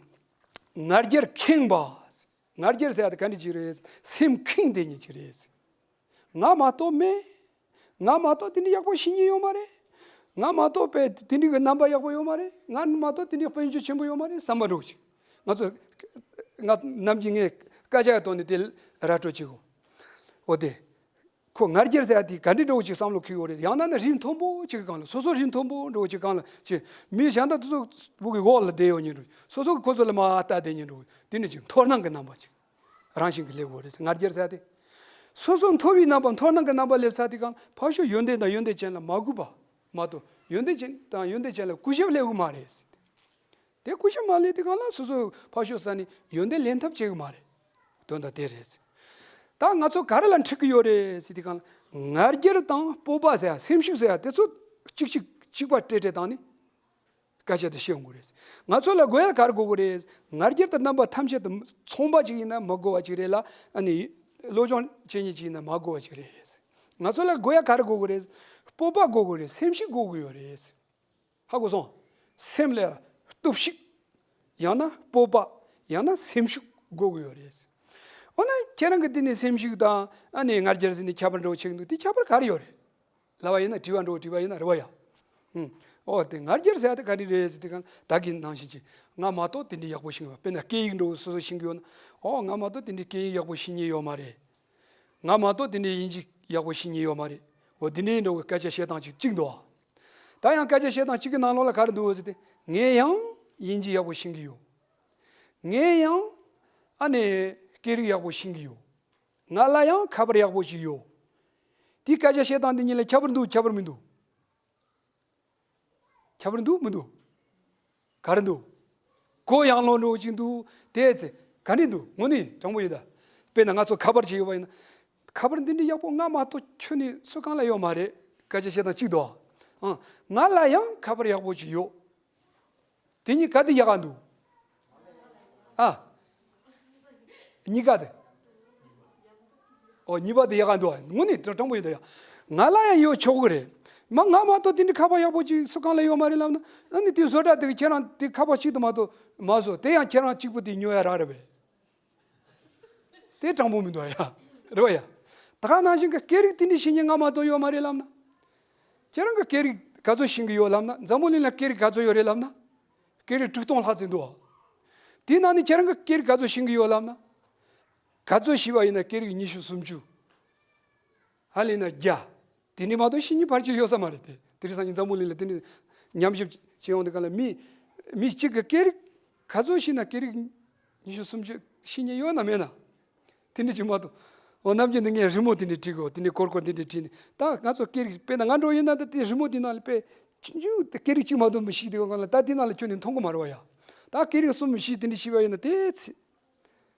ང་རྒྱལ་ཁེངས་པ། ང་རྒྱལ་ཟེར་ཡ་དེ་ག་འདྲ་ཅིག་རེད། སེམས་ཁེངས་དེ་ཉིད་ཅིག་རེད། ང་མ་གཏོགས་མེད། ང་མ་གཏོགས་དེ་འདྲ་ཡག་པོ་ཤེས་མཁན་ཡོད་མ་རེད། ང་མ་གཏོགས་པའི་དེ་འདྲ་གི་རྣམ་པ་ཡག་པོ་ཡོད་མ་རེད། ང་མ་གཏོགས་དེ་འདྲ་དཔལ་འབྱོར་ཆེན་པོ་ཡོད་མ་རེད་བསམ་པ་འདྲ་བོ་ཅིག་ང་ཚོ་ང་ནམ་རྒྱུན་ངས་སྐད་ཆ་ཐོག་ནས་དེ་ར་སྤྲོད་བྱེད་དགོས། འོ་དེ། ཁོ་ང་རྒྱལ་ཟེར་ཡ་དེ་ག་འདྲ་འདྲ་བོ་ཅིག་བསམ་བློ་འཁོར་ཡོད་རེད། ཡང་ན་ནི་རིགས་མཐོན་པོ་ཅིག་གི་སྒང་ལ་སོ་སོ་རིགས་མཐོན་པོ་འདྲ་བོ་ཅིག་སྒང་ལ་ཅིག་མི་གཞན་དག་དེ་ཚོ་བུ་གི་འོག་ལ་བསྡད་ཡོད་མཁན་འདྲ་བོ། སོ་སོ་གི་ཁོ་ཚོ་ལ་མར་ལྟ་བསྡད་མཁན་འདྲ་བོ། དེ་ནི་ཅིག་མཐོ་སྣང་གི་རྣམ་པ་ཅིག་རང་བཞིན་གྱིས་སླེབས་ཡོད་རེད། ང་རྒྱལ་ཟེར་ཡ་དེ། སོ་སོ་མཐོ་བའི་རྣམ་པ་མཐོ་སྣང་གི་རྣམ་པ་སླེབས་ཚར་དུས་སྒང་ཕར་ཕྱོགས་ཡོན་ཏན་དང་ཡོན་ཏན་ཅན་ལ་མ་གུས་པ་མ་གཏོགས་ཡོན་ཏན་ཅན་དང་ཡོན་ཏན་ཅན་ལ་གུས་ཞབས་སླེབས་ཀྱི་མ་རེད། དེ་གུས་ཞབས་མ་སླེབས་དུས་སྒང་ལ་སོ་སོ་ཕར་ཕྱོགས་ས་ནས་ཡོན་ཏན་ལེན་ཐབས་བྱེད་ཀྱི་མ་རེད། དོན་དག་དེ་རེད། ད་ང་ཚོ་ག་རེ་ལ་འཁྲིད་ཀྱི་ཡོད་རེད་ཟེར་དུས་སྒང་ལ་ང་རྒྱལ་དང་སྤོབས་པ་ཟེར་ཡ་སེམས་ཤུགས་ཟེར་ཡ་དེ་ཚོ་གཅིག་གཅིག་གཅིག་པ་སྤྲད་སྤྲད་བཏང་ནས་སྐད་ཆ་དེ་བཤད་ཡོང་གི་རེད། ང་ཚོ་ལ་དགོས་ཡ་ག་རེ་དགོས་ཀྱི་རེད། ང་རྒྱལ་དང་རྣམ་པ་ཐམས་ཅད་དུ་ཚོང་པ་ཅིག་ཡིན་ན་མི་དགོས་པ་ཅིག་རེད་ལ། ཨ་ནི་སློབ་སྦྱོང་བྱེད་མཁན་ཅིག་ཡིན་ན་མི་དགོས་པ་ཅིག་རེད། ང་ཚོ་ལ་དགོས་ཡ་ག་རེ་དགོས་ཀྱི་རེད། སྤོབས་པ་དགོས་ཀྱི་རེད། སེམས་ཤུགས་དགོས་ཀྱི་ཡོད་རེད། ཧ་གོ་སོང་། སེམས་ལ་སྟོབས་ཤུགས། ཡང་ན་སྤོབས་པ། ཡང་ན་སེམས་ཤུགས་དགོས་ཀྱི་ཡོད་རེད། འོ་ན་ཁྱེད་རང་གི་དེ་ནས་སེམས་ཤུགས་དང་ཨ་ནི་ང་རྒྱལ་ཟེར་ནས་ཁྱད་པར་འདྲ་བོ་ཆེ་གི་འདུག་དེ་ཁྱད་པར་ག་རེ་ཡོད་རེད། ལབ་པ་ཡིན་ན་དྲི་བ་འདྲ་བོ་དྲིས་པ་ཡིན་ན་རེད་བ་ཡ། ཧུམ། འོ་དེ་ང་རྒྱལ་ཟེར་ཡ་དེ་ག་རེ་རེད་ཟེར་དུས་སྒང་ད་གིན་ནང་བཞིན་གྱི་ང་མ་གཏོགས་དེ་འདྲའི་ཡག་པོ་ཤེས་ཀྱི་ཡོད་མ་རེད། དཔེར་ན་སྐད་ཡིག་འདྲ་བོ་སོ་སོ་ཤེས་ཀྱི་ཡོད་ན། འོ་ང་མ་གཏོགས་དེ་འདྲའི་སྐད་ཡིག་ཡག་པོ་ཤེས་མཁན་ཡོད་མ་རེད། ང་མ་གཏོགས་དེ་འདྲའི་དབྱིན་ཇི་ཡག་པོ་ཤེས་མཁན་ཡོད་མ་རེད། འོ་དེ་འདྲའི་འདྲ་བོའི་སྐད་ཆ་བཤད་སྟངས་ཅིག་གཅིག་འདུག་ཨ། ད་ཡང་སྐད་ཆ་བཤད་སྟངས་གཅིག་གི་ནང་ལོགས་ལ་ག་རེ་འདུག་ཟེར་ཏེ། ངས་ཡང་དབྱིན་ཇི་ཡག་པོ་ཤེས་ཀྱི་ཡོད། ངས་ཡང་ཨ་ནི་སྐད་རིགས་ཡག་པོ་ཤེས་ཀྱི་ཡོད། ང་ལ་ཡང་ཁ་པར་ཡག་པོ་ཞིག་ཡོད། དེའི་སྐད་ཆ་བཤད་སྟངས་འདི་གཉིས་ལ་ཁྱད་པར་འདུག་ཁྱད་པར་མི་འདུག་ཁྱད་པར་འདུག་མི་འདུག་ག་རེ་འདུག་གོ་ཡང་ལོག་འགྲོ་གཅིག་འདུག་དེ་ཚེ་ག་འདྲ་འདུག་དངོས་གནས་དྲང་པོ་ཡིན་ད། དཔེར་ན་ང་ཚོ་ཁ་པར་ཅིག་ཡོད་པ་ཡིན་ན། ཁ་པར་འདི་འདྲའི་ཡག་པོ་ང་མ་གཏོགས་ཁྱོན་ནས་སུ་གང་ལ་ཡོད་མ་རེད། སྐད་ཆ་བཤད་སྟངས་གཅིག་འདུག་ཨ། ང་ལ་ཡང་ཁ་པར་ཡག་པོ་ཅིག་ཡོད། དེ་གཉིས་ཀ་དེ་ཡག་ག་འདུག་ཨ། གཉིས་ཀ་དེ། ཨོ་གཉིས་པ་དེ་ཡག་ག་འདུག་དངོས་གནས་དྲང་པོ་ཡིན་ད་ཡ། ང་ལ་ཡང་ཡོད་ཆོག་གི་རེད། མ་ང་མ་གཏོགས་དེ་འདྲའི་ཁ་པར་ཡག་པོ་ཅིག་སུ་གང་ལ་ཡོད་མ་རེད་ལབ་ན། ཨ་ནི་དེ་བཟོ་གྲྭ་དེ་གི་ཁྱེད་རང་དེ་ཁ་པར་གཅིག་དུ་མ་གཏོགས་མ་བཟོ། དེ་ཡང་ཁྱེད་རང་གཅིག་པུ་དེ་ཉོ་ཡ་རག་རེད་པས། དེ་དྲང་པོ་མི་འདུག་ཡ། རེད་བ་ཡ། ད་ག་ནང་བཞིན་གྱི་སྐད་རིགས་དེ་འདྲའི་ཤེས་མཁན་ང་མ་གཏོགས་ཡོད་མ་རེད་ལབ་ན། ཁྱེད་རང་གི་སྐད་རིགས་ག་ཚོད་ཤེས་ཀྱི་ཡོད་ལབ་ན། འཛམ་བུ་གླིང་ལ་སྐད་རིགས་ག་ཚོད་ཡོད་རེད་ལབ་ན། སྐད་རིགས་དྲུག་སྟོང་ལྷག་ཙམ་འདུག་དེའི་ནང་ནས་ཁྱེད་རང་གི་སྐད་རིགས་ག་ཚོད་ཤེས་ཀྱི་ཡོད་ལབ་ན། ག་ཚོད་ཤེས་པ་ཡིན་ན་སྐད་རིགས་ཉི་ཤུ་སུམ་ཅུ། ཧ་ལས་ན་བརྒྱ། དེ་འདྲ་མ་གཏོགས་ཤེས་མཁན་ཕལ་ཆེར་ཡོད་ས་མ་རེད་དེ། དེ་རིང་སང་ཉིན་འཛམ་བུ་གླིང་ལ་དེ་འདྲ་ཉམས་ཞིབ་བྱེད་ཡོང་དུས་སྒང་ལ་མི་མི་གཅིག་གིས་སྐད་རིགས་ག་ཚོད་ཤེས་ན་སྐད་རིགས་ཉི་ཤུ་སུམ་ཅུ་ཤེས་མཁན་ཡོད་ན་མེད་ན། དེ་འདྲ་ཅིག་མ་གཏོགས། འོ་ནམ་རྒྱུན་དུ་ངས་རི་མོ་དེ་འདྲ་བྲིས་གོ། དེ་འདྲ་སྐོར་སྐོར་དེ་འདྲ་བྲིས་ནས། ད་ང་ཚོ་སྐད་རིགས་དཔེར་ན་ང་འདྲ་ཡིན་ན་ད་དེ་རི་མོ་དེ་ནང་ལ་དཔེ་ཆུང་ཆུང་དེ་སྐད་རིགས་གཅིག་མ་གཏོགས་མི་ཤེས་དུས་སྒང་ལ་ད་དེ་ནང་ལ་ཁྱོན་ནས་མཐོང་གི་མ་རེད་བ་ཡ། ད་སྐད་རིགས་གསུམ་བཞི་དེ་འདྲ་ཤེས་པ་ཡིན་ན་དེ་ཚེ།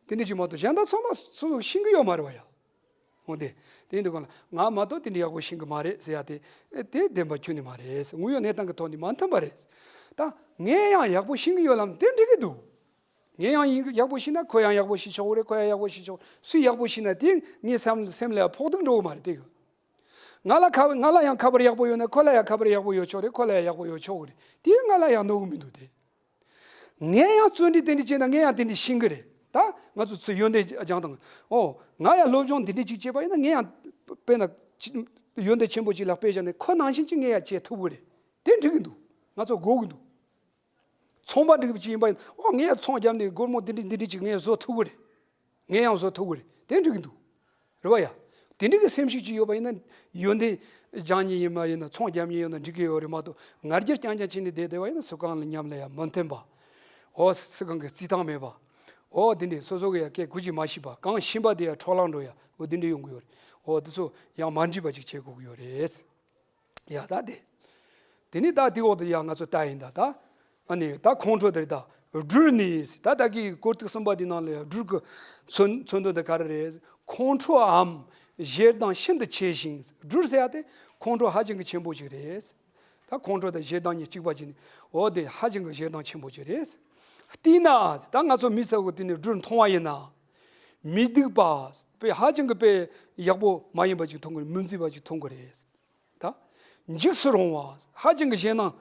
དེ་འདྲ་ཅིག་མ་གཏོགས་གཞན་དག་ཚང་མ་སོ་སོ་ཤེས་ཀྱི་ཡོད་མ་རེད་བ་ཡ། འོ་དེ། དེ་ཡིན་དུས་སྒང་ལ་ང་མ་གཏོགས་དེ་འདྲ་ཡག་པོ་ཤེས་ཀྱི་མ་རེད་ཟེར་ཡ་དེ། དེ་བདེན་པ་ཁྱོན་ནས་མ་རེད། དངོས་ཡོད་གནས་སྟངས་ཀྱི་ཐོག་ནས་མ་མཐུན་པ་རེད། ད་ངས་ཡང་ཡག་པོ་ཤེས་ཀྱི་ཡོད་ལབ་ན་དེ་འགྲིག་གི་འདུག་ངས་ཡང་ཡིན་ཡག་པོ་ཤེས་ན་ཁོ་ཡང་ཡག་པོ་ཤེས་ཆོག་གི་རེད། ཁོ་ཡང་ཡག་པོ་ཤེས་ཆོག་སུས་ཡག་པོ་ཤེས་ན་དེ་ངའི་སེམས་སེམས་ལ་ཕོག་ཐུག་འགྲོ་གི་མ་རེད་དེ་གི། ང་ལ་ཁ་ང་ལ་ཡང་ཁ་པར་ཡག་པོ་ཡོད་ན་ཁོ་ལ་ཡང་ཁ་པར་ཡག་པོ་ཡོད་ཆོག་རེད། ཁོ་ལ་ཡང་ཡག་པོ་ཡོད་ཆོག་གི་རེད། དེ་ང་ལ་ཡང་གནོད་གི་མི་འདུག་དེ། ངས་ཡང་བརྩོན་འགྲུས་དེ་འདྲ་བྱས་ན་ངས་ཡང་དེ་འདྲ་ཤེས་གི་རེད། ད་ང་ཚོ་ཚུར་ཡོན་ཏན་སྦྱང་དང་། ཨོ། ང་ཡང་སློབ་སྦྱོང་འདི་འདྲ་ཅིག་བྱས་པ་ཡིན་ན་ངས་ཡང་དཔེར་ན་ཅི་ཡོན་ཏན་ཆེན་པོ་ཅིག་ལ་དཔེ་བཞག་ནས་ཁོ་ནང་བཞིན་ཅིག་ངས་ཡང་བྱེད་ཐུབ་གི་རེད། དེ་འགྲིག་གི་འདུག་ང་ཚོ་དགོས་གི་འདུག་ཚོང་པ་འགྲིག་པ་ཅིག་ཡིན་པ་ཡིན་ན། ཨོ། ངས་ཡང་ཚོང་བརྒྱབ་ནས་སྒོར་མོ་འདི་འདྲ་འདི་འདྲ་ཅིག་ངས་བཟོ་ཐུབ་གི་རེད། ངས་ཡང་བཟོ་ཐུབ་གི་རེད། དེ་འགྲིག་གི་འདུག་རེད་བ་ཡ། དེ་འདྲ་གི་སེམས་ཤུགས་ཅིག་ཡོད་པ་ཡིན་ན། ཡོན་ཏན་སྦྱང་མཁན་ཡིན་པ་ཡིན་ན། ཚོང་རྒྱག་མཁན་ཡོད་ན་འགྲིག་གི་ཡོད་རེད་མ་གཏོགས། ང་རྒྱལ་རྐྱང་རྐྱང་བྱས་ནས་བསྡད་བསྡད་པ་ཡིན་ན་སུ་གང་ལ་མཉམ་ལ་ཡང་མི་མཐུན་པ། ཨོ། སུ་གང་གི་བརྩི་སྟངས་མེད་པ། ཨོ། དེ་འདྲ་སོ་སོ་གི་ཡང་སྐད་གོ་ཅིག་མ་ཤེས་པ། གང་ཤེས་པ་དེ་ཡང་འཕྲོ་བརླག་འགྲོ་ཡ། ཨོ། དེ་འདྲ་ཡོང་གི་ཡོད་རེད། ཨོ། དེ་ཚོ་ཡང་མ་འགྲིག་པ་ཅིག་བྱེད་དགོས་ཀྱི་ཡོད་རེད། ཡ་ད་དེ། དེ་ནས་ད་དེའི་འོག་ཏུ་ཡ་ང་ཚོ་ལྟ་ཡིན་ད་ད། ཨ་ནི་ད་ཁོང་ཁྲོ་དེ་རེད་ད། སྦྲུལ་ནི། ད་ད་གི་སྐོར་ཐིག་གསུམ་པ་དེ་ནང་ལ་ཡ་སྦྲུལ་གི་མཚོན་མཚོན་དོན་དེ་ག་རེ་རེད། ཁོང་ཁྲོའམ་ ཞེ་སྡང་ཤིན་ཏུ་ཆེ་ཞིང་། སྦྲུལ་ཟེར་ཡ་དེ་ཁོང་ཁྲོ་ཧ་ཅང་གི་ཆེན་པོ་ཅིག་རེད། ད་ཁོང་ཁྲོ་དང་ཞེ་སྡང་གཉིས་གཅིག་པ་ཅིག་ནི་འོ་དེ་ཧ་ཅང་གི་ཞེ་སྡང་ཆེན་པོ་ཅིག་རེད། བལྟས་ན་ད་ང་ཚོ་མི་ཚོ་གི་དེ་ནི་སྦྲུལ་མཐོང་བ་ཡིན་ན། མི་སྡུག་པ། དཔེ་ཧ་ཅང་གི་དཔེ་ཡག་པོ་མ་ཡིན་པ་ཅིག་མཐོང་གི་རེད། མི་མཛེས་པ་ཅིག་མཐོང་གི་རེད། ད་འཇིགས་སུ་རུང་བ་ཧ་ཅང་གི་ཞེད་སྣང་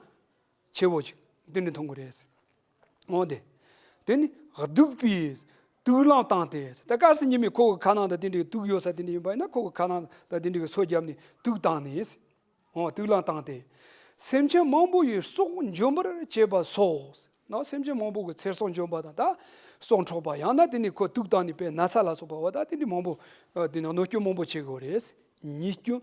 ཆེ་བོ་ཅིག་དེ་འདྲ་མཐོང་གི་རེད། འོ་དེ། དེ་ནི་སྡུག་པའི་དུག་རླངས་བཏང་སྟེ། ད་གལ་སྲིད་ཉི་མའི་ཁོ་གི་ཁ་ནང་དུ་དེ་འདྲའི་དུག་ཡོད་ས་དེ་འདྲ་ཡིན་པ་ཡིན་ན་ཁོ་གི་ཁ་ནང་དུ་དེ་འདྲའི་སོ་བརྒྱབ་ནས་དུག་བཏང་ནས། འོ་དུག་རླངས་བཏང་སྟེ། སེམས་ཅན་མང་པོ་ཡི་སྲོག་འཇོམས་པར་བྱེད་པ་སོགས། ན་སེམས་ཅན་མང་པོ་གི་ཚེ་སྲོག་འཇོམས་པ་དང་ད་སྲོག་འཕྲོག་པ་ཡང་ན་དེ་ནི་ཁོ་དུག་བཏང་ནས་པའི་ན་ཚ་ལ་སོགས་པ་བ་ད་དེ་འདྲའི་མང་པོ་དེ་ནི་གནོད་སྐྱོན་མང་པོ་བྱེད་དགོས་རེད། ཉེས་སྐྱོན།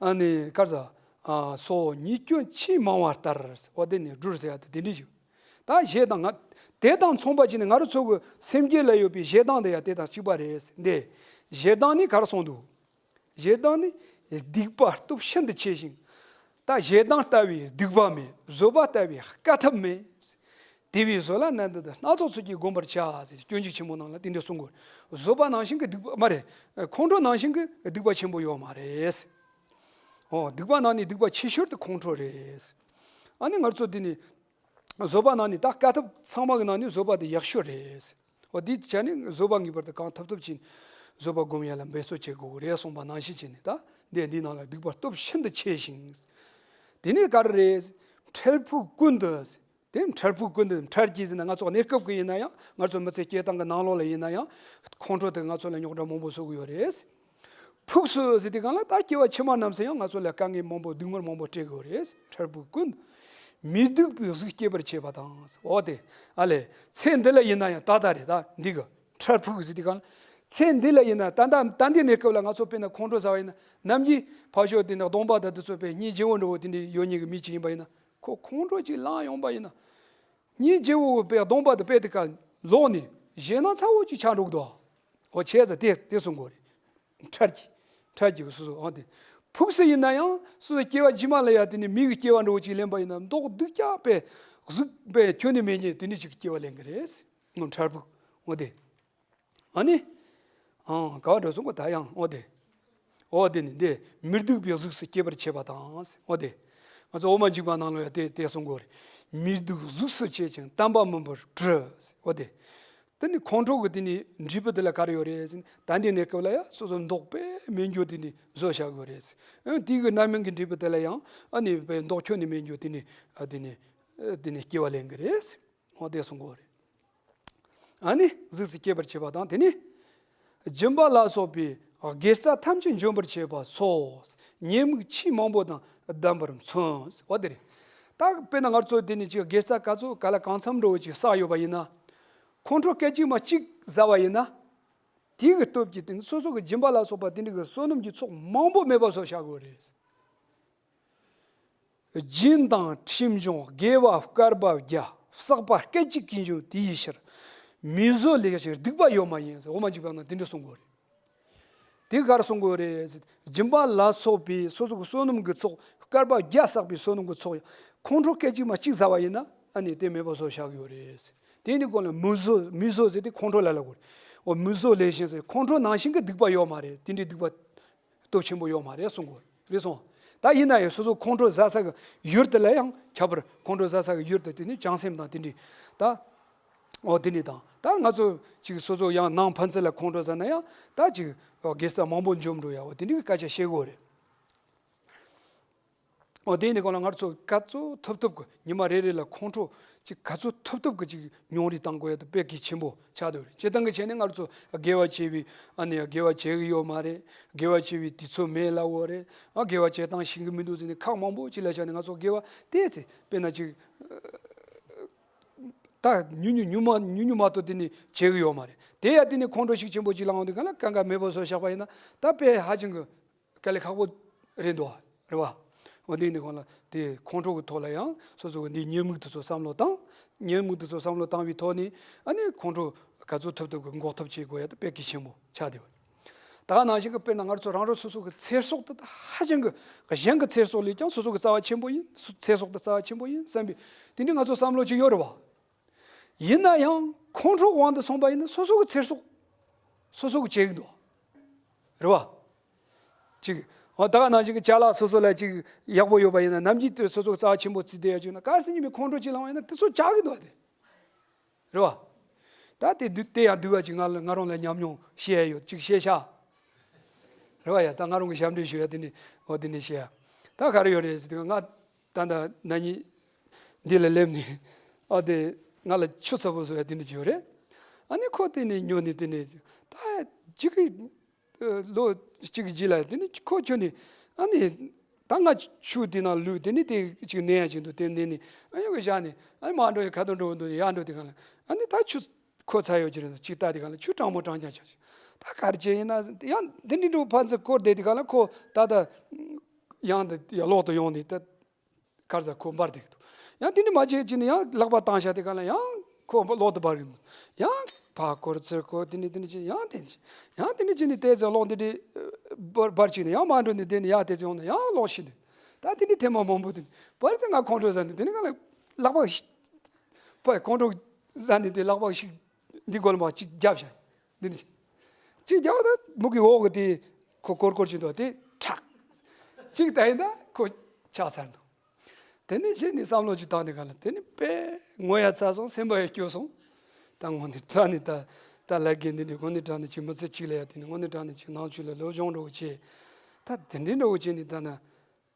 ཨ་ནི་གར་ཟ། ཨ་སོགས་ཉེས་སྐྱོན་ཆེས་མང་བ་ལྟར། འོ་དེ་ནི་སྦྲུལ་ཟེར་ཡ་དེ་དེ་འདྲ་ཞིག་ད་ཞེ་སྡང་ང་། དེ་དང་མཚུངས་པ་ཅིག་ནི་ང་རང་ཚོ་གི་སེམས་རྒྱུད་ལ་ཡོད་པའི་ཞེ་སྡང་དེ་ཡང་དེ་དང་གཅིག་པ་རེད། འདི། ཞེ་སྡང་ནི་གར་སོང་འདུག་ཞེ་སྡང་ནི་སྡིག་པ་སྟོབས་ཤིན་ཏུ་ཆེ་ཞིང་། ད་ཞེ་སྡང་ལྟ་བུའི་སྡིག་པ་མེད། བཟོད་པ་ལྟ་བུའི་དཀའ་ཐུབ་མེད། དེ་བས་བཟོད་ལ་ནན་ཏན་དུ་སྣ་ཚོགས་ཚུལ་གྱིས་བསྒོམ་པར་བྱ་ཟེར་སྐྱོན་བརྗོད་ཆེན་མོ་ནང་ལ་དེ་འདྲ་གསུང་དགོས། བཟོད་པ་ནང་བཞིན་གྱི་སྡིག་པ་མ་རེད། ཁོང་ཁྲོ་ནང་བཞིན་གྱི་སྡིག་པ་ཆེན་པོ་ཡོད་མ་རེད། འོ་སྡིག་པ་ནང་ནས་སྡིག་པ་ཆེ་ཤོས་དེ་ཁོང་ཁྲོ་རེད། ཨ་ནི་ང་ཚོ་འདི་ནི། བཟོད་པ་ནང་ནས་ད་དཀའ་ཐུབ་ཚང་མ་གི་ནང་ནས་བཟོད་པ་དེ་ཡག་ཤོས་རེད། འོ་འདི་བྱས་ནས་བཟོད་པ་ངེས་པར་དུ་གང་ཐུབ་ཐུབ་ཕྱིན། བཟོད་པ་སྒོམ་ཡ་ལ་འབད་རྩོལ་བྱེད་དགོས་རེད་གསུངས་པ་ནང་བཞིན་བྱས་ནས་ད་འདི་འདི་ནང་ལ་སྡིག་པ་སྟོབས་ཤིན་ཏུ་ཆེ་ཞིང་། དེ་ནས་ག་རེ་རེད། འཕྲལ་ཕུགས་ཀུན་ཏུ། དེ་འཕྲལ་ཕུགས་ཀུན་ཏུ་འཕྲལ་གྱི་ཟེར་ན་ང་ཚོ་གནས་སྐབས་ཀྱི་ཡིན་ན་ཡང་ང་ཚོ་མི་ཚེ་སྐྱེལ་སྟངས་ཀྱི་ནང་ལོགས་ལ་ཡིན་ན་ཡང་ཁོང་ཁྲོ་དེ་ང་ཚོ་ལ་རྙོག་དྲ་མང་པོ་བཟོ་གི་ཡོད་རེད། ཕུགས་སུ་ཟེར་དུས་སྒང་ལ་ད་སྐྱེ་བ་ཕྱི་མ་རྣམས་སུ་ཡང་ང་ཚོ་ལ་དཀའ་ངལ་མང་པོ་སྡུག་བསྔལ་མང་པོ་སྤྲད་དགོས་རེད། འཕྲལ་ཕུགས་ཀུན། མི་སྡུག་པའི་གཟུགས་སྐྱེད་པར་བྱེད་པ་དང་། འོ་དེ། ཨ་ལས། ཚེ་འདི་ལ་ཡིན་ན་ཡང་ད་ལྟ་རེད་ད་འདི་གི་འཕྲལ་ཕུགས་ཟེར་དུས་སྒང་ལ། ཚེ་འདི་ལ་ཡིན་ན་ད་ལྟ་ད་འདི་གནས་སྐབས་ལ་ང་ཚོ་དཔེར་ན་ཁོང་ཁྲོ་ཟ་བ་ཡིན་ན་ནམ་རྒྱུན་ཕར་ཕྱོགས་དེ་ནས་གདོང་པ་དང་དེ་ཚོ་དཔེ་སྙིང་རྗེ་བོ་འདྲ་བོ་དེ་འདྲ་ཡོད་མཁན་གྱི་མི་ཅིག་ཡིན་པ་ཡིན་ན་ཁོ་ཁོང་ཁྲོ་ཅིག་ལངས་ཡོང་པ་ཡིན་ན། སྙིང་རྗེ་བོ་དཔེ་གདོང་པ་དང་དཔེ་དེ་ཀ་ལོག་ནས་ཞེད་སྣང་ཚ་བོ་ཅིག་ཆགས་འགྲོ་གི་འདུག་འོ་བྱས་ཙང་དེ་དེ་གསུང་དགོས་རེད། འཕྲལ་གྱི། འཕྲལ་གྱི་སོ་སོ་འོ་དེ། ཕུགས་སུ་ཡིན་ན་ཡང་སོ་སོ་སྐྱེ་བ་རྗེས་མ་ལ་ཡ་དེ་ནི་མི་གི་སྐྱེ་བ་འདྲ་བོ་ཅིག་ལེན་པ་ཡིན་ན་མདོག་སྡུག་ཅག་པའི་གཟུགས་པའི་ཁྱོན་ནས་མེད་ཉེ་དེ་འདྲ་ཅིག་སྐྱེ་བ་ལེན་གི་རེད། འོ་འཕྲལ་ཕུགས་འོ་དེ། ཨ་ནི། ཨང་ག་བ་འགྲོ་སོང་གོ་ད་ཡང་འོ་དེ། འོ་དེ་ནི་འདི་མི་སྡུག་པའི་གཟུགས་སུ་སྐྱེ་བར་བྱེད་པ་དང་། འོ་དེ། ང་ཚོ་འོ་མ་འཇིགས་པ་ནང་ལོ་ཡ་དེ་དེ་གསུང་གོ་རེད། མི་སྡུག་གཟུགས་སུ་བྱེད་ཅིང་བརྟན་པ་མིན་པར་བཀྲི། འོ་དེ། དེ་ནི་ཁོང་ཁྲོ་གི་དེ་ནི་འབྲས་བུ་དེ་ལ་ག་རེ་ཡོད་རེད་ཟེར་ན་ད་འདི་གནས་སྐབས་ལ་ཡ་སོ་སོ་མདོག་དཔེ་མེད་འགྱོ་དེ་ནི་བཟོ་བྱ་དགོས་རེད། ཨ་དེ་གི་རྣམ་སྨིན་གི་འབྲས་བུ་དེ་ལ་ཡང་ཨ་ནི་དཔེ་མདོག་ཁྱོན་ནས་མེད་འགྱོ་དེ་ནི་ཨ་དེ་ནི་དེ་ནི་སྐྱེ་བ་ལེན་གི་རེད། འོ་དེ་གསུང་གོ་རེད། ཨ་ནི་གཟུགས་སུ་སྐྱེ་བར་བྱེད་པ་དང་དེ་ནི། སྦྱིན་པ་ལ་སོགས་པའི་དགེ་རྩ་ཐམས་ཅད་འཇོམས་པར་བྱེད་པ་སོགས་ཉེས་དམིགས་ཆེས་མང་པོ་དང་ལྡན་པར་མཚོན། འོ་དེ་རེད། ད་དཔེར་ན་ང་ཚོ་དེ་ནི་ཅིག་དགེ་རྩ་ག་ཚོད་ག་ལ་གང་འཚམ་འགྲོ་བ་ཅིག་བསགས་ཡོད་པ་ཡིན་ན། ཁོང་ཁྲོ་སྐད་ཅིག་མ་གཅིག་ཟ་བ་ཡིན་ན། དེ་གི་སྟོབས་ཀྱིས་དེ་ནི་སོ་སོ་གི་སྦྱིན་པ་ལ་སོགས་པ་དེ་འདྲ་གི་བསོད་ནམས་ཀྱི་ཚོགས་མང་པོ་མེད་པ་བཟོ་བྱ་དགོས་རེད། སྦྱིན་དང་ཁྲིམས་སྦྱོང་དགེ་བ་བསྐལ་པ་བརྒྱ། བསགས་པ་སྐད་ཅིག་གིས་འཇོམས་དེ་ཡི་ཕྱིར། མི་བཟོད་ལས་ཕྱིར་སྡིག་པ་ཡོད་མ་ཡིན་ཟེར་འོ་མ་འཇིགས་པ་ན་དེ་འདྲ་གསུང་གོ་རེད། དེ་གར་གསུང་གོ་རེད་ཟེར། སྦྱིན་པ་ལ་སོགས་པའི་སོ་སོ་གི་བསོད་ནམས་ཀྱི་ཚོགས་བསྐལ་པ་བརྒྱ་བསགས་པའི་བསོད་ནམས་ཀྱི་ཚོགས་ཡང་ཁོང་ཁྲོ་སྐད་ཅིག་མ་གཅིག་ཟ་བ་ཡིན་ན་ཨ་ནི་དེ་མེད་པ་བཟོ་བྱ་གི་ཡོད་རེད། དེ་ནི་གོང་ལ་མི་བཟོད་མི་བཟོད་ཟེར་དེ་ཁོང་ཁྲོ་ལ་ལ་གོ་རེད། འོ་མི་བཟོད་ལས་གཞན་ཟེར་ཁོང་ཁྲོ་ནང་བཞིན་གྱི་སྡིག་པ་ཡོད་མ་རེད། དེ་འདྲའི་སྡིག་པ། སྟོབས་ཆེན་པོ་ཡོད་མ་རེད་གསུང་གོ་རེད་སོང་། ད་ཡིན་ན་ཡང་སོ་སོ་ཁོང་ཁྲོ་ཟ་ས་གི་ཡུལ་དེ་ལ་ཡང་ཁྱད་པར་ཁོང་ཁྲོ་ཟ་ས་གི་ཡུལ་དེ་དེ་ནི་བྱང་སེམས་དང་དེ་འདྲའི་ད། འོ་དེ་ནི་དང་ད་ང་ཚོ་ཅིག་སོ་སོ་ཡང་ནང་ཕན་ཚུན་ལ་ཁོང་ཁྲོ་ཟ་ན་ཡང་ད་ཅིག་དགེ་རྩ་མང་པོ་འཇོམས་འགྲོ་ཡ་འོ་དེ་འདྲའི་སྐད་ཆ་བཤད་གོ་རེད། འོ་དེ་ནི་གོང་ལ་ང་ཚོ་ག་ཚོད་ཐུབ་ཐུབ་གི་ཉི་མ་རེ་རེ་ལ་ཁོང་ཁྲོ་ཅིག་ག་ཚོད་ཐུབ་ཐུབ་གི་ཅིག་མྱོང་རེས་བཏང་དགོས་ཡ་དེ་དཔེ་གལ་ཆེན་པོ་ཆགས་བསྡད་ཡོད་རེད། སྤྱིར་བཏང་གི་བྱས་ནས་ང་ཚོ་དགེ་བ་བྱས་པའི་ཨ་ནི་དགེ་བ་བྱེད་གི་ཡོད་མ་རེད། དགེ་བ་བྱས་པའི་དུས་ཚོད་མེད་ལབ་ཡོད་རེད། ཨ་དགེ་བ་བྱེད་སྟངས་ཤེས་གི་མི་འདུག་ཟེར་ནས་ཁག་མང་པོ་ཅིག་ལ་བཞག་ནས་ང་ཚོ་དགེ་བ་དེ་ཚེ་དཔེར་ན་ཅིག་ད་ཉུང་ཉུང་ཉུང་མ་ཉུང་ཉུང་མ་གཏོགས་དེ་ནི་བྱེད་གི་ཡོད་མ་རེད། དེ་ཡ་དེ་ནི་ཁོང་ཁྲོ་ཤུགས་ཆེན་པོ་ཅིག་ལངས་འོང་དུས་གང་ལ་གང་ག་མེད་པ་བཟོ་བཞག་པ་ཡིན་ན་ད་དཔེ་ཧ་ཅང་གི་དཀའ་ལས་ཁག་པོ་རེད་འདུག་རེད་བ། འོ་དེ་ནི་གང་ལ་དེ་ཁོང་ཁྲོ་གི་ཐོག་ལ་ཡང་སོ་སོ་གི་འདི་ཉེས་དམིགས་དེ་ཚོ་བསམ་བློ་བཏང་། ཉེས་དམིགས་དེ་ཚོ་བསམ་བློ་བཏང་བའི་ཐོག་ནས་ཨ་ནི་ཁོང་ཁྲོ་ག་ཚོད་ཐུབ་ཐུབ་གི་འགོག་ཐབས་བྱེད་དགོས་ཡ་དེ་དཔེ་གལ་ཆེན་པོ་ཆགས་བསྡད་ཡོད། ད་ག་ནང་བཞིན་གི་དཔེར་ན་ང་ཚོ་རང་རང་སོ་སོ་གི་ཚེ་སྲོག་དེ་ད་ཧ་ཅང་གི་གཞན་གི་ཚེ་སྲོག་ལས་ཀྱང་སོ་སོ་གི་རྩ་བ་ཆེན་པོ་ཡིན། ཚེ་སྲོག་དེ་རྩ་བ་ཆེན་པོ་ཡིན་བསམ་པའི་དེ་འདྲའི་ང་ཚོ་བསམ་བློ་ཅིག་ཡོད་རེད་བ། ཡིན་ན་ཡང་ཁོང་ཁྲོ་དབང་དུ་སོང་པ་ཡིན་ན་སོ་སོ་གི་ཚེ་སྲོག་སོ་སོ་གི་བྱེད་གི་འདུག་རེད་བ། ཅིག་འོ་ད་ག་ནང་བཞིན་གྱི་ཅ་ལག་སོ་སོ་ལ་ཅིག་ཡག་པོ་ཡོད་པ་ཡིན་ན། ནམ་རྒྱུན་དེ་སོ་སོ་རྩ་བ་ཆེན་པོ་བརྩིས་བསྡད་ཡ་བྱུང་ན། གལ་སྲིད་ཉི་མའི་ཁོང་ཁྲོ་ཅིག་ལངས་པ་ཡིན་ན་དེ་ཚོ་ཆགས་ཀྱི་འདུག་དེ། རེད་བ། ད་དེ་དུས་དེ་ཡང་སྡུག་པ་ཅིག་ང་ང་རང་ལ་ཉམས་མྱོང་བཤད་ཡ་ཡོད། ཅིག་བཤད་ཤག་རེད་བ་ཡ། ད་ང་རང་གི་ཞབས་འདྲེན་ཞུ་ཡ་དེ་ནི་འོ་དེ་ནི་བཤད་ཡ། ད་ག་རེ་ཡོད་རེད་ཟེར་དུས། ང་ད་ད་ན་ནིང་འདི་ལ་སླེབས་ནས། ཨ་དེ་ང་ལ་ཆུ་ཚ་པོ་བཟོ་ཡ་དེ་འདྲ་ཅིག་ཡོད་རེད། ཨ་ནི་ཁོ་དེ་ནས་ཉོ་ནས། དེ་ནས་ད་གཅིག་གི་ལོ་གཅིག་གི་རྗེས་ལ་དེ་ནས་ཁོ་ཁྱོན་ནས། ཨ་ནི་ད་ང་ཆུ་དེ་ནང་བླུགས། དེ་ནས་དེ་ཅིག་ནས་ཡ་ཅིག་འདུག་དེ་ནས་ནས་ཨ་ཡོ་གི་བཞག་ནས། ཨ་ནི་མར་འགྲོ་ཡ། ཁ་ཐོག་འགྲོ་འདུག་ཡར་འགྲོ་དེ་ག་ལ། ཨ་ནི་ད་ཆུ་ཁོ་ཚ་ཡོད་ཀྱི་རེད། ཅིག་ལྟ་དེ་ག་ལ་ཆུ་གྲང་མོ་གྲང་རྐྱང་ཆགས་ཤག་ད་ག་རེ་བྱས་ཡིན་ན་ཡང་དེ་འདྲ་འགྲོ་ཕར་ཚུར་སྐོར་བསྡད་དེ་ག་ལ། ཁོ་ད་ལྟ་ཡང་དེ་ཡར་ལོག་ཏུ་ཡོང་ནས་ད། གར་ཟ་ཁོ་འབར་བསྡད་ཀྱི་འདུག་ཡང་དེ་ནི་མ་བྱེད་ཅིག་ནི་ཡང་ལག་པ་བཏང་བཞག་དེ་ག་ལ་ཡང་ཁོ་ལོག་ཏུ་འབར་གྱི་འདུག་ཡང་ཕར་སྐོར་ཚུར་སྐོར། དེ་ནི་དེ་ནི་ཅིག་ཡང་དེ་ནི་ཅིག་ཡང་དེ་ནི་ཅིག་ནི་ཏོག་ཙམ་ལོག་འདི་འདྲའི་འབར་འབར་ཅིག་ནི་ཡང་མར་འགྲོ་ནི། དེ་ནི་ཡང་ཏོག་ཙམ་ཡོང་ནི་ཡང་ལོག་ཤི་འདུག་ད་དེ་ནི་ཐེངས་མ་མང་པོ། དེ་ནི་བར་ཙམ་ང་ཁོང་ཁྲོ་ཟ་ནི། དེ་ནི་ག་ལ་ལག་པ་ཞིག་ཕར་ཁོང་ཁྲོ་ཟ་ནི་དེ་ལག་པ་ཞིག་འདི་སྒོ་ལ་མར་ཅིག་བརྒྱབ་བཞག་འདི་ནི་ཅིག་རྒྱབ། ད་མུ་གེ་འོག་གི་དེ་ཁོ་སྐོར་སྐོར་བྱེད་འདུག་དེ་ཁྲག་ཅིག་ད་ཡིན་ད་ཁོ་ཆགས་ཚར་འདུག་དེ་ནས་ཕྱིས་ནས་བསམ་བློ་ཅིག་བཏང་ནས་ག་ལ། དེ་ནི་དཔེ་ངོ་ཡ་ཚ་སོང་། སེམས་པ་ཡ་སྐྱོ་སོང་། ད་དངོས་གནས་དྲང་གནས་ད་ད་ལ་རྒན་འདི་འདྲ་དངོས་གནས་དྲང་གནས་ཅིག་མི་ཚེ་གཅིག་ལ་ཡ། དེ་ནི་དངོས་གནས་དྲང་གནས་ཅིག་ནང་ཆོས་ལ་སློབ་སྦྱོང་འགྲོ་གི་བྱས། ད་དེ་འདྲའི་འགྲོ་གི་བྱས་ནས་ད་ན།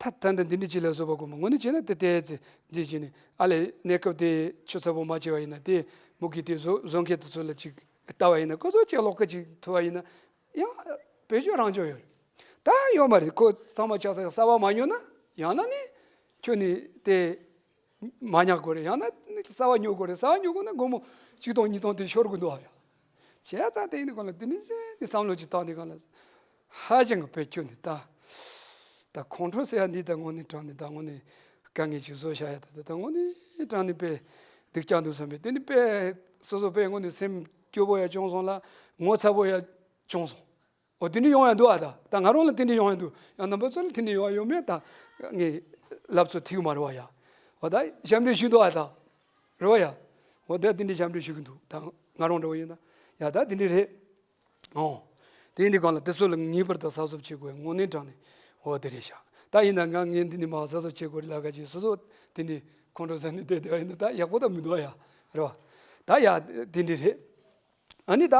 ད་ད་འདི་འདི་འདྲ་ཅིག་ལ་བཟོ་བ་དགོས་མ། དངོས་གནས་བྱས་ན་དེ་ལྟས་ཚེ་འདི་བྱས་ནས། ཨ་ལས་གནས་སྐབས་དེ་ཆུ་ཚ་པོ་མ་བྱས་པ་ཡིན་ན། དེ་མུ་གེ་དེ་བཟོ་བཟོ་མཁན་དེ་ཚོ་ལ་ཅིག་ལྟ་བ་ཡིན་ན། ཁོ་ཚོ་ཅིག་ལོག་ཁ་ཅིག་ཐུབ་པ་ཡིན་ན་ཡང་བེད་སྤྱོད་རང་སྤྱོད་ཡོད་རེད། ད་ཡོད་མ་རེད། ཁོ་ཚང་མ་ཆགས་ས་གསར་པ་མ་ཉོ་ན། ཡང་ན་ནི་ཁྱོད་ནི་དེ་མ་ཉར་དགོས་རེད། ཡང་ན་ནི་གསར་པ་ཉོ་དགོས་རེད། གསར་པ་ཉོ་དགོས་ན་སྒོར་མོ་གཅིག་སྟོང་གཉིས་སྟོང་དེ་ཤོར་དགོས་འདུག་ཨ་ཡ། བྱས་ཙང་དེ་ཡིན་དུས་གང་ལ་དེ་ནི་ཅི་ནི་བསམ་བློ་ཅིག་བཏང་དུས་གང་ལ། ཧ་ཅང་གི་བེད་སྤྱོད་ནི་ད། ད་ཁོང་ཁྲོ་ཟེར་ཡ་འདི་ད་དངོས་གནས་དྲང་གནས་ད་དངོས་གནས་དཀའ་ངལ་ཅིག་བཟོ་བཞག་ཡ། ད་ད་དངོས་གནས་དྲང་གནས་དཔེ་སྡུག་ཅག་འདུག་བསམ་པས། དེ་ནི་དཔེ་སོ་སོ་དཔེ་དངོས་གནས་སེམས་སྐྱོ་པོ་ཡ་བྱུང་སོང་ལ། ངོ་ཚ་པོ་ཡ་བྱུང་སོང་། འོ་དེ་འདྲ་ཡོང་ཡ་འདུག་ཨ། ད་ད་ང་རང་ལ་དེ་འདྲ་ཡོང་ཡ་འདུག་ཡང་རྣམ་པ་ཚོ་ལ་དེ་འདྲ་ཡོང་ཡ་ཡོད་མེད་ད་ངས་ལབ་ཚོད་ཐིག་མ་རེད་བ་ཡ། འོ་ད་ཞབས་འདྲེན་ཞུ་འདུག་ཨ་ད། རེད་བ་ཡ། འོ་ད་དེ་འདྲ་ཞབས་འདྲེན་ཞུ་གི་འདུག་ད་ང་རང་འདྲ་བོ་ཡིན་ད། ཡ་ད་དེ་འདྲ་རེད། ཨོ། དེ་ཡིན་དུས་གང་ལ་དེ་ཚོ་ལ་ངེས་པར་དུ་གཟབ་གཟབ་བྱེད་དགོས། དངོས་གནས་དྲང་གནས། འོ་དེ་རེད་ཤག་ད་ཡིན་ན་ང་ངས་འདི་ནས་མར་གཟབ་གཟབ་བྱེད་དགོས་རེད་ལབ་ག་ཅིག་སོ་སོ་དེ་འདྲའི་ཁོང་ཁྲོ་ཟ་ནས་བསྡད་བསྡད་པ་ཡིན་ན་ད་ཡག་པོ་ད་མི་འདུག་ཨ་ཡ། རེད་བ། ད་ཡ་དེ་འདྲ་རེད། ཨ་ནི་ད།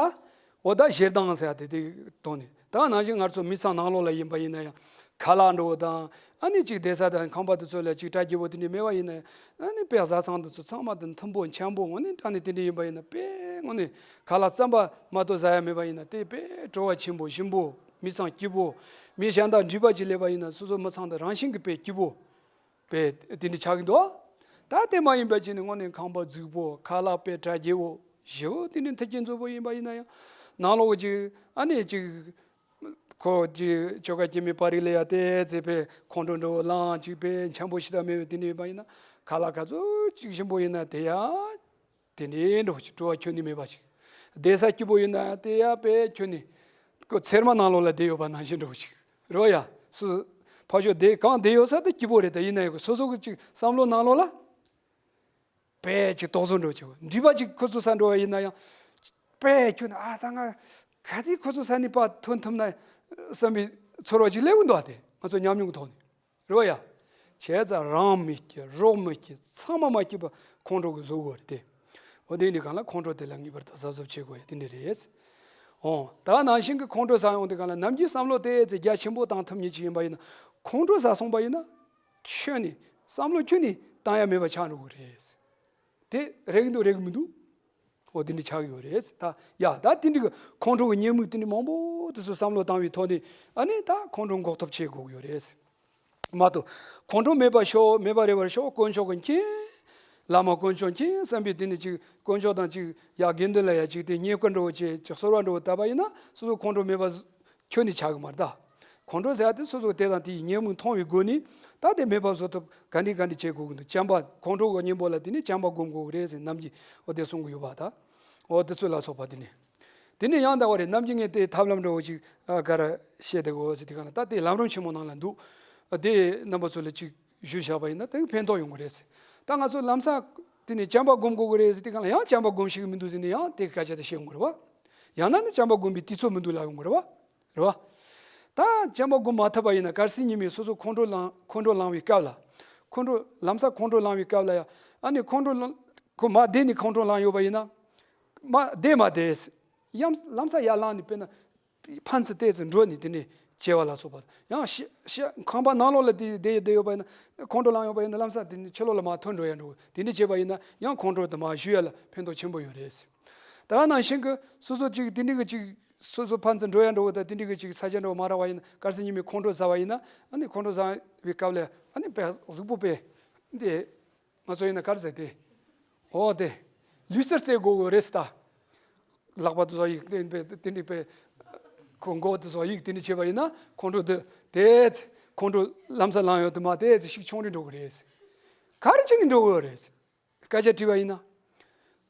འོ་ད་ཞེ་སྡང་ཟེར་ཡ་དེ་དེ་ཐོག་ནས། ད་ནང་བཞིན་ང་ཚོ་མི་ཚང་ནང་ལོགས་ལ་ཡིན་པ་ཡིན་ན་ཡང་། ཁ་ལག་འགྲོ་བ་དང་། ཨ་ནི་ཅིག་བསྡད་ས་དང་ཁང་པ་དེ་ཚོ་ལ་ཅིག་གྲ་རྒྱས་པོ་དེ་འདྲ་མེད་པ་ཡིན་ན། ཨ་ནི་དཔེ་བཟའ་ཚང་དེ་ཚོ་ཚང་མ་དང་མཐུན་པོ་འཆམ་པོ་དངོས་གནས་དྲང་གནས་དེ་འདྲ་ཡིན་པ་ཡིན་ན། དཔེ་དངོས་གནས་ཁ་ལག་རྩམ་པ་མ་གཏོགས་ཟ་ཡ་མེད་པ་ཡིན་ན། དེ་དཔེ་བྲོ་བ་ཆེན་པོ་ཞིམ་པོ། མི་ཚང་སྐྱིད་པོ། མི་གཞན་དང་འགྲིག་པ་ཅིག་སླེབས་པ་ཡིན་ན་སོ་སོ་མི་ཚང་དང་རང་བཞིན་གྱིས་དཔེ་སྐྱིད་པོ། པས་དེ་འདྲ་ཆགས་ཀྱི་འདུག་ད་དེ་མ་ཡིན་པ་ཅིག་ནི་དངོས་གནས་ཁང་པ་རྫིག་པོ། ཁ་ལག་པས་གྲ་རྒྱས་པོ། ཞེ་པོ་དེ་ནི་མཐུན་རྐྱེན་འཛོམས་པོ་ཡིན་པ་ཡིན་ན་ཡང་། ནང་ལོགས་ཀྱི་ཅིག་ཨ་ནི་ཅིག་ཁོ་ཅིག་ཁྱོ་ག་སྐྱེ་དམན་པ་རིགས་ལ་ཡ་དེ་ཚེ་པས་ཁོང་ཁྲོ་འགྲོ་བ་ལངས། ཅིག་པས་འཆམ་པོ་ཞིག་ད་མེད་པའི་དེ་འདྲ་ཡིན་པ་ཡིན་ན། ཁ་ལག་ག་ཚོད་ཅིག་ཞིམ་པོ་ཡིན་ན་དེ་ཡ། དེ་ནས་འགྲོ་ཅིག་བྲོ་བ་ཁྱོན་ནས་མེད་པ་ཅིག་བསྡད་ས་སྐྱིད་པོ་ཡིན་ན་དེ་ཡ་པས་ཁྱོན་ནས། ཁོ་ཚེར་མ་ནང་ལོགས་ལ་བསྡད་ཡོད་པ་ནང་བཞིན་འགྲོ་ཅིག་རེད་བ་ཡ། སུ། ཕར་ཕྱོགས་བསྡད་གང་བསྡད་ཡོད་ས་དེ་སྐྱིད་པོ་རེད། ད་ཡིན་ན་ཡང་སོ་སོ་གི་ཅིག་བསམ་བློ་ནང་ལོགས་ལ། པས་ཅིག་དོགས་ཟོན་འགྲོ་ཅིག་འགྲིག་པ་ཅིག་ཁོ་ཚོ་ས་འགྲོ་བ་ཡིན་ན་ཡང་། པས་ཁྱོད་ནི་ཨ་ད་ང་ག་དུས་ཁོ་ཚོ་ས་ནས་ཕར་ཐོན་ཐུབ་ན་བསམ་པའི་ཚོར་བ་ཅིག་སླེབས་ཀྱི་འདུག་ཨ། དེ་ང་ཚོ་ཉམས་མྱོང་གི་ཐོག་ནས། རེད་བ་ཡ། བྱས་ཙང་རང་མི་སྐྱིད་རོགས་མི་སྐྱིད་ཚང་མ་མ་སྐྱིད་པ་ཁོང་ཁྲོ་གིས་བཟོ་དགོས་རེད་དེ། འོ་དེ་ནི་གང་ལ་ཁོང་ཁྲོ་དེ་ལ་ངེས་པར་དུ་གཟབ་གཟབ་བྱེད་དགོས་ཡ་དེ་འདྲ་རེད། འོ་ད་ནང་བཞིན་གྱི་ཁོང་ཁྲོ་ཟ་ཡོང་དུས་གང་ལ་ནམ་རྒྱུན་བསམ་བློ་དེ་ཚེ་རྒྱ་ཆེན་པོ་བཏང་ཐུབ་མཁན་ཅིག་ཡིན་པ་ཡིན་ན། ཁོང་ཁྲོ་ཟ་སོང་པ་ཡིན་ན། ཁྱོན་ནས་བསམ་བློ་ཁྱོན་ནས་བཏང་ཡ་མེད་པ་ཆགས་འགྲོ་གི་རེད། དེ་རེད་ཀྱི་འདུག་རེད་ཀྱི་མི་འདུག་འོ་དེ་འདྲ་ཆགས་ཀྱི་ཡོད་རེད། ད་ཡ་ད་དེ་འདྲ་གི་ཁོང་ཁྲོ་གི་ཉེས་དམིགས་དེ་འདྲ་མང་པོ་དེ་ཚོ་བསམ་བློ་བཏང་བའི་ཐོག་ནས་ཨ་ནི་ད་ཁོང་ཁྲོ་འགོག་ཐབས་བྱེད་དགོས་ཀྱི་ཡོད་རེད། མ་གཏོགས་ཁོང་ཁྲོ་མེད་པར་ཤོག་མེད་པར་རེ་བར་ཤོག་དཀོན་མཆོག་གིས་མཁྱེན། བླ་མ་དཀོན་མཆོག་མཁྱེན་བསམ་པའི་དེ་ནས་ཅིག་དཀོན་མཆོག་དང་ཅིག་ཡ་དགེ་འདུན་ལ་ཡ་ཅིག་དེ་བསྙེན་བཀུར་འདྲ་བོ་བྱས་ཅིག་གསོལ་བ་འདྲ་བོ་བཏབ་པ་ཡིན་ན་སོ་སོ་ཁོང་ཁྲོ་མེད་པ་ཁྱོན་ནས་ཆགས་ཀྱི་མ་རེད་ད། ཁོང་ཁྲོ་ཟེར་ཡ་དེ་སོ་སོ་དེ་དང་དེའི་ཉེས་དམིགས་མཐོང་བའི་སྒོ་ནས་ད་དེ་མེད་པ་བཟོ་ཐབས་ག་འདྲ་ག་འདྲ་བྱེད་དགོས་ཀྱི་འདུག་བྱམས་པ་ཁོང་ཁྲོ་གི་གཉེན་པོ་ལ་དེ་ནས་བྱམས་པ་སྒོམ་དགོས་ཀྱི་རེད་ཟེར་ནམ་རྒྱུན་འོ་དེ་གསུང་གི་ཡོད་པ་ད། འོ་དེ་ཚོ་ལ་སོགས་པ་དེ་ནས། དེ་ནས་ཡང་དག་པ་རེད། ནམ་རྒྱུན་ངས་དེ་ཐབས་ལམ་འདྲ་བོ་ཅིག་ཨ་ག་རེ་བཤད་བསྡད་དགོས་ཟེར་དུས་གང་ལ་ད་དེ་ལམ་རིམ་ཆེན་མོ་ནང་ལ་འདུག་དེ་རྣམ་པ་ཚོ་ལ་ཅིག་ཞུས་བཞག་པ་ཡིན་ན་དེ་ཕན་ཐོགས་ཡོང་གི་རེད་ཟེར། ད་ང་ཚོ་ལམ་སང་དེ་ནས་བྱམས་པ་སྒོམ་དགོས་ཀྱི་རེད་ཟེར་དུས་གང་ལ་ཡང་བྱམས་པ་སྒོམ་ཤེས་ཀྱི་མི་འདུག་ཟེར་ནས་ཡང་དེ་སྐད་ཆ་དེ་བཤད་ཡོང་གི་རེད་བ། ཡང་ན་ནི་བྱམས་པ་སྒོམ་པའི་དུས་ཚོད་མི་འདུག་ལབ་ཡོང་གི་རེད་བ། རེད་བ། ད་བྱམས་པ་སྒོམ་མ་ཐུབ་པ་ཡིན་ན། དཀར་གསལ་ཉི་མས་སོ་སོ་ཁོང་ཁྲོ་ལངས། ཁོང་ཁྲོ་ལངས་པའི་སྐབས་ལ། ཁོང་ཁྲོ་ལམ་སང་ཁོང་ཁྲོ་ལངས་པའི་སྐབས་ལ་ཡང་། ཨ་ནི་ཁོང་ཁྲོ་ལངས། ཁོ་མ་བསྡད་ནས་ཁོང་ཁྲོ་ལངས་ཡོད་པ་ཡིན་ན། མ་བསྡད་མ་བསྡད། ཡང་ལམ་སང་ཡར་ལངས་ནས། དཔེར་ན་ཕན་ཚུན་ཏོག་ཙམ་འགྲོ་ནས་དེ་ནས་བྱེད་པ་ལ་སོགས་པ། ཡང་ཤི་ཤི་ཁང་པ་ནང་ལོགས་ལ་དེ་བསྡད་བསྡད་ཡོད་པ་ཡིན་ན། ཁོང་ཁྲོ་ལངས་ཡོད་པ་ཡིན་ན། ལམ་སང་དེ་ནས་ཕྱི་ལོགས་ལ་མར་ཐོན་འགྲོ་ཡ་འགྲོ། དེ་འདྲ་བྱས་པ་ཡིན་ན་ཡང་ཁོང་ཁྲོ་དེ་མར་ཞི་ཡ་ལ་ཕན་ཐོགས་ཆེན་པོ་ཡོད་རེད། ད་ནང་བཞིན་གྱི་སོ་སོ་ཅིག་དེ་འདྲ་གི་ཅིག་སོ་སོ་ཕན་ཚུན་འགྲོ་ཡ་འགྲོ་བ་དང་། དེ་འདྲ་གི་ཅིག་ས་ཆ་འགྲོ་མ་རག་པ་ཡིན་ན། དཀར་གསལ་ཉི་མས་ཁོང་ཁྲོ་ཟ་བ་ཡིན་ན། ཨ་ནི་ཁོང་ཁྲོ་ཟ་བའི་སྐབས་ལ་ཨ་ནི་དཔེ་གཟུགས་པོ་དཔེ་འདི། ང་ཚོ་ཡིན་ན་ག་རེ་ཟེར་ཏེ། འོ་དེ། ལུས་རྩལ་རྩེད་དགོས་གི་རེད་ཟེར་ད། ལག་པ་དེ་ཚོ་གཡུག་དེ་དཔེ་དེ་འདྲ་དཔེ། ཁོ་མགོ་དེ་ཚོ་གཡུག་དེ་འདྲ་བྱས་པ་ཡིན་ན། ཁོང་ཁྲོ་དེ་དེ་ཚེ་ཁོང་ཁྲོ་ལམ་སང་ལངས་ཡོད་དེ་མ་དེ་ཚེ་ཤུགས་ཆུང་རུ་འགྲོ་གི་རེད། ག་རེ་བྱས་ནས་འགྲོ་གི་ཡོད་རེད། སྐད་ཆ་དྲིས་པ་ཡིན་ན།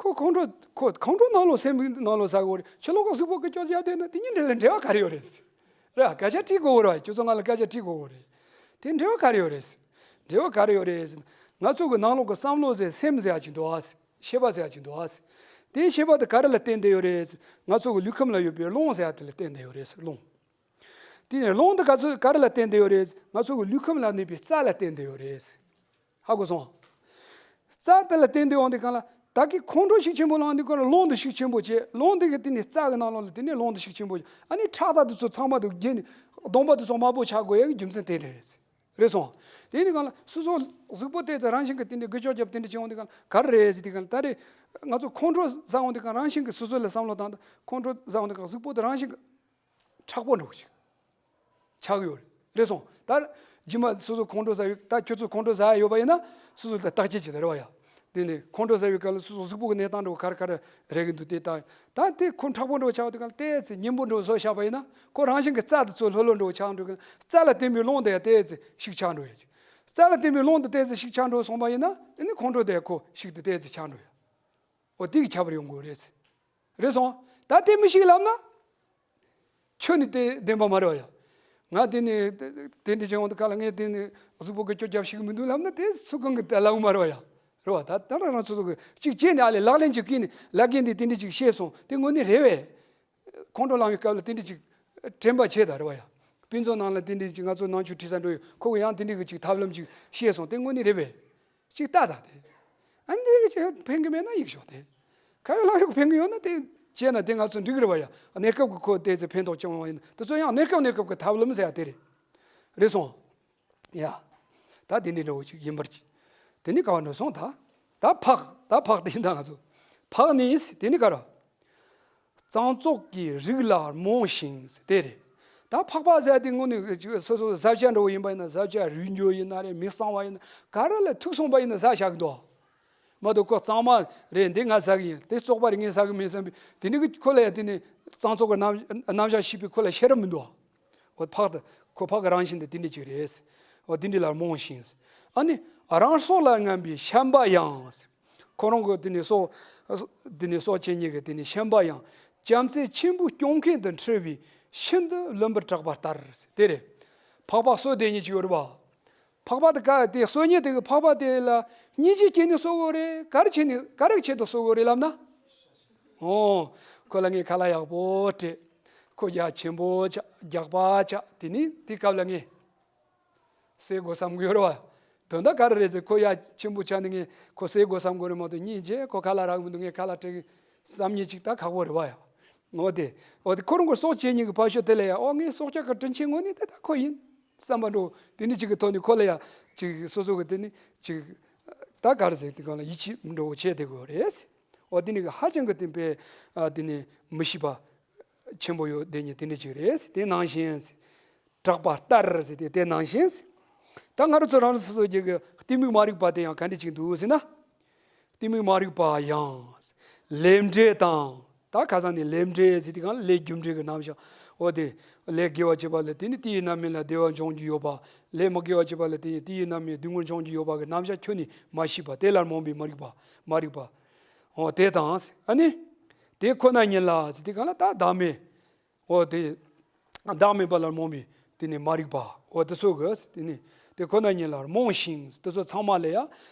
ཁོ་ཁོང་ཁྲོ་ཁོ་ཁོང་ཁྲོ་ནང་ལོགས་སེམས་ནང་ལོགས་ཟ་གི་ཡོད་རེད། ཕྱི་ལོགས་ཀྱི་གཟུགས་པོ་གི་སྐྱོ་རྒྱབ་བསྡད་ན་དེ་གཉིས་འབྲེལ་ལ་འབྲེལ་བ་ག་རེ་ཡོད་རེད། རེད། སྐད་ཆ་དྲིས་དགོས་རེད། ཁྱོད་ཚོ་ང་ལ་སྐད་ཆ་དྲིས་དགོས་རེད། དེ་འབྲེལ་བ་ག་རེ་ཡོད་རེད། འབྲེལ་བ་ག་རེ་ཡོད་རེད། ང་ཚོ་གི་ནང་ལོགས་ཀྱི་བསམ་བློ་ཟེར། སེམས་ཟེར་ཡ་ཅིག་འདུག་ཨ། ཤེས་པ་ཟེར་ཡ་ཅིག་འདུག་ཨ། དེའི་ཤེས་པ་དེ་ག་རེ་ལ་བརྟེན་ཏེ་ཡོད་རེད། ང་ཚོ་གི་ལུས་ཁམས་ལ་ཡོད་པའི་རླུང་ཟེར་ཡ་དེ་ལ་བརྟེན་ཏེ་ཡོད་རེད། རླུང་། དེ་ནས་རླུང་དེ་ག་ཚོད་ག་རེ་ལ་བརྟེན་ཏེ་ཡོད་རེད། ང་ཚོ་གི་ལུས་ཁམས་ལ་གནས་པའི་རྩ་ལ་བརྟེན་ཏེ་ཡོད་རེད། ཧ་གོ་སོང་། རྩ་དེ་ལ་བརྟེན་ཏེ་ཡོང་དུས་སྒང་ལ། ད་གི་ཁོང་ཁྲོ་ཤུགས་ཆེན་པོ་ལངས་དུས་སྒང་ལ་རླུང་དེ་ཤུགས་ཆེན་པོ་བྱས། རླུང་དེ་གི་དེ་ནས་རྩ་གི་ནང་ལོགས་ལ་དེ་ནས་རླུང་དེ་ཤུགས་ཆེན་པོ་བྱས། ཨ་ནི་ཁྲག་དང་དེ་ཚོ་ཚང་མ་དེ་རྒྱས་ནས་གདོང་པ་དེ་ཚོ་དམར་པོ་ཆགས་དགོས་ཡ་གི་རྒྱུ་མཚན་དེ་རེད། རེད་སོང་། དེ་ནི་སྒང་ལ་སོ་སོ་གཟུགས་པོ་དེ་ཚོ་རང་བཞིན་གྱིས་དེ་འདྲའི་འགུལ་སྐྱོད་རྒྱབ། དེ་འདྲ་བྱེད་ཡོང་དུས་སྒང་ལ་ག་རེ་རེད་ཟེར་དུས་སྒང་ལ། ད་རེས་ང་ཚོ་ཁོང་ཁྲོ་ཟ་ཡོང་དུས་སྒང་རང་བཞིན་གྱིས་སོ་སོ་ལ་བསམ་བློ་བཏང་དང་། ཁོང་ཁྲོ་ཟ་ཡོང་དུས་སྒང་གཟུགས་པོ་དེ་རང་བཞིན་གྱིས་མཁྲེགས་པོ་འདྲ་བོ་ཞིག་ཆགས་ཀྱི་ཡོད་རེད། རེད་སོང་། ད་རྗེས་མ་སོ་སོ་ཁོང་ཁྲོ་ཟ་ཡོད། ད་ཁྱོད་ཚོ་ཁོང་ཁྲོ་ཟ་ཡ་ཡོད་པ་ཡིན་ན། སོ་སོ་ལ་བརྟག་དཔྱད་བྱེད་དང་། རེད་བ་ཡ། དེ་ནས་ཁོང་ཁྲོ་ཟ་བའི་སྐབས་ལ་སོ་སོ་གཟུགས་པོ་གི་གནས་སྟངས་འདྲ་བོ་ག་རེ་ག་རེ་རེད་གི་འདུག་དེ་ལྟ། ད་དེ་ཁོ་མཁྲེགས་པོ་འདྲ་བོ་ཆགས་པ་དེ་ག་ལ་ཏོག་ཙམ་ཉིན་པོ་འདྲ་བོ་བཟོས་བཞག་པ་ཡིན་ན། ཁོ་རང་བཞིན་གྱིས་རྩ་དེ་ཚོ་ལྷོད་ལྷོད་འདྲ་བོ་ཆགས་འགྲོ་གི། རྩ་ལ་བརྟེན་པའི་རླུང་དེ་ཡང་ཏོག་ཙམ་ཤུགས་ཆག་འགྲོ་ཡ། རྩ་ལ་བརྟེན་པའི་རླུང་དེ་ཏོག་ཙམ་ཤུགས་ཆག་འགྲོ་སོང་པ་ཡིན་ན། དེ་ནི་ཁོང་ཁྲོ་དེ་ཁོ་ཤུགས་དེ་ཏོག་ཙམ་ཆག་འགྲོ་ཡ། འོ་དེ་གི་ཁྱད་པར་ཡོང་གི་རེད། རེད་སོང་། ད་དེ་མི་ཤེས་ལབ་ན། ཁྱོད་ནི་དེ་བདེན་པ་མ་རེད་བ་ཡ། ང་དེ་ནི་དེ་འདྲ་བྱེད་ཡོང་དུས་སྒང་ལ། ངས་དེ་ནི་གཟུགས་པོ་གི་སྐྱོ་རྒྱབ་ཤེས་ཀྱི་མི་འདུག་ལབ་ན། དེ་སུ་གང་གིས་ད་ལབ་མ་རེད་བ་ཡ། རེད་བ། ད་ད་རང་རང་སོ་སོ་གི་ཅིག་བྱས་ནས། ཨ་ལས་ལག་ལེན་ཅིག་བཀལ་ནས། ལབ་མཁན་འདིས་དེ་འདྲ་ཅིག་བཤད་སོང་། དེ་དངོས་གནས་རེད་བས། ཁོང་ཁྲོ་ལངས་པའི་སྐབས་ལ་དེ་འདྲ་ཅིག་དྲན་པ་བྱས་དང་། རེད་བ་ཡ། དཔེ་མཛོད་ནང་ལ་དེ་འདྲ་ཅིག་ང་ཚོ་ནང་ཆོས་ཁྲིད་ས་འགྲོ་ཡོད། ཁོ་གིས་ཡང་དེ་འདྲ་གི་ཅིག་ཐབས་ལམ་ཅིག་བཤད་སོང་། དེ་དངོས་གནས་རེད་བས། ཅིག་ལྟ་དང་དེ། ཨ་ནི་དེ་གི་ཅིག་ཕན་གི་མེད་ན་ཡིག་ཤོག་དེ། ཁ་ཡོད་ལག་ཡོད་ཕན་གི་ཡོད་ན་དེ་བྱས་ན་དེ་ང་ཚོ་འགྲིག་གི་རེད་བ་ཡ། གནས་སྐབས་ཀྱི་ཁོ་དེ་ཚེ་ཕན་ཐོགས་བྱུང་བ་ཡིན་ན། དེ་ཚོ་ཡང་གནས་སྐབས་གནས་སྐབས་ཀྱི་ཐབས་ལམ་ཟེར་ཡ་དེ་རེད། རེད་སོང་། ཡ། ད་དེ་འདྲ་འདྲ་བོ་ཅིག་ཡིན་པར། དེ་ནི་ག་བ་འགྲོ་སོང་། ད་ད་ཕག་ད་ཕག་དེ་ཡིན་ད་ང་ཚོ། ཕག་ནི་དེ་ནི་ག་རེ། གཙང་བཙོག་གི་རིགས་ལ་རྨོངས་ཤིང་། དེ་རེད། ད་ཕག་པ་ཟེར་དེ་དངོས་གནས་ཅིག་སོ་སོ་བཟའ་བཅའ་འདྲ་བོ་ཡིན་པ་ཡིན་ན། བཟའ་བཅའ་རུལ་འགྱོ་ཡིན་ན་རེད། མི་གཙང་བ་ཡིན་ན། ག་རེ་ལ་ཐུག་སོང་པ་ཡིན་ན་ཟ་བཞག་གི་འདུག་མ་གཏོགས། ཁོ་གཙང་མ་རེད། འདི་ང་ཟ་གི་ཡིན། དེ་བཙོག་པ་རེད། ངས་ཟ་གི་མིན་བསམ་པའི་དེ་འདྲ་གི། ཁོ་ལ་ཡ་དེ་ནི་གཙང་བཙོག་གི་རྣམ་རྣམ་གཞག་ཤེས་པའི་ཁོ་ལ་ཤེས་རབ་མི་འདུག་འོ་ཕག་དེ་ཁོ་ཕག་གི་རང་བཞིན་དེ་དེ་འདྲ་ཅིག་རེད། འོ་དེ་འདྲ་ལ་རྨོངས་ཤིང་། ཨ་ནི་རང་སྲོག་ལ་ངན་པའི་བཤན་པ་ཡང་། ཁོ་རང་གི་དེ་ནི་སྲོག་དེ་ནི་སྲོག་བཅད་ནས་ཀྱི་དེ་ནི་བཤན་པ་ཡང་། བྱམས་བརྩེ་ཆེན་པོའི་སྐྱོང་མཁན་དུ་འཁྲུལ་བའི་ཤིན་ཏུ་བླུན་པར་གྲགས་པ་ལྟར། དེ་རེད། ཕག་པ་གསོད་བསྡད་མཁན་ཅིག་ཡོད་རེད་བ། ཕག་པ་དེ་ག་དེ་གསོད་མཁན་དེ་གིས་ཕག་པ་དེ་ལ་སྙིང་རྗེ་སྐྱེས་ནས་གསོད་དགོས་རེད། ག་རེ་བྱས་ནས། ག་རེ་ཆེད་དུ་གསོད་དགོས་རེད་ལབ་ན། འོ། ཁོ་ལ་ངས་ཁ་ལག་ཡག་པོ་སྤྲད། ཁོ་རྒྱ་ཆེན་པོ་ཆགས། རྒྱགས་པ་ཆགས། དེ་ནི་དེ་སྐབས་ལ་ངས་བསད་དགོས་བསམ་གི་ཡོད་རེད་བ། དོན་དག་ག་རེ་རེད་ཟེར། ཁོ་རྒྱ་ཆེན་པོ་ཆགས་ནས་ངས་ཁོ་བསད་དགོས་བསམ་གི་རེད་མ་གཏོགས། སྙིང་རྗེ། ཁོ་ཁ་ལག་རག་གི་མི་འདུག་ངས་ཁ་ལག་སྤྲད་གི་བསམ་མཁན་ཅིག་ད་ཁག་པོ་རེད་བ་ཡ། འོ་དེ། འོ་དེ་ཁོ་རང་གི་སྲོག་བཅད་མཁན་གྱི་ཕར་ཕྱོགས་དེ་ལ་ཡ། ཨོ་ངས་སྲོག་ཆགས་ཀྱི་དྲིན་ཆེན་དངོས་གནས་དེ་ད་ཁོ་ཡིན་བསམ་པ་འདྲ་བོ་དེ་འདྲ་ཅིག་གི་ཐོག་ནས་ཁོ་ལ་ཡ་ཅིག་སོ་སོ་གི་དེ་ནི་ཅིག་ད་ག་རེ་ཟེར། དེ་གང་ལ་ཡིད་ཆེས་འདྲ་བོ་བྱས་བསྡད་དགོས་རེད། འོ་དེ་ནི་ཧ་ཅང་གི་དེ་པའི་ཨ་དེ་ནི་མི་ཤེས་པ་ཆེན་པོ་ཡོད་བསྡད་མཁན་དེ་འདྲ་ཅིག་རེད། དེ་ནང་བཞིན་གྲགས་པ་ལྟར་ཟེར་དེ་དེ་ནང་བཞིན། ད་ང་རང་ཚོ་རང་རང་སོ་སོ་གི་གཏི་མུག་མ་རིག་པ་དེ་ཡང་ག་འདྲ་ཅིག་འདུག་ཟེར་ན། གཏི་མུག་མ་རིག་པ་ཡང་། ལས་འབྲས་དང་། ད་ཁ་སང་ནས་ལས་འབྲས་ཟེར་དུས་སྒང་ལ་ལས་རྒྱུ་འབྲས་ཀྱི་རྣམ་གཞག་འོ་དེ། ལས་དགེ་བ་བྱས་པ་ལ་དེ་ནི་དེའི་རྣམ་སྨིན་ལ་བདེ་བ་འབྱུང་རྒྱུ་ཡོད་པ། ལས་མི་དགེ་བ་བྱས་པ་ལ་དེ་ནི་དེའི་རྣམ་སྨིན་སྡུག་བསྔལ་འབྱུང་རྒྱུ་ཡོད་པ་གི་རྣམ་གཞག་ཁྱོན་ནས་མ་ཤེས་པ། དེ་ལ་རྨོངས་པའི་མ་རིག་པ། མ་རིག་པ། འོ་དེ་དང་། ཨ་ནི། དེ་ཁོ་ན་ཉིད་ལ་ཟེར་དུས་སྒང་ལ་ད་བདག་མེད། འོ་དེ། བདག་མེད་པ་ལ་རྨོངས་པའི་དེ་ནི་མ་རིག་པ། འོ་དེ་ཚོ་གི་དེ་ནི་དེ་ཁོ་ན་ཉིད་ལ་རྨོངས་ཤིང་། དེ་ཚོ་ཚང་མ་ལ་ཡ།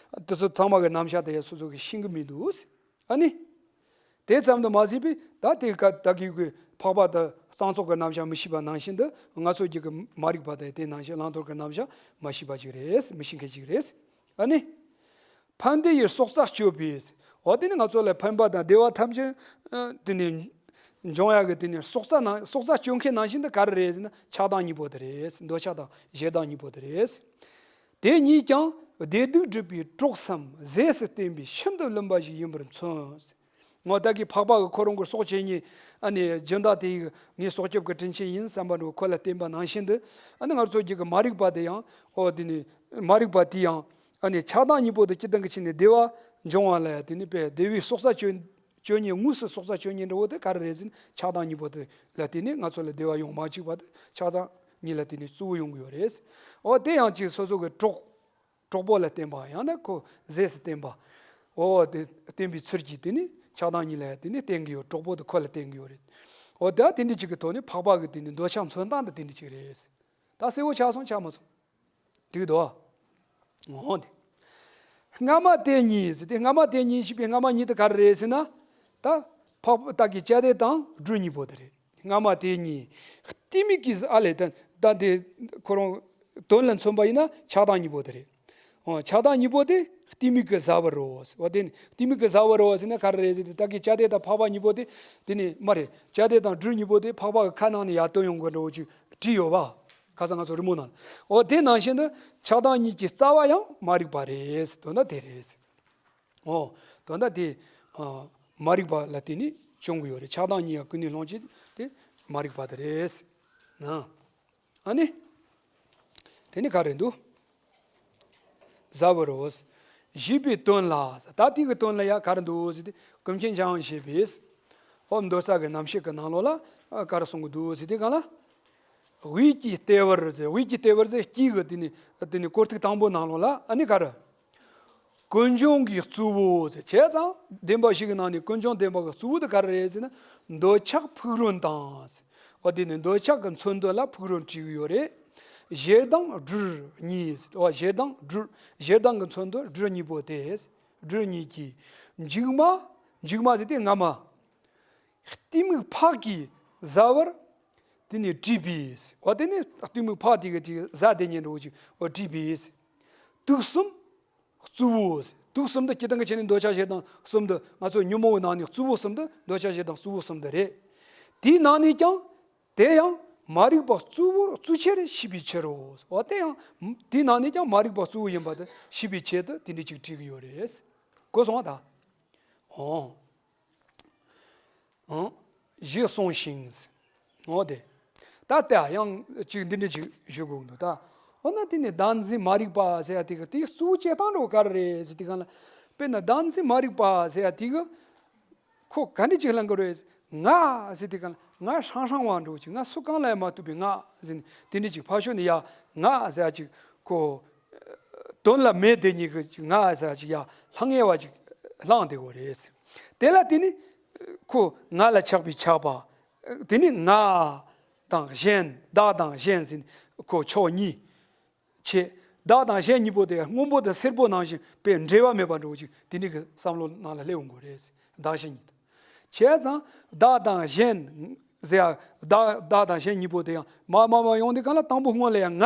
དེ་ཚོ་ཚང་མ་གི་རྣམ་གཞག་དེ་ཡ་སོ་སོ་གི་ཤེས་ཀྱི་མི་འདུག་ཨ་ནི། དེ་ཙམ་དུ་མ་ཟད་པའི་ད་དེ་ག་ད་གི་གི་ འཕགས་པ་དང་གསང་རྫོགས་ཀྱི་རྣམ་གཞག་མི་ཤེས་པ་ནང་བཞིན་དུ། ང་ཚོ་རྒྱུད་ཀྱི་མ་རིག་པ་དང་དེ་ནང་བཞིན་བླང་དོར་གྱི་རྣམ་གཞག་མ་ཤེས་པ་ཅིག་རེད། མི་ཤེས་མཁན་ཅིག་རེད། ཨ་ནི། ཕན་བདེ་ཡི་སྲོག་རྩ་གཅོད་པའི། འོ་དེ་ནི་ང་ཚོ་ལ་ཕན་པ་དང་བདེ་བ་ཐམས་ཅད་ཨ་དེ་ནི་འབྱུང་ཡག་གི་དེ་ནི་སྲོག་རྩ་ནང་སྲོག་རྩ་གཅོད་མཁན་ནང་བཞིན་དུ་ག་རེ་རེད་ཟེར་ན། ཆགས་སྡང་གཉིས་པོ་དེ་རེད། འདོད་ཆགས་དང་ཞེ་སྡང་གཉིས་པོ་དེ་རེད། དེ་གཉིས་ཀྱང་བདེ་སྡུག་སྒྲིབ་པའི་གྲོགས་སམ་ཟས་སུ་བསྟེན་པའི་ཤིན་ཏུ་བླུན་པ་ཞིག་ཡིན་པར་མཚོན། ངོ་ད་གི་འཕགས་པ་གི་ཁོ་རང་གི་སྲོག་བཅད་ནས་ཨ་ནི་སྦྱིན་བདག་དེ་ཡིས་ངའི་སྲོག་སྐྱོབ་ཀྱི་དྲིན་ཆེན་ཡིན་བསམ་པ་འགྲོ་ཁོ་ལ་བརྟེན་པ་ནང་བཞིན་དུ། ཨ་ནི་ང་ཚོ་རྒྱུད་ཀྱི་མ་རིག་པ་དེ་ཡང་། འོ་དེ་ནི་མ་རིག་པ་དེ་ཡང་ཨ་ནི་ཆགས་སྡང་གཉིས་པོ་དེ་སྤྱི་དང་གི་ཕྱི་ནས་བདེ་བ་འབྱུང་བ་ལ་ཡང་དེ་ནི་དཔེ་བདེ་བའི་སྲོག་རྩ་གཅོད་གཅོད་ཉེན། དངོས་སུ་སྲོག་རྩ་གཅོད་ཉེན་འདྲ་བོ་དེ་ག་རེ་རེད་ཟེར་ན། ཆགས་སྡང་གཉིས་པོ་དེ་ལ་བརྟེན་ནས་ང་ཚོ་ལ་བདེ་བ་ཡོང་མ་བཅུག་པ་དེ་ཆགས་སྡང་གཉིས་ལ་བརྟེན་ནས་གཙོ་བོ་ཡོང་གི་ཡོད་རེད། འོ་དེ་ཡང་ཅིག་སོ་སོ་གི་གྲོགས། གྲོགས་པོ་ལ་བརྟེན་པ། ཡང་ན་ཁོ་ཟས་སུ་བརྟེན་པ། འོ་དེ་བརྟེན་པའི་ཚུལ་གྱིས་དེ་ནི་ཆགས་སྡང་གཉིས་ལ་དེ་ནི་བརྟེན་གྱི་ཡོད། གྲོགས་པོ་དེ་ཁོ་ལ་བརྟེན་གྱི་ཡོད་རེད། འོ་ད་དེ་འདྲ་ཅིག་གི་ཐོག་ནས་འཕགས་པ་གི་དེ་ནི་འདོད་ཆགས་མཚོན་སྟངས་དེ་དེ་འདྲ་ཅིག་རེད། ད་གསལ་བོ་ཆགས་སོང་ཆགས་མ་སོང་། འགྲིག་འདུག་འོ་དེ། སྔ་མ་དེ་ཉིད་ཟེར་ཏེ། སྔ་མ་དེ་ཉིད་ཞེས་པའི་སྔ་མ་ཉིད་དེ་ག་རེ་རེད་ཟེར་ན། ད་འཕགས་པ་ད་གི་བཅད་ལྡན་དང་སྦྲུལ་གཉིས་པོ་དེ་རེད། སྔ་མ་དེ་ཉིད་གཏི་མུག་གི་ཨ་ལས་ད་ད་དེ་ཁོ་རང་དོན་ལ་མཚོན་པ་ཡིན་ན་ཆགས་སྡང་གཉིས་པོ་དེ་རེད། འོ་ཆགས་སྡང་གཉིས་པོ་དེ་གཏི་མུག་གི་ཟ་བ་རོ། འོ་དེ་ནི་གཏི་མུག་གི་ཟ་བ་རོ་ཟེར་ན་ག་རེ་རེད་ཟེར་ཏེ། ད་གི་བཅད་ལྡན་དང་འཕགས་པ་གཉིས་པོ་དེ་དེ་ནི་མ་རེད། བཅད་ལྡན་དང་སྦྲུལ་གཉིས་པོ་དེ་འཕགས་པ་གི་ཁ་ནང་ནས་ཡར་བཏོན་ཡོང་གི་འདྲ་བོ་ཅིག་བྲིས་ཡོད་པ། ཁ་སང་ང་ཚོ་རི་མོ་ནང་། འོ་དེ་ནང་བཞིན་དུ་ཆགས་སྡང་གཉིས་ཀྱི་རྩ་བ་ཡང་མ་རིག་པ་རེད། དོན་དག་དེ་རེད། འོ་དོན་དག་དེ་ཨ་མ་རིག་པ་ལ་བརྟེན་ནས་བྱུང་གི་ཡོད་རེད། ཆགས་སྡང་གཉིས་ཀ་ཀུན་ནས་སློང་བྱེད་དེ་མ་རིག་པ་དེ་རེད། ན་ཨ་ནི། དེ་ནི་ག་རེ་འདུག་ཟ་བ་རོ། ཞེས་པའི་དོན་ལ། ད་དེ་གི་དོན་ལ་ཡང་ག་རེ་འདུག་ཟེར་ཏེ། ཀུན་མཁྱེན་འཇམ་དབྱངས་བཞད་པས། འོ་མདོ་རྩ་གི་རྣམ་བཤད་ཀྱི་ནང་ལོགས་ལ་ཨ་ག་རེ་གསུང་གི་འདུག་ཟེར་ཏེ་གང་ལ། དབུས་ཀྱི་ལྟེ་བར་ཟེར། དབུས་ཀྱི་ལྟེ་བར་ཟེར་དཀྱིལ་གྱི་དེ་ནི་དེ་ནི་སྐོར་ཐིག་དང་པོ་ནང་ལོགས་ལ་ཨ་ནི་ག་རེ། ཀུན་འབྱུང་གི་གཙོ་བོ་ཟེར། བྱས་ཙང་བདེན་པ་བཞི་གི་ནང་ནས་ཀུན་འབྱུང་བདེན་པ་གི་གཙོ་བོ་དེ་ག་རེ་རེད་ཟེར་ན། འདོད་ཆགས་ཕུག་རོན་དང་ཟེར། འོ་དེ་ནི་འདོད་ཆགས་ཀྱི་མཚོན་དོན་ལ་ཕུག་རོན་བྲིས་ཀྱི་ཡོད་རེད། ཞེ་སྡང་སྦྲུལ་གཉིས་ཟེར། འོ་ཞེ་སྡང་སྦྲུལ། ཞེ་སྡང་གི་མཚོན་དོན་སྦྲུལ་གཉིས་པོ་དེ་ཟེར། སྦྲུལ་གཉིས་ཀྱིས། མཇུག་མ། མཇུག་མ་ཟེར་དེ་སྔ་མ། གཏི་མུག་ཕག་གིས་ཟ་བར་དེ་ནི་བྲིས་པས། འོ་དེ་ནི་གཏི་མུག་ཕག་དེ་གིས་དེ་ཟ་བསྡད་ཉན་འགྲོ་ཅིག་འོ་བྲིས་པས། དུག་གསུམ་གཙོ་བོ། དུག་གསུམ་དུ་སྤྱི་དང་གི་ཆ་ནས་འདོད་ཆགས་ཞེ་སྡང་གསུམ་དུ། ང་ཚོ་ཉོན་མོངས་པའི་ནང་ནས་གཙོ་བོ་གསུམ་དུ། འདོད་ཆགས་ཞེ་སྡང་གཙོ་བོ་གསུམ་དུ་རེད། དེའི་ནང་ནས་ཀྱང་དེ་ཡང་མ་རིག་པ་གཙོ་བོར་གཙོ་ཆེར་ཤེས་པའི་ཕྱིར་རོ། འོ་དེ་ཡང་དེའི་ནང་ནས་ཀྱང་མ་རིག་པ་གཙོ་བོ་ཡིན་པ་དེ་ཤེས་པའི་ཆེད་དུ་དེ་འདྲ་ཅིག་བྲིས་ཀྱི་ཡོད་རེད། གོ་སོང་བ་ད། འོ། ཨང་། ཞེས་གསུངས་ཤིང་། འོ་དེ། ད་ལྟ་ཡང་ཅིག་འདི་འདྲ་ཅིག་ཞུ་དགོས་འདུག་ད། འོ་ན་དེ་ནི་བདག་འཛིན་མ་རིག་པ་ཟེར་ཡ་དེ་གི་དེའི་གཙོ་བོ་བྱེད་སྟངས་འདྲ་བོ་ག་རེ་རེད་ཟེར་དུས་སྒང་ལ། དཔེར་ན་བདག་འཛིན་མ་རིག་པ་ཟེར་ཡ་དེ་གི་ཁོ་ག་འདྲ་ཅིག་ལང་གི་རེད། ང་ཟེར་དུས་སྒང་ལ་ང་ཧྲང་ཧྲང་བ་འདྲ་བོ་ཅིག་ང་སུ་གང་ལ་ཡང་མ་ཐུག་པའི་ང་ཟེར་ནས་དེ་འདྲ་ཅིག་ཕར་ཕྱོགས་ནས་ཡ་ང་ཟེར་ཡ་ཅིག་ཁོ། དོན་ལ་མེད་དེ་ཉིད་ཀྱི་ང་ཟེར་ཅིག་ཡ་ལྷང་ངེ་བ་ཅིག་ལྷང་བསྡད་ཡོད་རེད། དེ་ལ་དེ་ནི་ཁོ་ང་ལ་ཆགས་པའི་ཆགས་པ། དེ་ནི་ང་དང་གཞན། བདག་དང་གཞན་ཟེར་ནས་ཁོ་ཕྱོགས་གཉིས་ཕྱེ། བདག་དང་གཞན་གཉིས་པོ་དེ་སྔོན་པོ་དང་སེར་པོ་ནང་བཞིན་དཔེ་འབྲེལ་བ་མེད་པ་འདྲ་བོ་ཅིག་དེ་ནི་གི་བསམ་བློ་ནང་ལ་སླེབས་ཡོང་གི་རེད། བདག་གཞན་གཉིས་དང་། བྱས་ཙང་བདག་དང་གཞན་ཟེར་ཡ། བདག་བདག་དང་གཞན་གཉིས་པོ་དེ་ཡང་མར་མར་མར་ཡོང་དུས་སྒང་ལ་དང་པོ་སྔོན་ལ་ཡང་ང་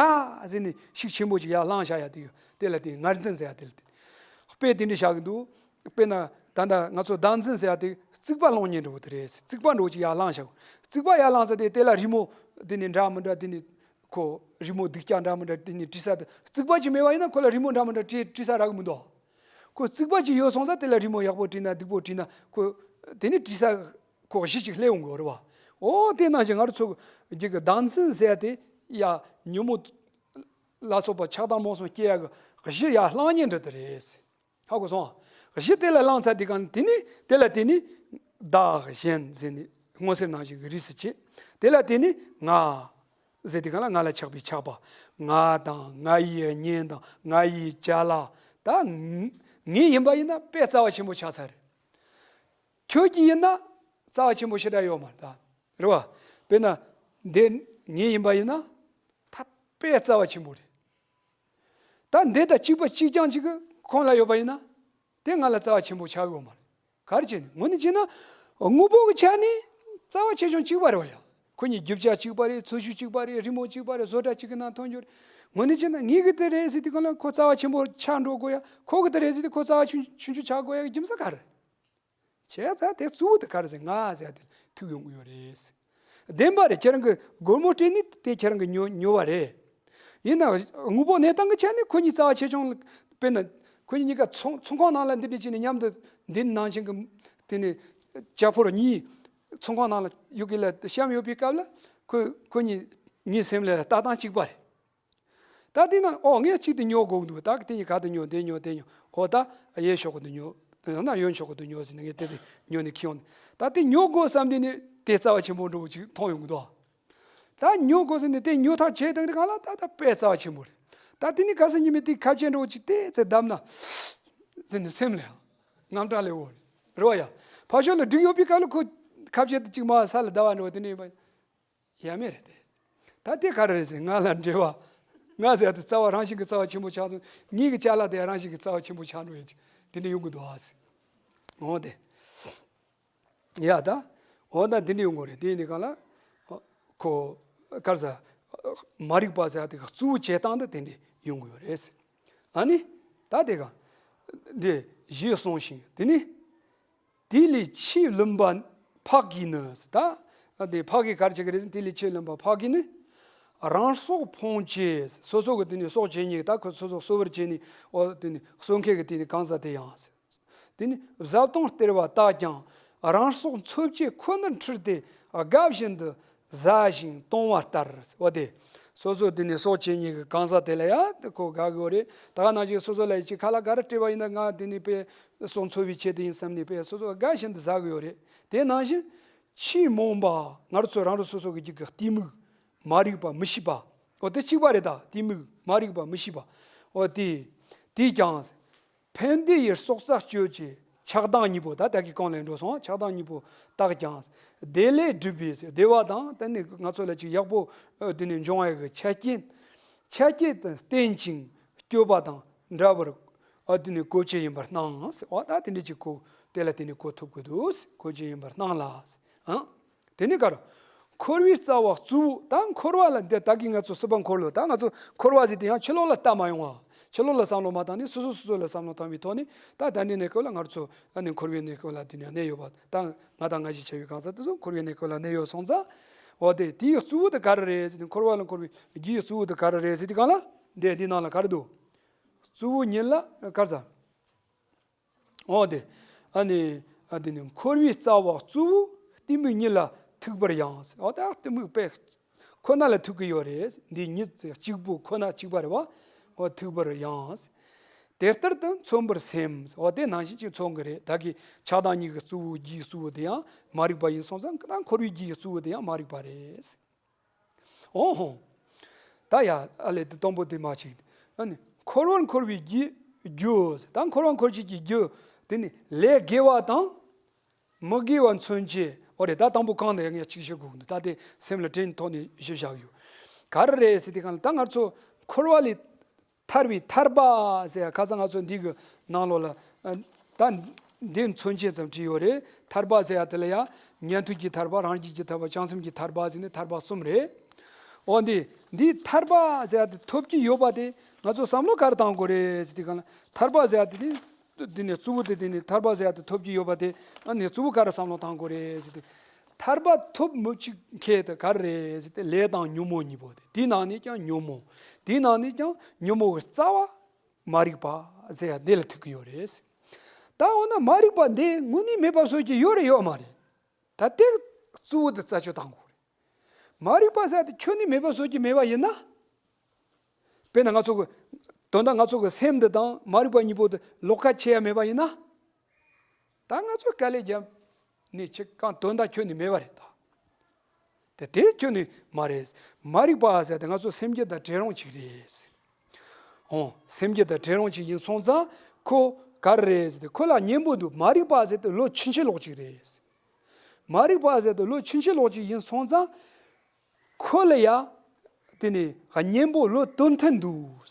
ཟེར་ནས་ཤུགས་ཆེན་པོ་ཅིག་ཡར་ལྷང་བཞག་ཡ་དེ། དེ་ལ་དེ་ངར་འཛིན་ཟེར་ཡ་དེ་ལ་དེ། དཔེ་དེ་འདྲ་བཞག་གི་འདུག་དཔེར་ན་ད་ལྟ་ང་ཚོ་བདག་འཛིན་ཟེར་ཡ་དེ་རྩིག་པ་སློང་མཁན་འདྲ་བོ་དེ་རེད། རྩིག་པ་འདྲ་བོ་ཅིག་ཡར་ལྷང་བཞག་རྩིག་པ་ཡར་ལྷང་ས་དེ་དེ་ལ་རི་མོ་དེ་ནི་འདྲ་མི་འདྲ་དེ་ནི་ཁོ་རི་མོ་སྡུག་ཅག་འདྲ་མི་འདྲ་དེ་ནི་བྲིས་ས་དེ། རྩིག་པ་ཅིག་མེད་པ་ཡིན་ན་ཁོ་ལ་རི་མོ་འདྲ་མི་འདྲ་བྲིས་བྲིས་ས་རག་གི་མི་འདུག་ཁོ་རྩིག་པ་ཅིག་ཡོད་སོང་ཙང་དེ་ལ་རི་མོ་ཡག་པོ་བྲིས་ན་སྡུག་པོ་བྲིས་ན་ཁོ་དེ་ནི་བྲིས་ས་ཁོ་གཞི་ཅིག་སླེབས་འོང་གི་རེད་བ། འོ་དེ་ནང་བཞིན་ང་རང་ཚོ་གི་གི་བདག་འཛིན་ཟེར་ཡ་དེ་ཡ་ཉོན་མོངས་ལ་སོགས་པ་ཆགས་སྡང་རྨོངས་གསུམ་སྐྱེ་ཡ་གི་གཞི་ཡ་ལྷང་ཉེན་འདྲ་དེ་རེད། ཧ་གོ་སོང་། གཞི་དེ་ལ་ལྷང་ཚར་དུས་སྒང་དེ་ནི་དེ་ལ་དེ་ནི་བདག་གཞན་ཟེར་ནས་མངོན་གསལ་ནང་བཞིན་གྱི་རིས་སུ་བྱེད། དེ་ལ་དེ་ནི་ང་ཟེར་དུས་སྒང་ལ་ང་ལ་ཆགས་པའི་ཆགས་པ། ང་དང་ང་ཡི་གཉེན་དང་ང་ཡི་བྱ་ལ། ད་ངའི་ཡིན་པ་ཡིན་ན་དཔེ་རྩ་བ་ཆེན་པོ་ཆགས་ཚར་རེད། ཁྱོད་ཀྱི་ཡིན་ན་རྩ་བ་ཆེན་པོ་ཞེ་དྲག་ཡོད་མ་རེད་ད། རེད་བ། དཔེར་ན་འདི་ངའི་ཡིན་པ་ཡིན་ན་ད་དཔེ་རྩ་བ་ཆེན་པོ་རེད། ད་འདི་དང་གཅིག་པ་གཅིག་རྐྱང་གཅིག་གི་ཁོང་ལ་ཡོད་པ་ཡིན་ན་དེ་ང་ལ་རྩ་བ་ཆེན་པོ་ཆགས་ཡོད་མ་རེད། ག་རེ་བྱས་ནས། དངོས་གནས་བྱས་ན་དངོས་པོ་གི་ཆ་ནས་ རྩ་བ་ཆེ་ཆུང་གཅིག་པ་རེད་བ་ཡ། ཁོ་གཉིས་རྒྱུ་ཆ་གཅིག་པ་རེད། འཚོ་བཅུད་གཅིག་པ་རེད། རི་མོ་གཅིག་པ་རེད། བཟོ་གྲྭ་གཅིག་གི་ནང་ཐོན་རྒྱུ་རེད། དངོས་གནས་བྱས་ན་ངེད་ཀྱི་དེ་རེད་ཟེར་དུས་སྒང་ལ་ཁོ་རྩ་བ་ཆེན་པོ་ཆགས་འགྲོ་དགོས་ཡ། ཁོ་གི་དེ་རེད་ཟེར་དུས་ཁོ་རྩ་བ་ཆུང་ཆུང་ཆུང་ཆུང་ཆགས་དགོས་ཡ་གི་རྒྱུ་མཚན་ག་རེ། བྱས་ཙང་དེ་གཙོ་བོ་དེ་ག་རེ་ཟེར། ང་ཟེར་ཡ་དེ་ཐུག་ཡོང་གི་ཡོད་རེད། བདེན་པ་རེད། ཁྱེད་རང་གི་སྒོར་མོ་སྤྲད་ནི་དེ་ཁྱེད་རང་གི་ཉོ་ཉོ་བ་རེད། ཡིན་ནའང་དངོས་པོ་གནས་སྟངས་ཀྱི་ཆ་ནས་ཁོ་གཉིས་རྩ་བ་ཆེ་ཆུང་ལ་དཔེར་ན་ཁོ་གཉིས་གཉིས་ཀ་ཚོང་ཚོང་ཁང་ནང་ལ་འདི་འདྲ་བྱས་ནས་མཉམ་དུ་འདི་ནང་བཞིན་གྱི་དེ་ནས་ཇ་ཕོར་གཉིས་ཚོང་ཁང་ནང་ལ་ཡོད་གི་ལ་བཤམས་ཡོད་པའི་སྐབས་ལ་ཁོ་ཁོ་གཉིས་ངའི་སེམས་ལ་ལྟ་སྟངས་གཅིག་པ་རེད། ད་དེ་ན་ཨོ་ངས་གཅིག་དེ་ཉོ་དགོས་འདུག་ད་དེ་གཉིས་ཀ་དེ་ཉོ་དེ་ཉོ་དེ་ཉོ། ཨོ་ད་གཡས་ཕྱོགས་གི་དེ་ཉོ། ཡང་ན་གཡོན་ཕྱོགས་གི་དེ་ཉོ་ཟེར་ནས་ངས་དེ་དེ་ཉོ་ནས་ཁྱེར་ཡོང་། ད་དེ་ཉོ་དགོས་བསམ་དུས་ནས་དེ་རྩ་བ་ཆེན་པོ་འདྲ་བོ་ཅིག་མཐོང་ཡོང་གི་འདུག་ད་ཉོ་དགོས་ཟེར་ནས་དེ་ཉོ་ཐག་ཆད་དང་དེ་གང་ལ་ད་ད་དཔེ་རྩ་བ་ཆེན་པོ་རེད། ད་དེ་ནས་ག་ས་ཉི་མའི་དེ་ཁ་ཆེ་འདྲ་བོ་ཅིག་དེ་ཚེ་བསྡམས་ན་ཟེར་ནས་སེམས་ལ་ཡང་དངངས་སྐྲག་ལས་འོ་རེད། རེད་བ་ཡ། ཕ་ཤོ་ལ་འགྲིག་ཡོད་པའི་སྐབས་ལ་ཁོ་ཁ་ཆེ་དེ་ཅིག་མ་ས་ལ་བརྡལ་བ་འདྲ་བོ་དེ་ནས་ཡོད་པ། ཡ་མེད་རེད་དེ། ད་དེ་ག་རེ་རེད་ཟེར། ང་ལ་འབྲེལ་བ། ང་ཟེར་ཡ་དེ་རྩ་བ་རང་བཞིན་གྱི་རྩ་བ་ཆེན་པོ་ཆགས་སོང་། ངེད་ཀྱི་ཅ་ལག་དེ་རང་བཞིན་གྱི་རྩ་བ་ཆེན་པོ་ཆགས་འགྲོ་ཡ་ཅིག་དེ་འདྲ་ཡོང་གི་འདུག་ཨ་ཟེར། འོ་དེ། ཡ་ད། འོ་ད་དེ་འདྲ་ཡོང་གི་རེད། དེ་ཡིན་དུས་གང་ལ། ཁོ། ག་རེ་ཟེར། མ་རིག་པ་ཟེར་ཡ་དེ་གཙོ་བོ་བྱེད་སྟངས་དེ་དེ་འདྲ་ཡོང་གི་ཡོད་རེད་ཟེར། ཨ་ནི། ད་དེ་ག་འདི་ཞེས་གསུངས་ཤིང་དེ་ནི། དེ་ལས་ཆོས་བླུན་པ་འཕགས་ཀྱིས་ནི། ད་དེ་འཕགས་ཀྱིས་ག་རེ་བྱེད་ཀྱི་རེད་ཟེར། དེ་ལས་ཆོས་བླུན་པ་འཕགས་ཀྱིས་ནི། རང་སྲོག་ཕུང་བྱེད། སོ་སོ་གི་དེ་ནི་སྲོག་བཅད་ནས་ད་ཁོ་སོ་སོ་གསོད་པར་བྱས་ནས་འོ་དེ་ནི་གསོད་མཁན་གྱི་དེ་ནི་གང་ཟག་དེ་ཡང་ཟེར། དེ་ནི་བཟའ་བཏུང་སྟེར་བ་དག་ཀྱང་རང་སྲོག་འཚོ་བྱེད་ཁོ་ནར་འཁྲུལ་ཏེ་དགའ་བཞིན་དུ་ཟ་ཞིང་གཏོང་བ་ལྟར། འོ་དེ། སོ་སོ་དེ་ནས་སྲོག་བཅད་ནས་གི་གང་ཟག་དེ་ལ་ཡང་དེ་ཁོ་དགའ་གི་ཡོད་རེད། ད་ག་ནང་བཞིན་སོ་སོ་ལ་ཡི་ཅིག་ཁ་ལག་ག་རེ་སྤྲད་པ་ཡིན་ན་ང་དེ་ནས་དཔེ་སྲོག་འཚོ་བའི་ཆེད་དུ་ཡིན་བསམ་ནས་དཔེ་སོ་སོ་དགའ་བཞིན་དུ་ཟ་གི་ཡོད་རེད། དེ་ནང་བཞིན་ཆོས་རྨོངས་པ་ང་རང་ཚོ་རང་རང་སོ་སོ་གི་རྒྱུད་ཀྱི་གཏི་མུག་མ་རིག་པ་མི་ཤེས་པ། འོ་དེ་གཅིག་པ་རེད། ད་གཏི་མུག་མ་རིག་པ་མི་ཤེས་པ། འོ་དེ། དེས་ཀྱང་། ཕན་བདེ་ཡི་སྲོག་རྩ་གཅོད་ཅེས་ཆགས་སྡང་གཉིས་པོ། ད་ལྟ་གི་གོང་ལ་འགྲོ་སོང་། ཆགས་སྡང་གཉིས་པོ་དག་ཀྱང་བདེ་ལས་གྲུབ་པའི་བདེ་བ་དང་དེ་ནི་ང་ཚོ་ལ་ཅིག་ཡག་པོ་ཨ་དེ་ནི་འབྱུང་བ་གི་ཆ་རྐྱེན། ཆ་རྐྱེན་དང་བརྟེན་ཅིང་སྤྱོད་པ་དང་འདྲ་བར་ཨ་དེ་ནི་གོ་ཆེ་ཡིན་པར་སྣང་ཟེར་བ། ད་དེ་འདྲ་ཅིག་གོ་དེ་ལ་དེ་ནི་གོ་ཐུབ་དགོས་འདུག་གོ་ཆེ་ཡིན་པར་སྣང་ལ་ཟེར། ཨང་། དེ་ནས་ག་རེ། འཁོར་བའི་རྩ་བ་གཙོ་བོ། ད་འཁོར་བ་ལ་འདི་ད་གིན་ང་ཚོ་སྲིད་པ་འཁོར་ལོ། ད་ང་ཚོ་འཁོར་བ་ཟེར་དེ་ཡང་ཕྱི་ལོགས་ལ་ལྟ་མ་ཡོང་བ། ཕྱི་ལོགས་ལ་བསམ་བློ་མ་བཏང་ནས་སོ་སོ་སོ་སོ་ལ་བསམ་བློ་བཏང་བའི་ཐོག་ནས་ད་ད་ནི་གནས་སྐབས་ལ་ང་ཚོ་ཨ་ནི་འཁོར་བའི་གནས་སྐབས་ལ་དེ་ནས་གནས་ཡོད་པ། ད་ང་དང་ང་ཞིག་བྱ་བའི་གང་ཟག་དེ་ཚོ་འཁོར་བའི་གནས་སྐབས་ལ་གནས་ཡོད་སོང་ཙང་། འོ་དེ་དེའི་གཙོ་བོ་དེ་ག་རེ་རེད་ཟེར་ནས། འཁོར་བ་ལ་འཁོར་བའི་རྒྱུའི་གཙོ་བོ་དེ་ག་རེ་རེད་ཟེར་དུས་གང་ལ་འདི་འདི་ནང་ལ་ག་རེ་འདུག་གཙོ་བོ་ཉིད་ལ་ག་རེ་ཟེར། འོ་དེ། ཨ་ནི། ཨ་དེ་ནི་འཁོར་བའི་རྩ་བ་གཙོ་བོ་གཏི་མུག་ཉིད་ལ་ཐུག་པར་ཡང་། འོ་ད་གཏི་མུག་པས་ཁོ་ན་ལ་ཐུག་གི་ཡོད་རེད། འདི་ཉིད་གཅིག་པུ་ཁོ་ན་གཅིག་པ་རེད་བ། འོ་ཐུག་པར་ཡང་། དེ་ལྟར་དུ་མཚོན་པར་སེམ། འོ་དེ་ནང་བཞིན་གྱི་མཚོན་གི་རེད། ད་གི་ཆགས་སྡང་གཉིས་ཀྱི་གཙོ་བོ་རྒྱུའི་གཙོ་བོ་དེ་ཡང་མ་རིག་པ་ཡིན་སོང་ཙང་། ད་འཁོར་བའི་རྒྱུའི་གཙོ་བོ་དེ་ཡང་མ་རིག་པ་རེད། འོ་ཧོ། ད་ཡ་ཨ་ལས་དེ་དང་པོ་དེ་མ་ཅིག་ཨ་ནི་འཁོར་བར་འཁོར་བའི་རྒྱུ། རྒྱུ། ད་འཁོར་བར་འཁོར་བྱེད་ཀྱི་རྒྱུ། དེ་ནི་ལས་དགེ་བ་དང་། མི་དགེ་བ་མཚོན་བྱེད། འོ་རེད། ད་དང་པོ་གང་དེ་ངས་ཅིག་ཞུ་དགོས་ཀྱི་འདུག་ད་དེ་སེམས་ལ་དྲན་ཐོག་ནས་ཞུ་བཞག་ཡོད། ག་རེ་རེད་ཟེར་དུས་གང་ལ་ད་ང་ཚོ་འཁོར་བ་ལས་ཐར་བའི་ཐར་པ་ཟེར་ཡ་ཁ་སང་ང་ཚོ་འདི་གི་ནང་ལོགས་ལ་ཨ་ད་འདི་མཚོན་བྱེད་ཙམ་བྲིས་ཡོད་རེད། ཐར་པ་ཟེར་ཡ་དེ་ལ་ཡང་ཉན་ཐོས་ཀྱི་ཐར་པ། རང་རྒྱུད་ཀྱི་ཐར་པ། བྱང་སེམས་ཀྱི་ཐར་པ་ཟེར་ནས་ཐར་པ་གསུམ་རེད། འོ་འདི་འདི་ཐར་པ་ཟེར་ཡ་དེ་ཐོབ་ཀྱི་ཡོད་པ་དེ་ང་ཚོ་བསམ་བློ་ག་རེ་བཏང་དགོས་རེད་ཟེར་དུས་གང་ལ་ཐར་པ་ཟེར་ཡ་དེ་ནི་འདི་ནས་གཙོ་བོ་དེ་དེ་ནི་ཐར་པ་ཟེར་ཡ་དེ་ཐོབ་ཀྱི་ཡོད་པ་དེ་ཨ་ནི་གཙོ་བོ་ག་རེ་བསམ་བློ་བཏང་དགོས་རེད་ཟེར་དུས། ཐར་པ་ཐོབ་མི་བྱེད་མཁན་དེ་ག་རེ་རེད་ཟེར་ཏེ་ལས་དང་ཉོན་མོངས་གཉིས་པོ་དེ། དེའི་ནང་ནས་ཀྱང་ཉོན་མོངས། དེའི་ནང་ནས་ཀྱང་ཉོན་མོངས་ཀྱི་རྩ་བ་མ་རིག་པ་ཟེར་ཡ་འདི་ལ་ཐུག་གི་ཡོད་རེད། ད་འོ་ན་མ་རིག་པ་འདི་དངོས་གནས་མེད་པ་བཟོ་རྒྱུ་ཡོད་རེད་ཡོད་མ་རེད། ད་དེ་གཙོ་བོ་དེ་རྩད་གཅོད་བཏང་དགོས་རེད། མ་རིག་པ་ཟེར་ཡ་དེ་ཁྱོན་ནས་མེད་པ་བཟོ་རྒྱུ་མེད་པ་ཡིན་ན། དཔེར་ན་ང་ཚོ་གི་དོན་དག་ང་ཚོ་གི་སེམས་འདི་དང་མ་རིག་པ་གཉིས་པོ་དེ་ལོགས་ཀ་ཕྱེ་ཡ་མེད་པ་ཡིན་ན། ད་ང་ཚོས་དཀའ་ལས་བརྒྱབ་ནས་ཅིག་གང་དོན་དག་ཁྱོན་ནས་མེད་པ་རེད་ད། དེ་དེ་ཁྱོན་ནས་མ་རེད། མ་རིག་པ་ཟེར་དེ་ང་ཚོ་སེམས་རྒྱུད་དང་བྲལ་རུང་ཅིག་རེད། འོ་སེམས་རྒྱུད་དང་བྲལ་རུང་ཅིག་ཡིན་སོང་ཙང་ཁོ་ག་རེ་རེད་ཟེར་ཏེ་ཁོ་ལ་གཉེན་པོ་འདུག་མ་རིག་པ་ཟེར་དེ་ལོ་ཕྱིན་ཅི་ལོག་ཅིག་རེད། མ་རིག་པ་ཟེར་དེ་ལོ་ཕྱིན་ཅི་ལོག་ཅིག་ཡིན་སོང་ཙང་། ཁོ་ལ་ཡ། དེ་ནི་གཉེན་པོ་བློ་དོན་མཐུན་འདུག་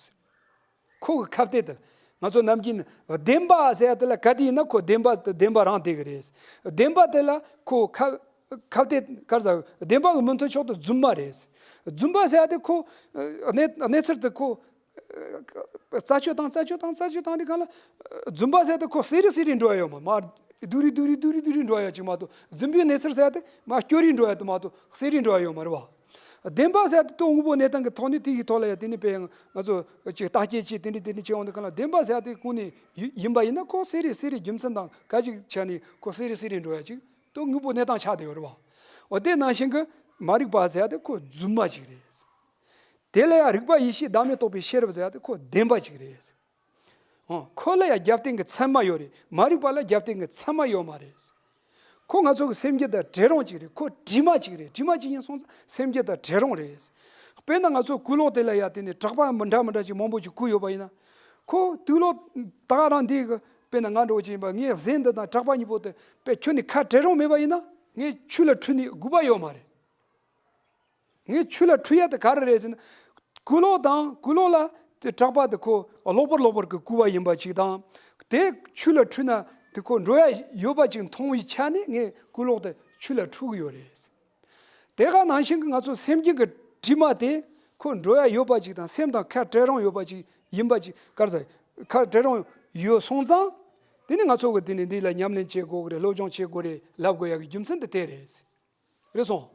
ཁོ་གི་ཁ་གཏད་དེ་ང་ཚོ་ནམ་རྒྱུན་བདེན་པ་ཟེར་ཡ་དེ་ལ་ག་དུས་ཡིན་ན་ཁོ་བདེན་པ་བདེན་པ་རང་བསྡད་གི་རེད། བདེན་པ་དེ་ལ་ཁོ་ཁ་ ཁ་གཏད་ག་རེ་ཟ། བདེན་པ་གི་མི་མཐུན་ཕྱོགས་དེ་རྫུན་མ་རེད། རྫུན་པ་ཟེར་ཡ་དེ་ཁོ་གནས་གནས་ཚུལ་དེ་ཁོ་རྩད་གཅོད་བཏང་རྩད་གཅོད་བཏང་རྩད་གཅོད་བཏང་དེ་གང་ལ་རྫུན་པ་ཟེར་ཡ་དེ་ཁོ་གསལ་རི་གསལ་རི་འགྲོ་ཡ་ཡོད་མ་མ། སྡུག་རི་སྡུག་རི་སྡུག་རི་སྡུག་རི་འགྲོ་ཡ་ཅིག་མ་གཏོགས། རྫུན་པའི་གནས་ཚུལ་ཟེར་ཡ་དེ་མ་སྐྱོ་རི་འགྲོ་ཡ་དེ་མ་གཏོགས་གསལ་རི་འགྲོ་ཡ་ཡོད་མ་རེད་བ། བདེན་པ་ཟེར་ཡ་དེ་དོན་དངོས་པོ་གནས་སྟངས་ཀྱི་ཐོག་ནས་དེ་ཡི་ཐོག་ལ་ཡ་དེ་ནི་དཔེ་ང་ཚོ་ཅིག་བརྟག་དཔྱད་བྱས་དེ་འདྲ་དེ་འདྲ་བྱས་ཡོང་དུས་གང་ལ་བདེན་པ་ཟེར་ཡ་དེ་ཁོ་ནི་ཡི་ཡིན་པ་ཡིན་ན་ཁོ་གསལ་རི་གསལ་རི་རྒྱུ་མཚན་དང་ག་ཅིག་བྱས་ནས་ཁོ་གསལ་རི་གསལ་རི་འགྲོ་ཡ་ཅིག་དོན་དངོས་པོ་གནས་སྟངས་ཆགས་བསྡད་ཡོད་རེད་བ། འོ་དེ་ནང་བཞིན་གྱི་མ་རིག་པ་ཟེར་ཡ་དེ་ཁོ་རྫུན་མ་ཅིག་རེད། དེ་ལ་ཡང་རིག་པ་ཡེ་ཤེས་བདག་མེད་རྟོགས་པའི་ཤེས་རབ་ཟེར་ཡ་དེ་ཁོ་བདེན་པ་ཅིག་རེད། ཨང་། ཁོ་ལ་ཡང་རྒྱབ་རྟེན་གྱི་ཚད་མ་ཡོད་རེད། མ་རིག་པ་ལ་རྒྱབ་རྟེན་གྱི་ཚད་མ་ཡོད་མ་རེད། ཁོ་ང་ཚོ་གི་སེམས་རྒྱུད་དང་བྲལ་རུང་ཅིག་རེད། ཁོ་དྲི་མ་ཅིག་རེད། དྲི་མ་ཅིག་ཡིན་སོང་ཙང་སེམས་རྒྱུད་དང་བྲལ་རུང་རེད། དཔེར་ན་ང་ཚོ་སྐུ་ལོག་དེ་ལ་ཡང་དེ་ནས་གྲགས་པ་མི་འདྲ་མི་འདྲ་ཅིག་མང་པོ་ཅིག་བཀོད་ཡོད་པ་ཡིན་ན། ཁོ་དུག་ལོག་ད་ག་རང་འདི་གི་དཔེར་ན་ང་འདྲ་བོ་ཅིག་ཡིན་པ་ངའི་གཟན་འདི་དང་གྲགས་པ་གཉིས་པོ་དེ་དཔེ་ཁྱོན་ནས་ཁ་བྲལ་རུང་མེད་པ་ཡིན་ན་ངས་ཆུ་ལ་འཁྲུད་ནས་དགོས་པ་ཡོད་མ་རེད། ངས་ཆུ་ལ་འཁྲུད་ཡ་དེ་ག་རེ་རེད་ཟེར་ན། སྐུ་ལོག་དང་སྐུ་ལོག་ལ་དེ་གྲགས་པ་དེ་ཁོ་གློ་བུར་གློ་བུར་གྱི་སྐུ་བ་ཡིན་པ་ཅིག་དང་། དེ་ཆུ་ལ་འཁྲུད་ན་དེ་ཁོ་འགྲོ་ཡ་ཡོད་པ་ཅིག་མཐོང་བའི་ཆ་ནས་ངས་སྐུ་ལོག་དེ་ཆུ་ལ་འཁྲུད་གི་ཡོད་རེད། དེ་ག་ནང་བཞིན་གྱི་ང་ཚོ་སེམས་རྒྱུད་ཀྱི་དྲི་མ་དེ་ཁོ་འགྲོ་ཡ་ཡོད་པ་ཅིག་དང་སེམས་དང་ཁ་བྲལ་རུང་ཡོད་པ་ཅིག་ཡིན་པ་ཅིག་ག་རེ་ཟེར། ཁ་བྲལ་རུང་ཡོད་སོང་ཙང་། དེ་ནི་ང་ཚོ་གི་དེ་ནི་འདི་ལ་ཉམས་ལེན་བྱེད་དགོས་གི་རེད། སློབ་སྦྱོང་བྱེད་དགོས་རེད་ལབ་དགོས་ཡ་གི་རྒྱུ་མཚན་དེ་དེ་རེད། རེད་སོང་།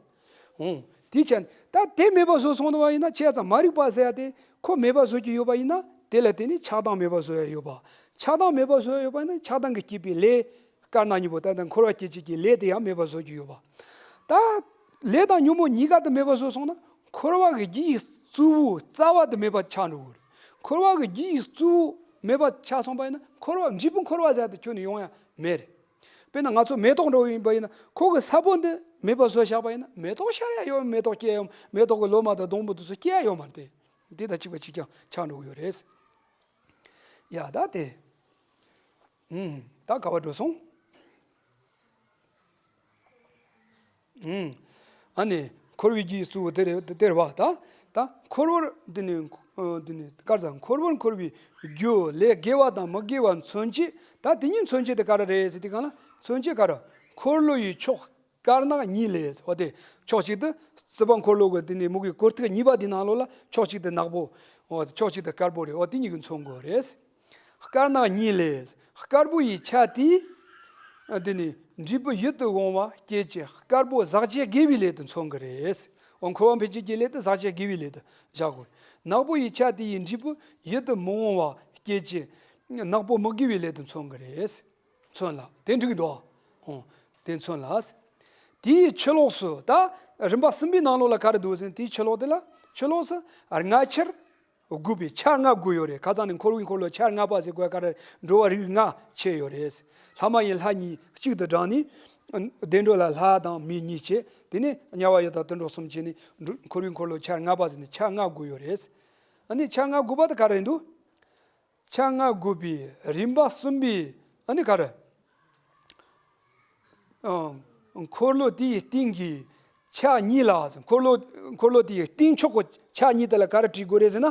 འོང་། དེའི་ཕྱིར་ད་དེ་མེད་པ་བཟོ་སོང་བ་ཡིན་ན་བྱས་ཙང་མ་རིག་པ་ཟེར་ཡ་དེ་ཁོ་མེད་པ་བཟོ་རྒྱུ་ཡོད་པ་ཡིན་ན་དེ་ལ་བརྟེན་ནས་ཆགས་སྡང་མེད་པ་བཟོ་ཡ་ཡོད་པ། ཆགས་སྡང་མེད་པ་བཟོ་ཡ་ཡོད་པ་ཡིན་ན་ཆགས་སྡང་གིས་བསྐྱེད་པའི་ལས་དཀར་ནག་གཉིས་པོ་ད་ལྟ་འཁོར་བ་སྐྱེད་བྱེད་ཀྱི་ལས་དེ་ཡང་མེད་པ་བཟོ་རྒྱུ་ཡོད་པ། ད་ལས་དང་ཉོན་མོངས་གཉིས་ཀ་དེ་མེད་པ་བཟོ་སོང་ན་འཁོར་བ་གི་རྒྱུ་ཡི་གཙོ་བོ་རྩ་བ་དེ་མེད་པ་ཆགས་འགྲོ་གི་རེད། འཁོར་བ་གི་རྒྱུ་ཡི་གཙོ་བོ་མེད་པ་ཆགས་སོང་བ་ཡིན་ན་འཁོར་བ་འབྲས་བུ་འཁོར་བ་ཟེར་ཡ་དེ་ཁྱོན་ནས་ཡོང་ཡ་མེད་རེད། དཔེར་ན་ང་ཚོ་མེ་ཏོག་འདྲ་བོ་ཡིན་པ་ཡིན་ན་ཁོ་གི་ས་བོན་འདི་མེད་པ་བཟོས་བཞག་པ་ཡིན་ན་མེ་ཏོག་ཤར་ཡ་ཡོད། མེ་ཏོག་སྐྱེ་ཡ་ཡོད། མེ་ཏོག་གི་ལོ་མ་དང་སྡོང་པོ་དེ་ཚོ་སྐྱེ་ཡ་ཡོད་མ་རེད་དེ། འདི་དང་གཅིག་པ་གཅིག་རྐྱང་ཆགས་འགྲོ་གི་ཡོད་རེད། ཡ་ད་དེ། ཨུམ། ད་ག་བ་འགྲོ་སོང་། ཨུམ། ཨ་ནི་འཁོར་བའི་རྒྱུ་ཡི་གཙོ་བོ་དེ་རེད་དེ་རེད་བ། ད་ད་འཁོར་བར་འདི་ནི་འདི་ནི་ག་རེ་ཟ། འཁོར་བར་འཁོར་བའི་རྒྱུ་ལས་དགེ་བ་དང་མི་དགེ་བ་མཚོན་བྱེད། ད་དེ་གཉིས་མཚོན་བྱེད་དེ་ག་རེ་རེད་ཟེར་དུས་གང་ལ་མཚོན་བྱེད་ག་རེ། འཁོར་ལོ་ཡི་ཕྱོགས་དཀར་ནག་གཉིས་ལས། འོ་དེ་ཕྱོགས་གཅིག་ཏུ་སྲིད་པ་འཁོར་ལོ་གི་དེ་ནི་མུ་གེའི་སྐོར་ཐིག་གཉིས་པ་དེ་ནང་ལོགས་ལ་ཕྱོགས་གཅིག་ཏུ་ནག་པོ། འོ་ཕྱོགས་གཅིག་ཏུ་དཀར་པོ་རེད། འོ་དེ་གཉིས་ཀྱིས་མཚོན་དགོས་རེད། དཀར་ནག་གཉིས་ལས། དཀར་པོ་ཡི་ཆ་དེས་འདི་ནི་འབྲས་བུ་ཡིད་དུ་འོང་བ་སྐྱེད་ཅིང་དཀར་པོ་ཟག་བཅས་དགེ་བའི་ལས་དུ་མཚོན་གྱི་རེད། འོ་འཁོར་བ་འཕེལ་བྱེད་ཀྱི་ལས་དེ་ཟག་བཅས་དགེ་བའི་ལས་དུ་བཞག་དགོས། ནག་པོ་ཡི་ཆ་དེ་ཡིས་འབྲས་བུ་ཡིད་དུ་མི་འོང་བ་སྐྱེད་ཅིང་ནག་པོ་མི་དགེ་བའི་ལས་དུ་མཚོན་གྱི་རེད། མཚོན་ལ་དེ་འགྲིག་འདུག་འོ་དེ་མཚོན་ལ། དེའི་ཕྱི་ལོགས་སུ་ད་རིམ་པ་གསུམ་པའི་ནང་ལོགས་ལ་ག་རེ་འདུག་ཟེར་ན་དེའི་ཕྱི་ལོགས་དེ་ལ་ཕྱི་ལོགས་སུ་ལྔ་ཆར། དགུ་པའི་ཆ་ལྔ་དགུ་ཡོད་རེད། ཁ་སང་ནས་འཁོར་བའི་འཁོར་ལོ་ཆ་ལྔ་པ་ཟེར་དགོས་ག་རེ། འགྲོ་བ་རིགས་ལྔ་ཕྱེ་ཡོད་རེད། ལྷ་མ་ཡིན་ལྷ་གཉིས་གཅིག་ཏུ་བསྒྲིལ་ནས། བདེ་འགྲོ་ལ་ལྷ་དང་མི་གཉིས་བྱས། དེ་ནས་དམྱལ་བ་ཡི་དྭགས་དུད་འགྲོ་གསུམ་བྱས་ནས་འགྲོ་འཁོར་བའི་འཁོར་ལོ་ཆ་ལྔ་པ་ཟེར་ནས་ཆ་ལྔ་དགུ་ཡོད་རེད། ཨ་ནི་ཆ་ལྔ་དགུ་པ་དེ་ག་རེ་འདུག་ཆ་ལྔ་དགུ་པའི་རིམ་པ་གསུམ་པའི་ཨ་ནི་ག་རེ། ཨང་། འཁོར་ལོ་དེའི་སྟེང་གི་ཆ་གཉིས་ལ། འཁོར་ལོ་འཁོར་ལོ་དེའི་སྟེང་ཕྱོགས་ཀྱི་ཆ་གཉིས་དེ་ལ་ག་རེ་བྲིས་དགོས་རེད་ཟེར་ན།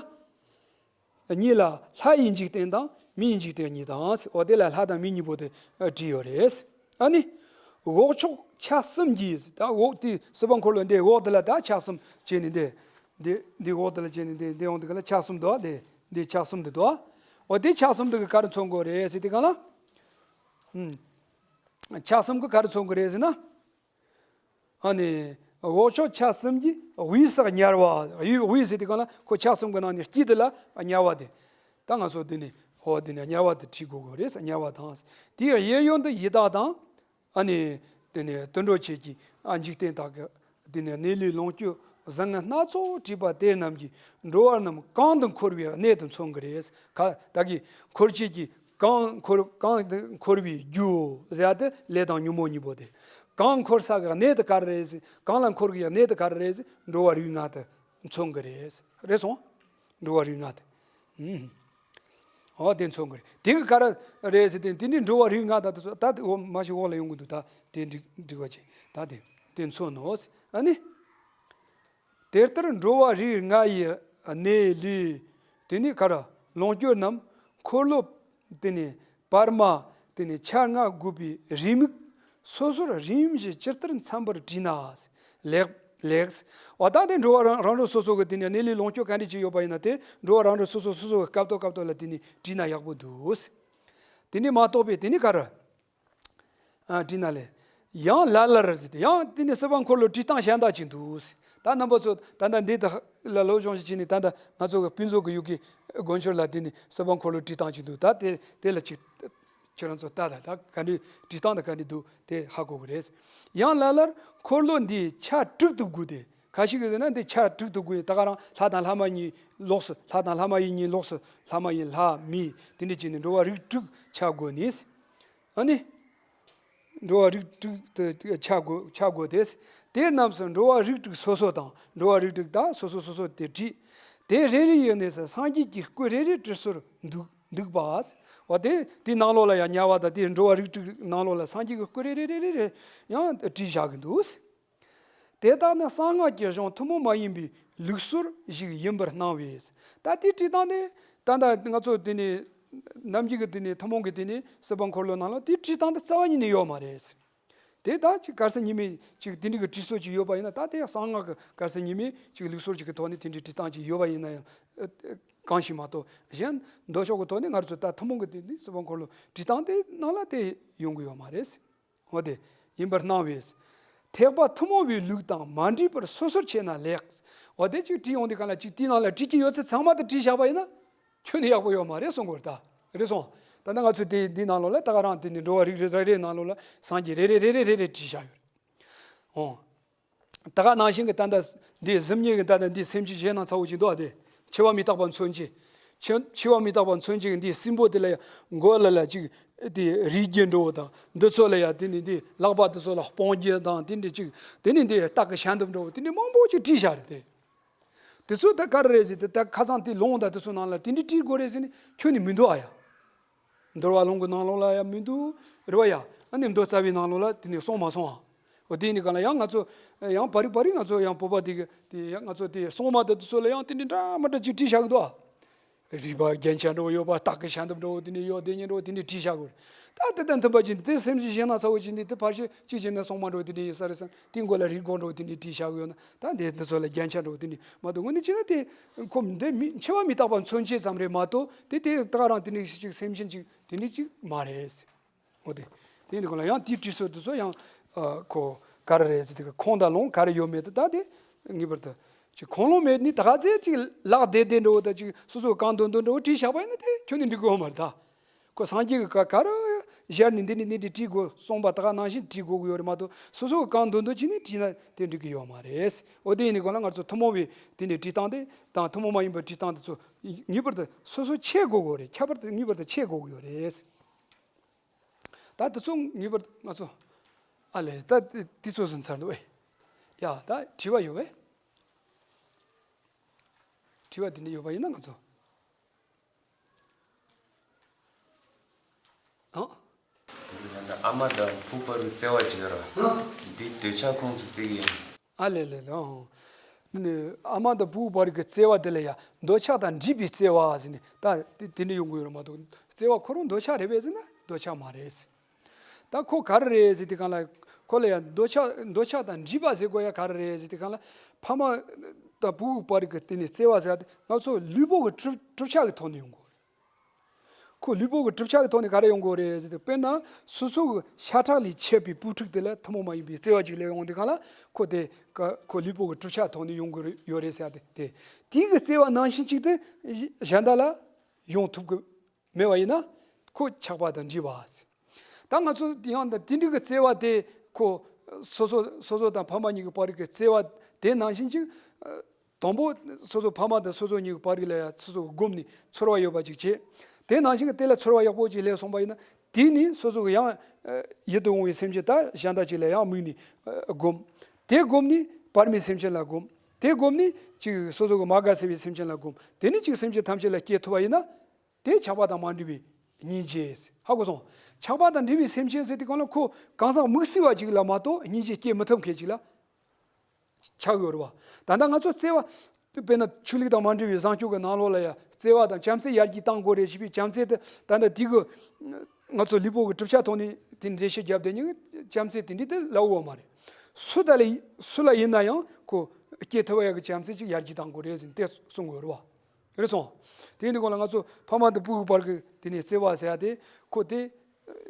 གཉིས་ལ་ལྷ་ཡི་འཇིག་རྟེན་དང་མི་ཡི་འཇིག་རྟེན་གཉིས་དང་། འོ་དེ་ལ་ལྷ་དང་མི་གཉིས་པོ་དེ་བྲིས་ཡོད་རེད། ཨ་ནི། འོག་ཕྱོགས་ཆ་གསུམ་གྱིས་ད་འོག་དེ་སྲིད་པ་འཁོར་ལོ་འདི་འོག་དེ་ལ་ད་ཆ་གསུམ་བྱས་ནས་འདི། འདི་འདི་འོག་དེ་ལ་བྱས་ནས་འདི་འདི་འོག་དེ་ག་ལ་ཆ་གསུམ་འདུག་འདི་འདི་ཆ་གསུམ་འདི་འདུག་འོ་དེ་ཆ་གསུམ་འདི་གི་ག་རེ་མཚོན་དགོས་རེད་ཟེར་དུས་གང་ལ། ཨུམ། ཆ་གསུམ་གི་ག་རེ་མཚོན་གི་རེད་ཟེར་ན། ཨ་ནི། འོག་ཕྱོགས་ཆ་གསུམ་གྱི་དབུས་སུ་དམྱལ་བ། དབུས་དབུས་ཟེར་དུས་གང་ལ་ཁོ་ཆ་གསུམ་གི་ནང་ནས་དཀྱིལ་དེ་ལ་དམྱལ་བ་དེ། ད་ང་ཚོ་འདི་ནས་ཧོ་འདི་ནས་དམྱལ་བ་དེ་བྲིས་དགོས་གི་རེད། དམྱལ་བ་དང་། དེའི་གཡས་གཡོན་དུ་ཡི་དྭགས་དང་། ཨ་ནི། དེ་ནས་དུད་འགྲོ་ཆོས་ཀྱི་ཨ་འཇིག་རྟེན་དག་གི། དེ་ནས་གནས་ལུས་ལོངས་སྤྱོད་བཟང་ངན་སྣ་ཚོགས་བྲིས་པ་དེ་རྣམས་ཀྱིས་འགྲོ་བ་རྣམས་གང་དུ་འཁོར་བའི་གནས་དུ་མཚོན་གྱི་རེད། ག་ད་གི་འཁོར་བྱེད་ཀྱི་གང་འཁོར་གང་དུ་འཁོར་བའི་རྒྱུ་ཟེར་ཡ་དེ་ལས་དང་ཉོན་མོངས་གཉིས་པོ་དེ། གང་འཁོར་ས་གི་གནས་དེ་ག་རེ་རེད་ཟེར། གང་ལ་འཁོར་གྱི་གནས་དེ་ག་རེ་རེད་ཟེར། འགྲོ་བ་རིགས་ལྔ་དེ་མཚོན་གྱི་རེད། རེད་སོང་། འགྲོ་བ་རིགས་ལྔ་དེ། ཨུམ། འོ་དེ་མཚོན་གྱི་རེད། དེ་གི་ག་རེ་རེད་ཟེར་ཏེ་དེ་ནི་འགྲོ་བ་རིགས་ལྔ་དང་དེ་ཚོ་ད་དེ་འོ་མ་ཞིག་འོག་ལ་ཡོང་གི་འདུག་ད་དེ་འགྲིག་འགྲིག་པ་ཅིག་ད་དེ་དེ་མཚོན་ནོ། ཨ་ནི། དེ་ལྟར་འགྲོ་བ་རིགས་ལྔ་ཡི་གནས་ལུས་དེ་ནི་ག་རེ་ལོངས་སྤྱོད་རྣམས་འཁོར་ལོ་དེ་ནི་བར་མ་དེ་ནི་ཆ་ལྔ་དགུ་པའི་རེའུ་མིག་ སོ་སོར་རིམ་བཞིན་ཇི་ལྟར་འཚམ་པར་བྲིས་ན། ལེགས་ལེགས། འོ་ད་དེ་འགྲོ་བ་རང་རང་རང་སོ་སོ་གི་དེ་ནས་གནས་ལུགས་ལོངས་སྤྱོད་ག་འདྲ་ཅིག་ཡོད་པ་ཡིན་ན། དེ་འགྲོ་བ་རང་རང་སོ་སོ་སོ་སོ་གི་སྐབས་ཐོག་སྐབས་ཐོག་ལ་དེ་ནས་བྲིས་ན་ཡག་པོ་འདུག། དེ་ནས་མ་གཏོགས་པའི་དེ་ནས་ག་རེ། ཨ། བྲིས་ན་ལེགས། ཡང་ལ་ལར་ཟེར་ཏེ། ཡང་དེ་ནས་སྲིད་པ་འཁོར་ལོ་བྲིས་སྟངས་གཞན་དག་ཅིག་འདུག། ད་རྣམ་པ་ཚོ་ད་ལྟ་འདི་དག་ལ་སློབ་སྦྱོང་ཞིག་བྱས་ནས། ད་ལྟ་ང་ཚོ་གི་ཕུན་ཚོགས་ཀྱི་ཡུལ་གྱི་དགོན་ཆོས་ལ་དེ་ནས་སྲིད་པ་འཁོར་ལོ་བྲིས་སྟངས་ཅིག་འདུག། ད་དེ་དེ་ལ་ཅིག་ཁྱེད་རང་ཚོ་ལྟ་ད། ད་ག་འདྲའི་བྲིས་སྟངས་དང་ག་འདྲའི་འདུག་དེ་ཧ་གོ་གི་རེད། ཡང་ལ་ལར་འཁོར་ལོ་འདིའི་ཆ་དྲུག་ཏུ་བགོས་ཏེ། ག་ཞིག་གི་ཟེར་ན་འདི་ཆ་དྲུག་ཏུ་བགོས། ད་ག་རང་ལྷ་དང་ལྷ་མ་ཡིན་ལོགས་སུ། ལྷ་དང་ལྷ་མ་ཡིན་གཉིས་ལོགས་སུ། ལྷ་མ་ཡིན་ལྷ་མི་དེ་འདྲ་བྱས་ནས་འགྲོ་བ་རིགས་དྲུག་ཆ་བགོས་ནས། ཨ་ནི། འགྲོ་བ་རིགས་དྲུག་ཏུ་ཆ་བགོས། ཆ་བགོས་ཏེ། དེ་རྣམས་སུ་འགྲོ་བ་རིགས་དྲུག་སོ་སོ་དང་། འགྲོ་བ་རིགས་དྲུག་ད་སོ་སོ་སོ་སོ་དེ་བྲིས། དེ་རེ་རེ་ཡི་གནས་སུ་སངས་རྒྱས་ཀྱི་སྐུ་རེ་རེ་བྲིས་སོར་འདུག་འདུག་པ། འོ་དེ་དེའི་ནང་ལོགས་ལ་ཡང་དམྱལ་བ་དང་དེའི་འགྲོ་བ་རིགས་དྲུག་ནང་ལོགས་ལ་སངས་རྒྱས་ཀྱི་སྐུ་རེ་རེ་རེ་རེ་རེ་ཡང་བྲིས་བཞག་གི་འདུག། དེ་དག་ནི་གསང་སྔགས་ཀྱི་གཞུང་ཐུན་མོང་མ་ཡིན་པའི་ལུགས་སྲོལ་ཞིག་ཡིན་པར་སྣང་བས། ད་དེ་བྲིས་སྟངས་དེ་ད་ལྟ་ང་ཚོ་དེ་ནས་ནམ་རྒྱུན་གྱི་དེ་ནས་ཐུན་མོང་གི་དེ་ནས་སྲིད་པ་འཁོར་ལོ་ནང་ལ་དེ་བྲིས་སྟངས་དེ་རྩ་བ་ཉིད་ནས་ཡོད་མ་རེད། དེ་ད་ཅིག་ག་རེ་ཟེར་ཉི་མའི་ཅིག་དེ་འདྲ་གི་བྲིས་སྲོལ་ཅིག་ཡོད་པ་ཡིན་ན། ད་དེ་གསང་སྔགས་ཀྱི་ག་རེ་ཟེར་ཉི་མའི་ཅིག་ལུགས་སྲོལ་ཅིག་གི་ཐོག་ནས་དེ་འདྲའི་བྲིས་སྟངས་ཅིག་ཡོད་པ་ཡིན་ན་ཡང་། ཨ། གང་ཞིག་མ་གཏོགས། གཞན་མདོ་ཕྱོགས་ཀྱི་ཐོག་ནས་ང་ཚོ་ད་ཐུན་མོང་གི་དེ་ནི་སྲིད་པ་འཁོར་ལོ་བྲིས་སྟངས་དེ་ནང་ལ་དེ་ཡོང་གི་ཡོད་མ་རེད། འོ་དེ་ཡིན་པར་སྣང་བས། ཐེག་པ་ཐུན་མོང་བའི་ལུགས་དང་མ་འདྲེས་པར་སོ་སོར་ཕྱེ་ན་ལེགས། འོ་དེ་ཅིག་བྲིས་ཡོང་དུས་གང་ལ་ཅིག་དེའི་ནང་ལ་བྲིས་ཀྱི་ཡོད་ཚད་ཚང་མ་དེ་བྲིས་བཞག་པ་ཡིན་ན། ཁྱོན་ནས་ཡག་པོ་ཡོད་མ་རེད་གསུང་གི་ཡོད་རེད་ད། རེད་སོང་། ད་ལྟ་ང་ཚོས་དེ་འདི་ནང་ལོགས་ལ་ད་ག་རང་དེ་ནི་འགྲོ་བ་རིགས་རེ་རེ་རེའི་ནང་ལོགས་ལ་སངས་རྒྱས་རེ་རེ་རེ་རེ་རེ་རེ་བྲིས་བཞག་ཡོད་རེད། འོང་། ད་ག་ནང་བཞིན་གྱི་ད་ལྟ་འདི་གཟི་མཇུག་གི་ད་ལྟ་འདི་སེམས་ཅན་གཞན་སྣང་ཚ་བོ་ཅིག་འདུག་ཨ། དེ་འཆི་བ་མི་རྟག་པ་མཚོན་བྱེད། འཆི་འཆི་བ་མི་རྟག་པ་མཚོན་བྱེད་ཀྱི་འདི་སྲིན་པོ་དེ་ལ་ཡང་མགོ་ལ་ལ་ཅིག་དེ་རིགས་རྒྱན་འདྲ་བོ་དང་། འདི་ཚོ་ལ་ཡང་དེ་ནི་འདི་ལག་པ་དེ་ཚོ་ལ་སྤང་རྒྱན་དང་། དེ་འདྲ་ཅིག་དེ་ནི་འདི་སྟག་གི་ཞལ་འདེབས་འདྲ་བོ་དེ་འདྲ་མང་པོ་ཅིག་བྲིས་བཞག་རེད་དེ། དེ་ཚོ་ད་ག་རེ་རེད་ཟེར་ཏེ། ད་ཁ་སང་དེ་ལུང་དང་དེ་ཚོ་ནང་ལ་དེ་འདྲ་བྲིས་དགོས་རེད་ཟེར་ནས་ཁྱོན་ནས་མི་འདུག་ཨ་ཡ། འདུལ་བ་ལུང་གི་ནང་ལོགས་ལ་ཡང་མི་འདུག་རེད་བ་ཡ། ཨ་ནི་མདོ་རྩ་བའི་ནང་ལོགས་ལ་དེ་ནས་གསུངས་མ་སོང་ཨ། འོ་དེ་ནི་གང་ལ་ཡང་ང་ཚོ་ཡང་བར་རིག་བར་རིག་ང་ཚོ་ཡང་བོད་པ་དེ་གི་དེ་ཡང་ང་ཚོ་དེ་སྲུང་མ་དང་དེ་ཚོ་ལ་ཡང་དེ་འདྲ་འདྲ་མི་འདྲ་ཅིག་བྲིས་བཞག་གི་འདུག་ཨ། རིག་པ་རྒྱན་ཆ་འདྲ་བོ་ཡོད་པ། སྟག་གི་ཞལ་འདེབས་འདྲ་བོ་དེ་འདྲ་ཡོད། དེ་ཉིད་འདྲ་བོ་དེ་འདྲ་བྲིས་བཞག་གི་རེད། ད་དེ་དང་མཐུན་པ་ཅིག་འདི་སེམས་ཅན་གཞན་སྣང་ཚ་བོ་ཅིག་འདི་དེ་ཕར་ཞིག་གཅིག་བྱས་ན་སྲུང་མ་འདྲ་བོ་དེ་འདྲ་ཡིན་ས་རེད་བསམ། དེའི་མགོ་ལ་རིགས་འགོག་འདྲ་བོ་དེ་འདྲ་བྲིས་བཞག་གི་ཡོད་ན། ད་འདི་འདི་ཚོ་ལ་རྒྱན་ཆ་འདྲ་བོ་དེ་འདྲ་མ་གཏོགས། དངོས་གནས་བྱས་ན་དེ་ཁོ་འདི་མི་འཆི་བ་མི་རྟག་པ་མཚོན་བྱེད་ཙམ་རེད་མ་གཏོགས། དེ་དེ་ད་ག་རང་དེ་འདྲ་ཞིག་སེམས་ཅན་ཅིག་དེ་འདྲ་ཅིག་མ་རེད། འོ་དེ། དེ་འདི་གོང་ལ་ཡང་དེའི་བྲིས་སྲོལ་དེ་ཚོ་ཡང་། ཨ། ཁོ་ག་རེ་རེད་ཟེར་དུས་ཁུངས་དང་ལུང་ག་རེ་ཡོད་མེད་དེ་ད་དེ་ངེས་པར་དུ་ཅིག་ཁུངས་ལུང་མེད་ནི་ད་ག་ཚད་ཅིག་ལག་བདེ་བདེ་འདྲ་བོ་དང་ཅིག་སོ་སོ་གང་འདོད་འདོད་འདྲ་བོ་བྲིས་བཞག་པ་ཡིན་ན་དེ་ཁྱོན་ནས་འགྲིག་གི་ཡོད་མ་རེད་ད། ཁོ་སངས་རྒྱས་ཀྱིས་ག་ག་རེ་སྦྱར་ནས་འདི་ནས་འདི་འདྲ་བྲིས་དགོས་གསུངས་པ་ད་ག་ནང་བཞིན་བྲིས་དགོས་ཀྱི་ཡོད་རེད་མ་གཏོགས། སོ་སོ་གང་འདོད་འདོད་བྱས་ནས་བྲིས་ན་དེ་འགྲིག་གི་ཡོད་མ་རེད། འོ་དེ་ཡིན་ནི་གོང་ལ་ང་ཚོ་ཐུན་མོང་བའི་དེ་འདྲའི་བྲིས་སྟངས་དེ་དང་ཐུན་མོང་མ་ཡིན་པའི་བྲིས་སྟངས་དེ་ཚོ་ངེས་པར་དུ་སོ་སོ་ཕྱེ་དགོས་ཀྱི་རེད། ཁྱད་པར་དུ་ངེས་པར་དུ་ཕྱེ་དགོས་ཀྱི་ཡོད་རེད། ད་དེ་ཚོ་ངེས་པར་ང་ཚོ། ཨ་ལས། ད་དེ་དེ་ཚོ་ཟིན་ཚར་འདུག་ཨེ། ཡ། ད་དྲི་བ་ཡོད་པས། དྲི་བ་དེ་འདྲ་ཡོད་པ་ཡིན་ན་ང་ཚོ། ཨང་། ཡང་ན་ཨ་མ་དང་བུ་བར་གྱི་བརྩེ་བ་ཅིག་ཡོད་རེད་བ། འདི་འདོད་ཆགས་ཁོངས་སུ་བརྩི་གི་ཡིན། ཨ་ལས་ལས་ལས། ཨང་། ནི་ཨ་མ་དང་བུ་བར་གྱི་བརྩེ་བ་དེ་ལ་ཡ་འདོད་ཆགས་དང་འདྲེས་པའི་བརྩེ་བ་ཟེར་ནས་ད་དེ་དེ་འདྲ་ཡོང་གི་ཡོད་རེད་མ་གཏོགས། བརྩེ་བ་ཁོ་རང་འདོད་ཆགས་རེད་པས་ཟེར་ན་འདོད་ཆགས་མ་རེད། ད་ཁོ་ག་རེ་རེད་ཟེར་དུས་སྒང་ལ། ཁོ་ལ་ཡ་འདོད་ཆགས་འདོད་ཆགས་དང་འདྲེས་པ་ཟེར་དགོས་ཡ་ག་རེ་རེད་ཟེར་དུས་སྒང་ལ། ཕ་མ་དང་བུ་བར་གྱི་དེ་ནས་བརྩེ་བ་ཟེར་ཡ་དེ་ང་ཚོ་ལུས་པོ་གི་གྲུབ་གྲུབ་ཆ་གི་ཐོག་ནས་ཡོང་གི་ཡོད་རེད། ཁོ་ལུས་པོ་གི་གྲུབ་ཆ་གི་ཐོག་ནས་ག་རེ་ཡོང་གི་ཡོད་རེད་ཟེར་དུས། དཔེར་ན་སོ་སོ་གི་ཤ་ཁྲག་ལས་མཆེད་པའི་བུ་ཕྲུག་དེ་ལ་ཐུན་མོང་མ་ཡིན་པའི་བརྩེ་བ་ཅིག་སླེབས་ཡོང་དུས་སྒང་ལ། ཁོ་དེ་ཀ་ཁོ་ལུས་པོ་གི་གྲུབ་ཆ་ཐོག་ནས་ཡོང་གི་ཡོད་རེད་ཟེར་ཡ་དེ། དེ་དེའི་གི་བརྩེ་བ་ནང་བཞིན་ཅིག་དེ་གཞན་དག་ལ་ཡོང་ཐུབ་གི་མེད་པ་ཡིན་ན། ཁོ་ཆགས་པ་དང་འདྲེས་པ། ད་ང་ཚོ་ཡང་ད་དེ་འདྲ་གི་བརྩེ་བ་དེ་ཁོ་སོ་སོ་སོ་སོ་དང་ཕ་མ་གཉིས་ཀྱི་བར་གྱི་བརྩེ་བ་དེ་ནང་བཞིན་ཅིག། ཨ། དང་པོ་སོ་སོ་ཕ་མ་དང་སོ་སོ་གཉིས་ཀྱི་བར་གྱི་ལ་ཡ་སོ་སོ་གི་སྒོམ་ནས་ཚོར་བ་ཡོད་པ་ཅིག་བྱེད། དེ་ནང་བཞིན་གྱི་དེ་ལ་ཚོར་བ་ཡག་པོ་ཅིག་སླེབས་སོང་པ་ཡིན་ན། དེ་ནི་སོ་སོ་གི་ཡང་ཡིད་དུ་འོང་བའི་སེམས་ཅན་ད་གཞན་དག་ཅིག་ལ་ཡང་དམིགས་ནས་སྒོམ། དེ་སྒོམ་ནས་བར་མའི་སེམས་ཅན་ལ་སྒོམ། དེ་སྒོམ་ནས་ཅིག་སོ་སོ་གི་མ་དགའ་སའི་སེམས་ཅན་ལ་སྒོམ། དེ་ནས་ཅིག་སེམས་ཅན་ཐམས་ཅད་ལ་སྐྱེ་ཐུབ་པ་ཡིན་ན། དེ་ཆགས་པ་དང་མ་འདྲེས་པའི་སྙིང་རྗེ། ཧ་གོ་སོང་། ཆགས་པ་དང་འདྲེས་པའི་སེམས་ཅན་ཟེར་དུས་སྒང་ལ་ཁོ་གང་ཟག་དམིགས་བསལ་བ་ཅིག་ལ་མ་གཏོགས་སྙིང་རྗེ་སྐྱེ་མི་ཐུབ་མཁན་ཅིག་ལ་ཆགས་ཡོད་རེད་བ། ད་ལྟ་ང་ཚོ་བརྩེ་བ། དཔེར་ན་ཆོས་ལུགས་དང་མ་འདྲེས་པའི་བཟང་སྤྱོད་ཀྱི་ནང་ལོགས་ལ་ཡ་བརྩེ་བ་དང་བྱམས་བརྩེ་ཡར་རྒྱས་གཏང་དགོས་རེད་ཞེས་པའི་བྱམས་བརྩེ་དེ་ད་ལྟ་དེ་གི་ ང་ཚོ་ལུས་པོ་གི་གྲུབ་ཆ་ཐོག་ནས་དེ་འགྲེལ་བཤད་བརྒྱབ་བསྡད་མཁན་གྱི་བྱམས་བརྩེ་དེ་འདྲ་དེ་སླ་བོ་མ་རེད། སུ་དང་ལ་སུ་ལ་ཡིན་ན་ཡང་ཁོ་སྐྱེ་ཐུབ་ཡག་གི་བྱམས་བརྩེ་ཅིག་ཡར་རྒྱས་གཏང་དགོས་རེད་ཟེར་ཏེ་གསུང་དགོས་རེད་བ། རེད་སོང་། དེ་ཡིན་དུས་གང་ལ་ང་ཚོ་ཕ་མ་དང་བུ་གི་བར་གྱི་དེ་ནས་བརྩེ་བ་ཟེར་ཡ་དེ་ཁོ་དེ་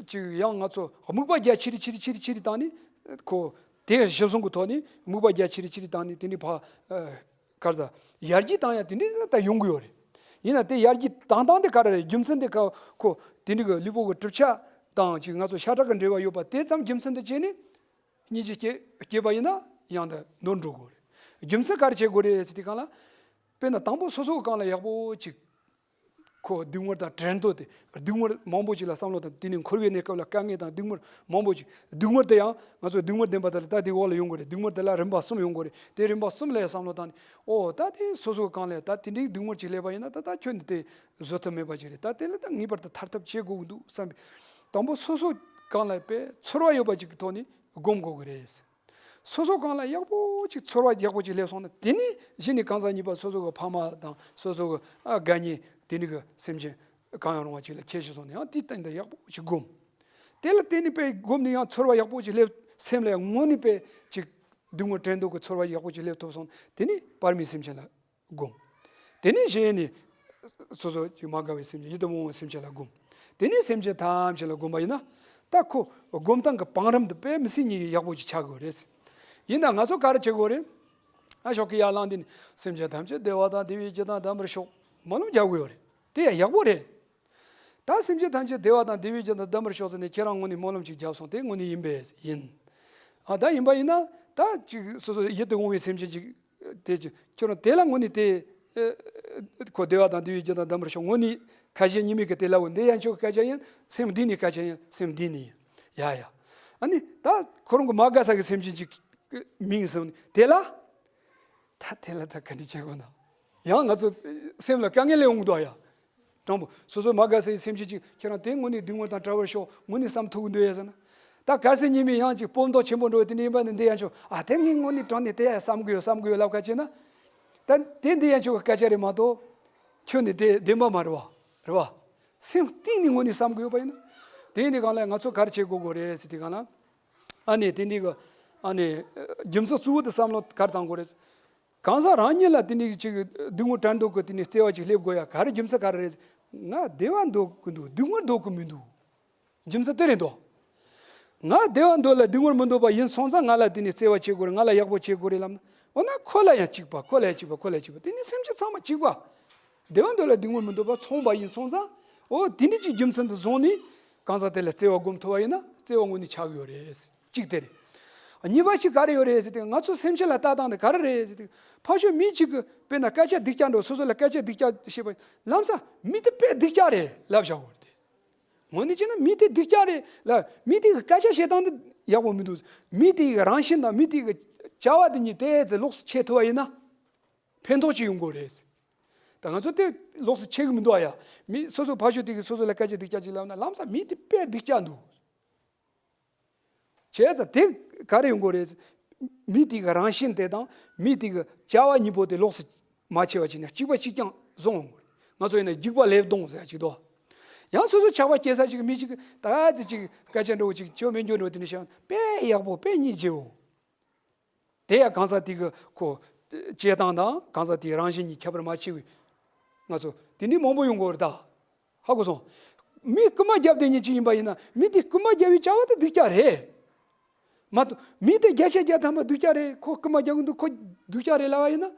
ཅིག་ཡང་ང་ཚོ་དམིགས་པ་རྒྱ་ཆེ་རུ་ཆེ་རུ་ཆེ་རུ་ཆེ་རུ་བཏང་ནས་ཁོ་དེ་གཞི་བཟུང་གི་ཐོག་ནས་དམིགས་པ་རྒྱ་ཆེ་རུ་ཆེ་རུ་བཏང་ནས་དེ་འདྲའི་ཕ་ག་རེ་ཟ་ཡར་རྒྱས་བཏང་ཡ་དེ་འདྲའི་ད་ཡོང་གི་ཡོད་རེད། ཡིན་ན་དེ་ཡར་རྒྱས་བཏང་སྟངས་དེ་ག་རེ་རེད། རྒྱུ་མཚན་དེ་ག་ཁོ་དེ་འདྲའི་གི་ལུས་པོ་གི་གྲུབ་ཆ་དང་ཅིག་ང་ཚོ་ཤ་ཁྲག་གི་འབྲེལ་བ་ཡོད་པ་དེ་ཙམ་རྒྱུ་མཚན་དེ་བྱས་ནས་སྙིང་རྗེ་སྐྱེ་སྐྱེས་པ་ཡིན་ན་ཡང་དེ་ནོར་འགྲོ་དགོས་རེད། རྒྱུ་མཚན་ག་རེ་བྱེད་དགོས་རེད་ཟེར་དུས་གང་ལ། དཔེར་ན་དང་པོ་སོ་སོ་གང་ལ་ཡག་པོ་ཅིག་ཁོ་སྡུག་བསྔལ་དང་བྲལ་འདོད་དེ། སྡུག་བསྔལ་མང་པོ་ཅིག་ལ་བསམ་བློ་དང་དེ་ནས་འཁོར་བའི་གནས་སྐབས་ལ་དཀའ་ངལ་དང་སྡུག་བསྔལ་མང་པོ་ཅིག་སྡུག་བསྔལ་དེ་ཡང་ང་ཚོ་སྡུག་བསྔལ་བདེན་པ་དེ་ལ་ད་དེ་འོག་ལ་ཡོང་དགོས་རེད། སྡུག་བསྔལ་དེ་ལ་རིམ་པ་གསུམ་ཡོང་དགོས་རེད། དེ་རིམ་པ་གསུམ་ལ་བསམ་བློ་བཏང་ནས་ཨོ་ད་དེ་སོ་སོ་གང་ལ་ད་དེ་འདྲའི་སྡུག་བསྔལ་ཅིག་སླེབས་པ་ཡིན་ན་ད་ད་ཁྱོད་འདི་དེ་བཟོད་ཐབས་མེད་པ་ཅིག་རེད། ད་དེ་ལ་ད་ངེས་པར་དུ་ཐར་ཐབས་བྱེད་དགོས་ཀྱི་འདུག་བསམ་པའི་དང་པོ་སོ་སོ་གང་ལ་དཔེ་ཚོར་བ་ཡོད་པ་ཅིག་གི་ཐོག་ནས་སྒོམ་དགོས་ཀྱི་རེད། སོ་སོ་གང་ལ་ཡག་པོ་ཅིག་ཚོར་བ་ཡག་པོ་ཅིག་སླེབས་སོང་ན་དེ་ནི་གཞི་ནས་གང་ཟག་གཉིས་པ་སོ་སོ་གི་ཕ་མ་དང་སོ་སོ་གི་ཨ་དགའ་ཉེ་དེ་ནི་གི་སེམས་ཅན་གང་ཡང་རུང་བ་ཅིག་ལ་ཁྱེར་ཤི་སོང་ན་ཡང་དེའི་སྟེང་དུ་ཡག་པོ་ཅིག་སྒོམ། དེ་ལ་བརྟེན་ནས་དཔེ་སྒོམ་ནས་ཡང་ཚོར་བ་ཡག་པོ་ཅིག་སླེབས་སེམས་ལ་ཡང་དངོས་གནས་དཔེ་ཅིག་སྡུག་བསྔལ་བྲལ་འདོད་ཀྱི་ཚོར་བ་ཡག་པོ་ཅིག་སླེབས་ཐུབ་སོང་ན་དེ་ནི་པར་མའི་སེམས་ཅན་ལ་སྒོམ། དེ་ནས་གཞན་ནི། སོ་སོ་ཅིག་མ་དགའ་བའི་སེམས་ཅན་ཡིད་དུ་མི་འོང་བའི་སེམས་ཅན་ལ་སྒོམ། དེ་ནས་སེམས་ཅན་ཐམས་ཅད་ལ་སྒོམ་པ་ཡིན་ན། ད་ཁོ་སྒོམ་སྟངས་ཀྱི་བང་རིམ་དུ་དཔེ་མི་སྲིད་ཉིད་ཡག་པོ་ཅིག་ཆགས་དགོས་རེད། ཡིན་ན་ང་ཚོ་ག་རེ་བྱེད་དགོས་རེད། ཨ་ཞོག་གི་ཡར་ལངས་དེ་ནས་སེམས་ཅན་ཐམས་ཅད་བདེ་བ་དང་བདེ་བའི་རྒྱུ་དང་ལྡན་པར་ཤོག་སྨོན་ལམ་རྒྱག་དགོས་ཡོད་རེད། དེ་ཡང་ཡག་པོ་རེད། ད་སེམས་ཅན་ཐམས་ཅད་བདེ་བ་དང་བདེ་བའི་རྒྱུ་དང་ལྡན་པར་ཤོག་ཟེར་ནས་ཁྱེད་རང་དངོས་ནས་སྨོན་ལམ་ཅིག་བརྒྱབ་སོང་དེ་དངོས་ནས་ཡིན་པས་ཡིན། ཨ་ད་ཡིན་པ་ཡིན་ན་ད་ཅིག་སོ་སོ་ཡིད་དུ་འོང་བའི་སེམས་ཅན་ཅིག་དེ་ཅིག་ཁྱོད་རང་དེ་ལ་དངོས་ནས་དེ་ཁོ་བདེ་བ་དང་བདེ་བའི་རྒྱུ་དང་ལྡན་པར་ཤོག་དངོས་ནས་ཁ་ཞེ་གཉིས་མེད་ཀྱི་དེ་ལ་འོ་འདི་ཡན་ཆོད་ཀྱི་སྐད་ཆ་ཡིན། སེམས་འདི་ནས་སྐད་ཆ་ཡིན། སེམས་འདི་ནས་ཡིན། ཡ་ཡ། ཨ་ནི་ད་ཁོ་རང་གི་མ་དགའ་ས་གི་སེམས་ཅན་ཅིག་མིང་ཟེར་ནས་དེ་ལ། ད་དེ་ལ་ད་ག་འདྲ་བྱེད་དགོས་ན། ཡང་ང་ཚོ་སེམས་ལ་དཀའ་ངལ་ཡོང་གི་འདུག་ཡ། དྲང་པོ་སོ་སོ་མ་དགའ་སའི་སེམས་ཅན་ཅིག་ཁྱེད་རང་དེ་དངོས་གནས་སྡུག་བསྔལ་དང་བྲལ་བར་ཤོག་དངོས་གནས་བསམ་ཐུབ་ཀྱི་འདུག་ཡ་ཟེར་ན། ད་གལ་སྲིད་ཉིན་མོའི་ཡང་ཅིག་སྤོབས་མདོག་ཆེན་པོ་འགྲོ་བའི་དེ་འདྲ་ཡིན་པ་ནི་འདི་ཡང་ཆོག་ཨ་དེ་ངས་དངོས་གནས་དྲང་གནས་དེ་ཡང་བསམ་གི་ཡོད་བསམ་གི་ཡོད་ལབ་ཁ་ཅིག་ན། ད་དེ་འདི་ཡང་ཆོག་གི་སྐད་ཆ་རེད་མ་གཏོགས། ཁྱོད་ནི་དེ་བདེན་པ་མ་རེད་བ། རེད་བ། སེམས་གཏིང་ནས་དངོས་གནས་བསམ་གི་ཡོད་པ་ཡིན་ན། དེ་ཡིན་དུས་གང་ལ་ང་ཚོ་ག་རེ་བྱེད་དགོས་དགོས་རེད་ཟེར་དུས་གང་ལ། ཨ་ནི་དེ་འདི་གི། ཨ་ནི། རྒྱུ་མཚན་གཙོ་བོ་དེ་བསམ་བློ་ག་རེ་བཏང་དགོས་རེད། གང་ཟག་རང་ཉིད་ལ་དེ་འདྲའི་ཅིག་སྡུག་བསྔལ་བྲལ་འདོད་ཀྱི་དེ་ནས་བརྩེ་བ་ཅིག་སླེབས་དགོས་ཡ་ག་རེ་རྒྱུ་མཚན་ག་རེ་རེད། ང་བདེ་བ་འདོད་ཀྱི་འདུག་སྡུག་བསྔལ་འདོད་ཀྱི་མི་འདུག་རྒྱུ་མཚན་དེ་རེད་འདུག་ང་བདེ་བ་འདོད་ལ་སྡུག་བསྔལ་མི་འདོད་པ་ཡིན་སོང་ཙང་ང་ལ་དེ་ནས་བརྩེ་བ་བྱེད་དགོས་རེད། ང་ལ་ཡག་པོ་བྱེད་དགོས་རེད་ལབ་ན། འོ་ན་ཁོ་ལ་ཡང་གཅིག་པ་ཁོ་ལ་ཡང་གཅིག་པ་ཁོ་ལ་ཡང་གཅིག་པ་དེ་ནས་སེམས་ཅན་ཚང་མ་གཅིག་པ། བདེ་བ་འདོད་ལ་སྡུག་བསྔལ་མི་འདོད་པ་མཚུངས་པ་ཡིན་སོང་ཙང་། འོ་དེ་འདྲ་ཅིག་རྒྱུ་མཚན་དུ་བཟུང་ནས་གང་ཟག་དེ་ལ་བརྩེ་བ་སྒོམ་ཐུབ་པ་ཡིན་ན་བརྩེ་བ་དངོས་གནས་ཆགས་ཡོད་རེད། གཅིག་དེ་རེད། གཉིས་པ་ཞིག་ག་རེ་ཡོད་རེད་ཟེར་དུས་ང་ཚོ་སེམས་ཅན་ལ་ལྟ་སྟངས་དེ་ག་རེ་རེད་ཟེར་དུས་ཕར་ཕྱོགས་མི་གཅིག་གིས་དཔེར་ན་སྐད་ཆ་སྡུག་ཅག་འགྲོ་སོ་སོ་ལ་སྐད་ཆ་སྡུག་ཅག་བཤད་པ་ལམ་སང་མི་དེ་དཔེ་སྡུག་ཅག་རེད་ལབ་བཞག་གོ་རེད། དངོས་གནས་བྱས་ན་མི་དེ་སྡུག་ཅག་རེད་ལབ་མི་དེ་གི་སྐད་ཆ་བཤད་སྟངས་དེ་ཡག་པོ་མི་འདུག་མི་དེ་གི་རང་བཞིན་དང་མི་དེ་གི་བྱ་བ་དེ་གཉིས་དེ་ཚེ་ལོགས་སུ་ཕྱེ་ཐུབ་པ་ཡིན་ན་ཕན་ཐོགས་ཅིག་ཡོང་གི་རེད། ད་ང་ཚོ་དེ་ལོགས་སུ་ཕྱེ་གི་མི་འདུག་ཨ་ཡ། མི་སོ་སོ་ཕར་ཕྱོགས་དེ་གི་སོ་སོ་ལ་སྐད་ཆ་སྡུག་ཅག་ཅིག་ལབ་ན་ལམ་སང་མི་དེ་དཔེ་སྡུག་ཅག་འདུག་བྱས་ཙང་དེ་ག་རེ་ཡོང་གི་རེད། མི་དེ་གི་རང་བཞིན་དེ་དང་མི་དེ་གི་བྱ་བ་གཉིས་པོ་དེ་ལོགས་སུ་མ་ཕྱེ་བ་བྱས་ན་གཅིག་པ་གཅིག་རྐྱང་བཟོ་འོང་གི་རེད། ང་ཚོ་ཡིན་ན་སྡིག་པ་ལེབ་གདོང་ཟེར་ཡ་གཅིག་འདུག་ཡང་སོ་སོ་ཆགས་པ་སྐྱེ་ས་ཅིག་མི་གཅིག་གིས་ད་ཙི་ཅིག་སྐད་ཆ་འདྲ་བོ་ཅིག་ཅོ་མི་འགྱོ་འགྲོ་དེ་ནས་བཤད་ན་དཔེ་ཡག་པོ་དཔེ་སྙིང་རྗེ་བོ། དེ་ཡང་གང་ཟག་དེ་གི་ཁོ་སྐྱེ་སྟངས་དང་གང་ཟག་དེའི་རང་བཞིན་གཉིས་ཁྱད་པར་མ་ཕྱེ་བའི་ང་ཚོ་དེ་འདྲའི་མང་པོ་ཡོང་གི་ཡོད་རེད་ད། ཧ་གོ་སོང་། མི་རྐུན་མ་རྒྱབ་བསྡད་མཁན་ཅིག་ཡིན་པ་ཡིན་ན་མི་དེ་རྐུན་མ་རྒྱབ་པའི་བྱ་བ་དེ་སྡུག་ཅག་རེད། མ་གཏོགས་མི་དེ་བརྒྱ་ཆ་བརྒྱ་ཐམ་པ་སྡུག་ཅག་རེད། ཁོ་རྐུན་མ་རྒྱག་གི་འདུག་ཁོ་སྡུག་ཅག་རེད་ལབ་པ་ཡིན་ན།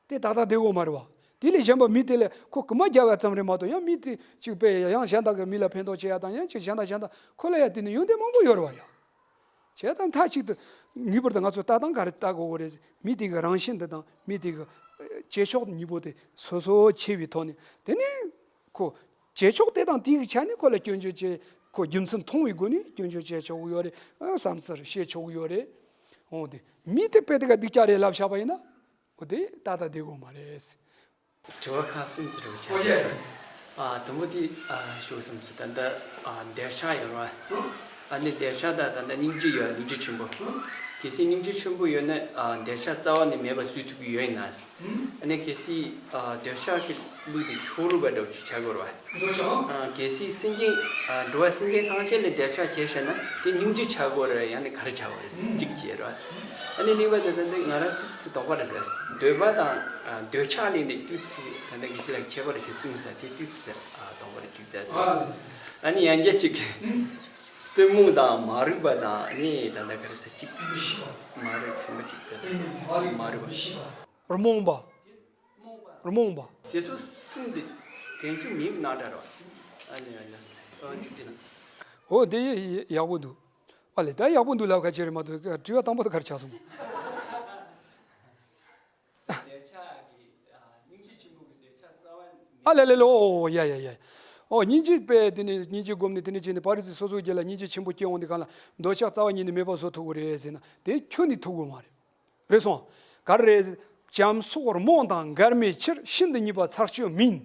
དེ་ཏག་ཏག་བསྡད་དགོས་མ་རེད་བ། དེ་ལས་གཞན་པ་མི་དེ་ལ་ཁོ་རྐུན་མ་རྒྱག་པ་ཙམ་རེད་མ་གཏོགས་ཡང་མི་དེ་ཅིག་དཔེ་ཡང་གཞན་དག་གི་མི་ལ་ཕན་ཐོགས་བྱེད་ཡ་དང་ཡང་ཅིག་གཞན་དང་གཞན་དང་ཁོ་ལ་ཡ་དེ་ནི་ཡོན་ཏན་མང་པོ་ཡོད་རེད་བ་ཡ། བྱས་ཙང་མཐའ་གཅིག་ཏུ་ངེས་པར་དུ་ང་ཚོ་ལྟ་སྟངས་ག་རེ་ལྟ་དགོས་ཀྱི་རེད། མི་དེ་གི་རང་བཞིན་དེ་དང་མི་དེ་གི་བྱེད་ཕྱོགས་གཉིས་པོ་དེ་སོ་སོ་ཕྱེ་བའི་ཐོག་ནས་དེ་ནས་ཁོ་བྱེད་ཕྱོགས་དེ་དང་དེའི་ཆ་ནས་ཁོ་ལ་སྐྱོན་བརྗོད་བྱེད་ཁོ་རྒྱུ་མཚན་མཐོང་བའི་སྒོ་ནས་སྐྱོན་བརྗོད་བྱེད་ཆོག་གི་ཡོད་རེད། བསམ་ཚུལ་བཤད་ཆོག་གི་ཡོད་རེད། འོ་དེ་མི་དེ་དཔེ་དེ་ག་སྡུག་ཅག་རེད་ལབ་བཞག་པ་ཡིན་ན་འོ་དེ་ཏག་ཏག་བསྡད་དགོས་མ་རེད། དྲི་བ་ཁག་གསུམ་ཙམ་རེ་བྱ། ཨོ་ཡེ། ཨ་དང་པོ་དེ་ཨ་ཞུ་བསམ་སོང་། ད་ལྟ་ཨ་འདོད་ཆགས་ཡོད་རེད་བ། ཨ་ནི་འདོད་ཆགས་དང་ད་ལྟ་སྙིང་རྗེ་ཡོད། སྙིང་རྗེ་ཆེན་པོ། གལ་སྲིད་སྙིང་རྗེ་ཆེན་པོ་ཡོད་ན་ཨ་འདོད་ཆགས་རྩ་བ་ནས་མེད་པ་བཟོ་ཐུབ་ཀྱི་ཡོད་ན། ཨ་ནི་གལ་སྲིད་ཨ་འདོད་ཆགས་ཀྱི་ལུགས་དེ་ཕྱོགས་རིས་པ་འདྲ་བོ་ཅིག་ཆགས་ཀྱི་ཡོད་རེད་པ། འདོད་ཆགས། ཨ་གལ་སྲིད་སེམས་ཅན་ཨ་འགྲོ་བ་སེམས་ཅན་ཐམས་ཅད་ལ་འདོད་ཆགས་སྐྱེས་བྱས་ན་དེ་སྙིང་རྗེ་ཆགས་ཀྱི་ཡོད་རེད། ཡང་ན་ག་རེ་ཆགས་ཀྱི་ཡོད་རེད། གཅིག་བྱས་རེད་པ། ཨ་ནི་གཉིས་པ་དེ་ད་ལྟ་ང་རང་ཏོག་ཙམ་དོགས་པ་རེད་ཟེར། འདོད་པ་དང་ཨ་འདོད་ཆགས་ལས་འདི་ཏོག་ཙམ་ད་ལྟ་དགེ་བཤེས་ལགས་ཁྱད་པར་ཅིག་གསུངས་ས་དེ་ཏོག་ཙམ་ཨ་དོགས་པ་རེ་ཅིག་ཟེར་སོང་། ཨ་ནི་ཡང་བསྐྱར་ཅིག་གཏི་མུག་དང་མ་རིག་པ་དང་ནི་ད་ལྟ་ག་རེ་ཟེར་གཅིག་མི་ཤེས་པ། མ་རིག་ཞིམ་པོ་གཅིག་ད་ལྟ་མ་རིག་པ། རྨོངས་པ། རྨོངས་པ། དེ་ཚོ་གསུམ་དེ་དོན་ཆུང་མིན་གྱི་རྣམ་གྲངས་རེད་པ། ཨ་ནི་ཡ་ཡ་ཨ་གཅིག་བྱས་ན། འོ་དེ་ཡག་པོ་འདུག་ཨ་ལས་ད་ཡག་པོ་འདུག་ལབ་ཁ་ཆེ་རེད་མ་གཏོགས་དྲི་བ་དང་པོ་དེ་ག་རེ་ཆགས་སོང་། འདོད་ཆགས་ཀྱི་ཨ་སྙིང་རྗེ་ཆེན་པོ་གི་འདོད་ཆགས་རྩ་བ་ནས་མེད། ཨ་ལེ་ལེ་ལེ་ཨོ་ཡ་ཡ་ཡ། ཨོ་སྙིང་རྗེ་པས་དེ་ནས་སྙིང་རྗེ་བསྒོམས་ནས་དེ་ནས་བྱས་ནས་ཕ་རི་སི་སོ་སོའི་རྒྱུད་ལ་སྙིང་རྗེ་ཆེན་པོ་སྐྱེ་འོང་དུས་གང་ལ་འདོད་ཆགས་རྩ་བ་ཉིད་ནས་མེད་པ་བཟོ་ཐུབ་ཀྱི་རེད་ཟེར་ན་དེ་ཁྱོན་ནས་ཐུབ་ཀྱི་མ་རེད། རེད་སོང་། ག་རེ་རེད། བྱམས་སོགས་རྨོངས་དང་འགལ་མེད་ཕྱིར། ཤིན་ཏུ་ཉེས་པ་ཚར་གཅོད་མིན།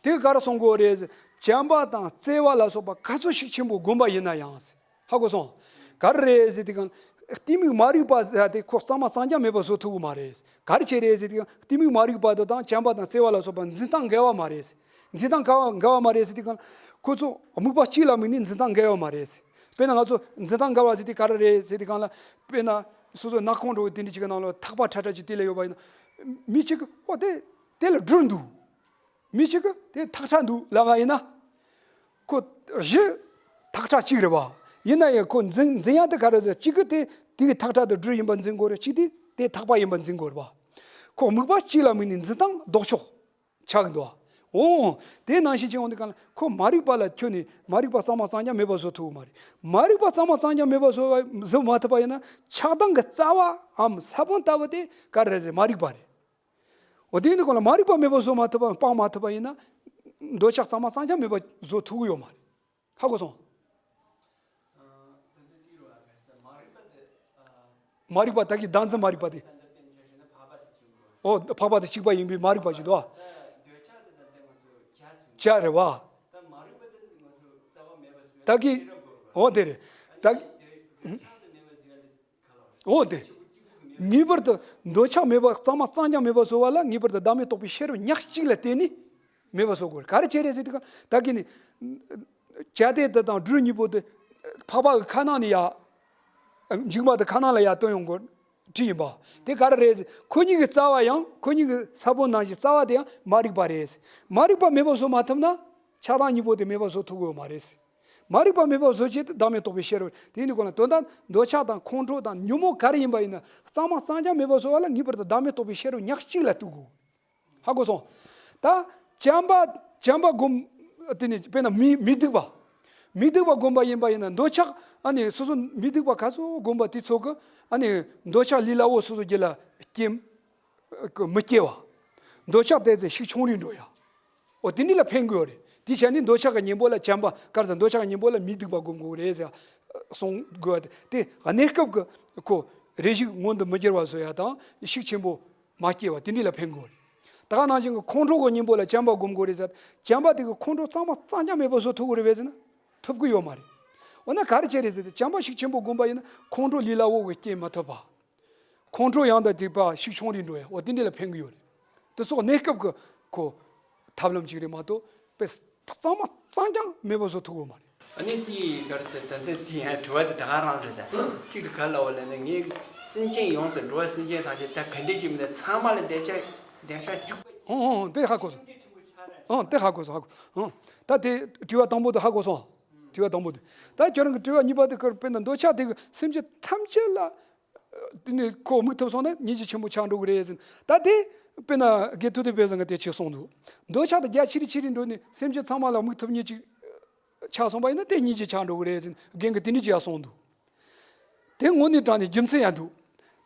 དེ་ག་རེ་གསུང་དགོས་རེད། བྱམས་པ་དང་བརྩེ་བ་ལ་སོགས་པ་ག་ཚོད་ཤུགས་ཆེན་པོ་བསྒོམས་པ་ཡིན་ན་ཡང་། ཧ་གོ་སོང་། ག་རེ་རེད་ཟེར་དུས་གང་། གཏི་མུག་མ་རིག་པ་ཟེར་དེ་ཁོ་གཙང་མ་གཙང་རྐྱང་མེད་པ་བཟོ་ཐུབ་ཀྱི་མ་རེད། ག་རེ་བྱས་རེད་ཟེར་དུས་གང་། གཏི་མུག་མ་རིག་པ་དེ་དང་བྱམས་པ་དང་བརྩེ་བ་ལ་སོགས་པ་འཛིན་སྟངས་འགལ་བ་མ་རེད། འཛིན་སྟངས་འགལ་བ་འགལ་བ་མ་རེད་ཟེར་དུས་གང་། ཁོ་ཚོ་དམིགས་པ་གཅིག་ལ་དམིགས་ནས་འཛིན་སྟངས་འགལ་བ་མ་རེད། དཔེར་ན་ང་ཚོ་འཛིན་སྟངས་འགལ་བ་ཟེར་དུས་ག་རེ་རེད་ཟེར་དུས་གང་ལ། དཔེར་ན་སོ་སོ་ནག་ཁུང་འདྲ་བོ་དེ་འདྲ་ཅིག་གི་ནང་ལ་ཐག་པ་ཁྲ་ཁྲ་ཅིག་དེ་ལ་ཡོད་པ་ཡིན་ན། མི་གཅིག་གིས་ཨོ་དེ་དེ་ལ་སྦྲུལ་འདུག་མི་གཅིག་གིས་དེ་ཐག་ཁྲ་འདུག་ལབ་པ་ཡིན་ན། ཁོ་གཞི་ཐག་ཁྲ་གཅིག་རེད་པ། ཡིན་ན་ཡང་ཁོ་འཛིན་འཛིན་ཡག་དེ་ག་རེ་ཟེར། གཅིག་གིས་དེ་དེ་གི་ཐག་ཁྲ་དེ་སྦྲུལ་ཡིན་པ་འཛིན་དགོས་རེད། གཅིག་དེ་དེ་ཐག་པ་ཡིན་པ་འཛིན་དགོས་རེད་པ། ཁོ་དམིགས་པ་གཅིག་ལ་དམིགས་ནས་འཛིན་སྟངས་ལྡོག་ཕྱོགས་ཆགས་ཀྱི་འདུག་ཨ། འོ། དེ་ནང་བཞིན་བྱས་ཡོང་དུས་གང་ལ་ཁོ་མ་རིག་པ་ལ་ཁྱོན་ནས་མ་རིག་པ་གཙང་མ་གཙང་རྐྱང་མེད་པ་བཟོ་ཐུབ་ཀྱི་མ་རེད། མ་རིག་པ་གཙང་མ་གཙང་རྐྱང་མེད་པ་བཟོ་བ་བཟོ་མ་ཐུབ་པ་ཡིན་ན་ཆགས་སྡང་གི་རྩ་བའམ་ས་བོན་ལྟ་བུ་དེ་ག་རེ་རེད་ཟེར། མ་རིག་པ་རེད། འོ་དེ་ཡིན་དུས་གང་ལ་མ་རིག་པ་མེད་པ་བཟོ་མ་ཐུབ་པ་སྤང་མ་ཐུབ་པ་ཡིན་ན། འདོད་ཆགས་གཙང་མ་གཙང་རྐྱང་མེད་པ་བཟོ་ཐུབ་ཀྱི་ཡོད་མ་རེད། ཧ་གོ་སོང་། མ་རིག་པ་ད་གི་བདག་འཛིན་མ་རིག་པ་དེ། ཨོ་འཕགས་པ་དེ་གཅིག་པ་ཡིན་པའི་མ་རིག་པ་ཞིག་འདུག་ཨ། བྱ་རེད་བ། ད་གི། ཨོ་དེ་རེད། ད་གི། འོ་དེ། ངེས་པར་དུ་འདོད་ཆགས་མེད་པ་གཙང་མ་གཙང་རྐྱང་མེད་པ་བཟོ་བ་ལ་ངེས་པར་དུ་བདག་མེད་རྟོགས་པའི་ཤེས་རབ་ཉག་གཅིག་ལ་བརྟེན་ནས་མེད་པ་བཟོ་དགོས་རེད། ག་རེ་བྱས་རེད་ཟེར་དུས་གང་ད་གི་ནི། བྱ་དེ་དེ་དང་སྦྲུལ་གཉིས་པོ་དེ་འཕགས་པ་གི་ཁ་ནང་ནས་ཡ། མཇུག་མ་དེ་ཁ་ནང་ལ་ཡ་བཏོན་ཡོང་དགོས་བྲིས་ཡིན་པ། དེ་ག་རེ་རེད་ཟེར། ཁོ་གཉིས་ཀྱི་རྩ་བ་ཡང་ཁོ་གཉིས་ཀྱི་ས་བོན་ནང་བཞིན་རྩ་བ་དེ་ཡང་མ་རིག་པ་རེད། མ་རིག་པ་མེད་པ་བཟོ་མ་ཐུབ་ན་ཆགས་སྡང་གཉིས་པོ་དེ་མེད་པ་བཟོ་ཐུབ་ཀྱི་ཡོད་མ་རེད། མ་རིག་པ་མེད་པ་བཟོ་བྱེད་དུ་བདག་མེད་རྟོགས་པའི་ཤེས་རབ་དེ་ཡིན་དུས་གང་ལ་དོན་དག་འདོད་ཆགས་དང་ཁོང་ཁྲོ་དང་ཉོན་མོངས་ག་རེ་ཡིན་པ་ཡིན་ན་གཙང་མ་གཙང་རྐྱང་མེད་པ་བཟོ་བ་ལ་ངེས་པར་དུ་བདག་མེད་རྟོགས་པའི་ཤེས་རབ་ཉག་གཅིག་ལ་གཏུག་དགོས། ཧ་གོ་སོང་། ད་བྱམས་པ་བྱམས་པ་སྒོམ། དེ་ནི་དཔེར་ན་མི་མི་སྡིག་པ། མི་སྡིག་པ་སྒོམ་པ་ཡིན་པ་ཡིན་ན་འདོད་ཆགས་ཨ་ནི་སོ་སོ་མི་སྡིག་པ་ག་ཚོད་སྒོམ་པ་དེ་ཚོ་གི་ཨ་ནི་འདོད་ཆགས་ལས་སླ་བོ་སོ་སོ་རྒྱུད་ལ་སྐྱེ་མི་སྐྱེ་བ། འདོད་ཆགས་དེ་ཚེ་ཤུགས་ཆུང་རུ་འགྲོ་ཡ། འོ་དེ་འདྲ་ལ་ཕན་གྱི་ཡོད་རེད། དེ་བྱས་ནས་འདོད་ཆགས་ཀྱི་གཉེན་པོ་ལ་བྱམས་པ་ག་རེ་ཟེར། འདོད་ཆགས་ཀྱི་གཉེན་པོ་ལ་མི་སྡིག་པ་སྒོམ་དགོས་རེད་ཟེར་གསུང་དགོས་པ་དེ་གནས་སྐབས་ཀྱི་ཁོ་རེ་ཞིག་མངོན་དུ་མི་འགྱུར་བ་བཟོ་ཡ་དང་ཤུགས་ཆེན་པོ་མ་སྐྱེ་བ་དེ་འདྲ་ལ་ཕན་གྱི་ཡོད་རེད། ད་ག་ནང་བཞིན་གྱི་ཁོང་ཁྲོ་གི་གཉེན་པོ་ལ་བྱམས་པ་སྒོམ་དགོས་རེད་ཟེར། བྱམས་པ་དེ་གི་ཁོང་ཁྲོ་གཙང་མ་གཙང་རྐྱང་མེད་པ་བཟོ་ཐུབ་ཀྱི་རེད་པས་ཟེར་ན་ཐུབ་ཀྱི་ཡོད་མ་རེད། འོ་ན་ག་རེ་བྱས་རེད་ཟེར་ཏེ་བྱམས་པ་ཤུགས་ཆེན་པོ་སྒོམ་པ་ཡིན་ན་ཁོང་ཁྲོ་ལས་སླ་བོ་གི་སྐྱེ་མ་ཐུབ་པ། ཁོང་ཁྲོ་ཡང་དང་དེ་པ་ཤུགས་ཆུང་རུ་འགྲོ་ཡ། འོ་དེ་འདྲ་ལ་ཕན་གྱི་ཡོད་རེད། དེ་སོགས་གནས་སྐབས་ཀྱི་ཁོ་ཐབས་ལམ་ཅིག་རེད་མ་གཏོགས་པས་གཙང་མ་གཙང་རྐྱང་མེད་པ་བཟོ་ཐུབ་ཀྱི་ཡོད་མ་རེད། ཨ་ནི་དེ་ག་རེ་ཟེར། ད་ལྟ་དེ་ཡང་དྲི་བ་དེ་ད་ག་རང་རེད། ད་གཅིག་གི་ག་ལ་བ་ལ་ནི་ངས་སེམས་ཅན་ཡོངས་སུ་འགྲོ་བ་སེམས་ཅན་ཐམས་ཅད་ད་ག་འདྲ་ཞིག་མིན་ན་ཚང་མ་ལ་འདོད་ཆགས་འདོད་ཆགས་འཇུག་པ། ཨང་ཨང་དེ་ཧ་གོ་སོང་། ཨང་དེ་ཧ་གོ་སོང་། ཧ་གོ། ཨང་ད་དེ་དྲི་བ་དང་པོ་དེ་ཧ་གོ་སོང་། དྲི་བ་དང་པོ་དེ། ད་ཁྱོད་རང་གི་དྲི་བ་གཉིས་པ་དེ་ཁར་དཔེར་ན་འདོད་ཆགས་དེ་གི་སེམས་ཅན་ཐམས་ཅད་ལ། དེ་ནས་ཁོ་དམིགས་ཐུབ་སོང་ན་སྙིང་རྗེ་ཆེན་པོ་ཆགས་འགྲོ་གི་རེད་ཟེར། ད་དེ་དཔེར་ན་དགེ་ཐུབ་བསྟན་པའི་བཟང་གིས་དེ་ཅིག་གསུངས་འདུག་འདོད་ཆགས་དེ་རྒྱ་ཆེ་རུ་ཆེ་རུ་འགྲོ་ནས་སེམས་ཅན་ཚང་མ་ལ་དམིགས་ཐུབ་མཁན་ཅིག་ཆགས་སོང་པ་ཡིན་ན་དེ་སྙིང་རྗེ་ཆགས་འགྲོ་གི་རེད་ཟེར་རྒན་གྱིས་དེ་འདྲ་ཅིག་ཡང་གསུངས་འདུག་དེ་དངོས་གནས་དྲང་གནས་རྒྱུ་མཚན་ཡང་འདུག་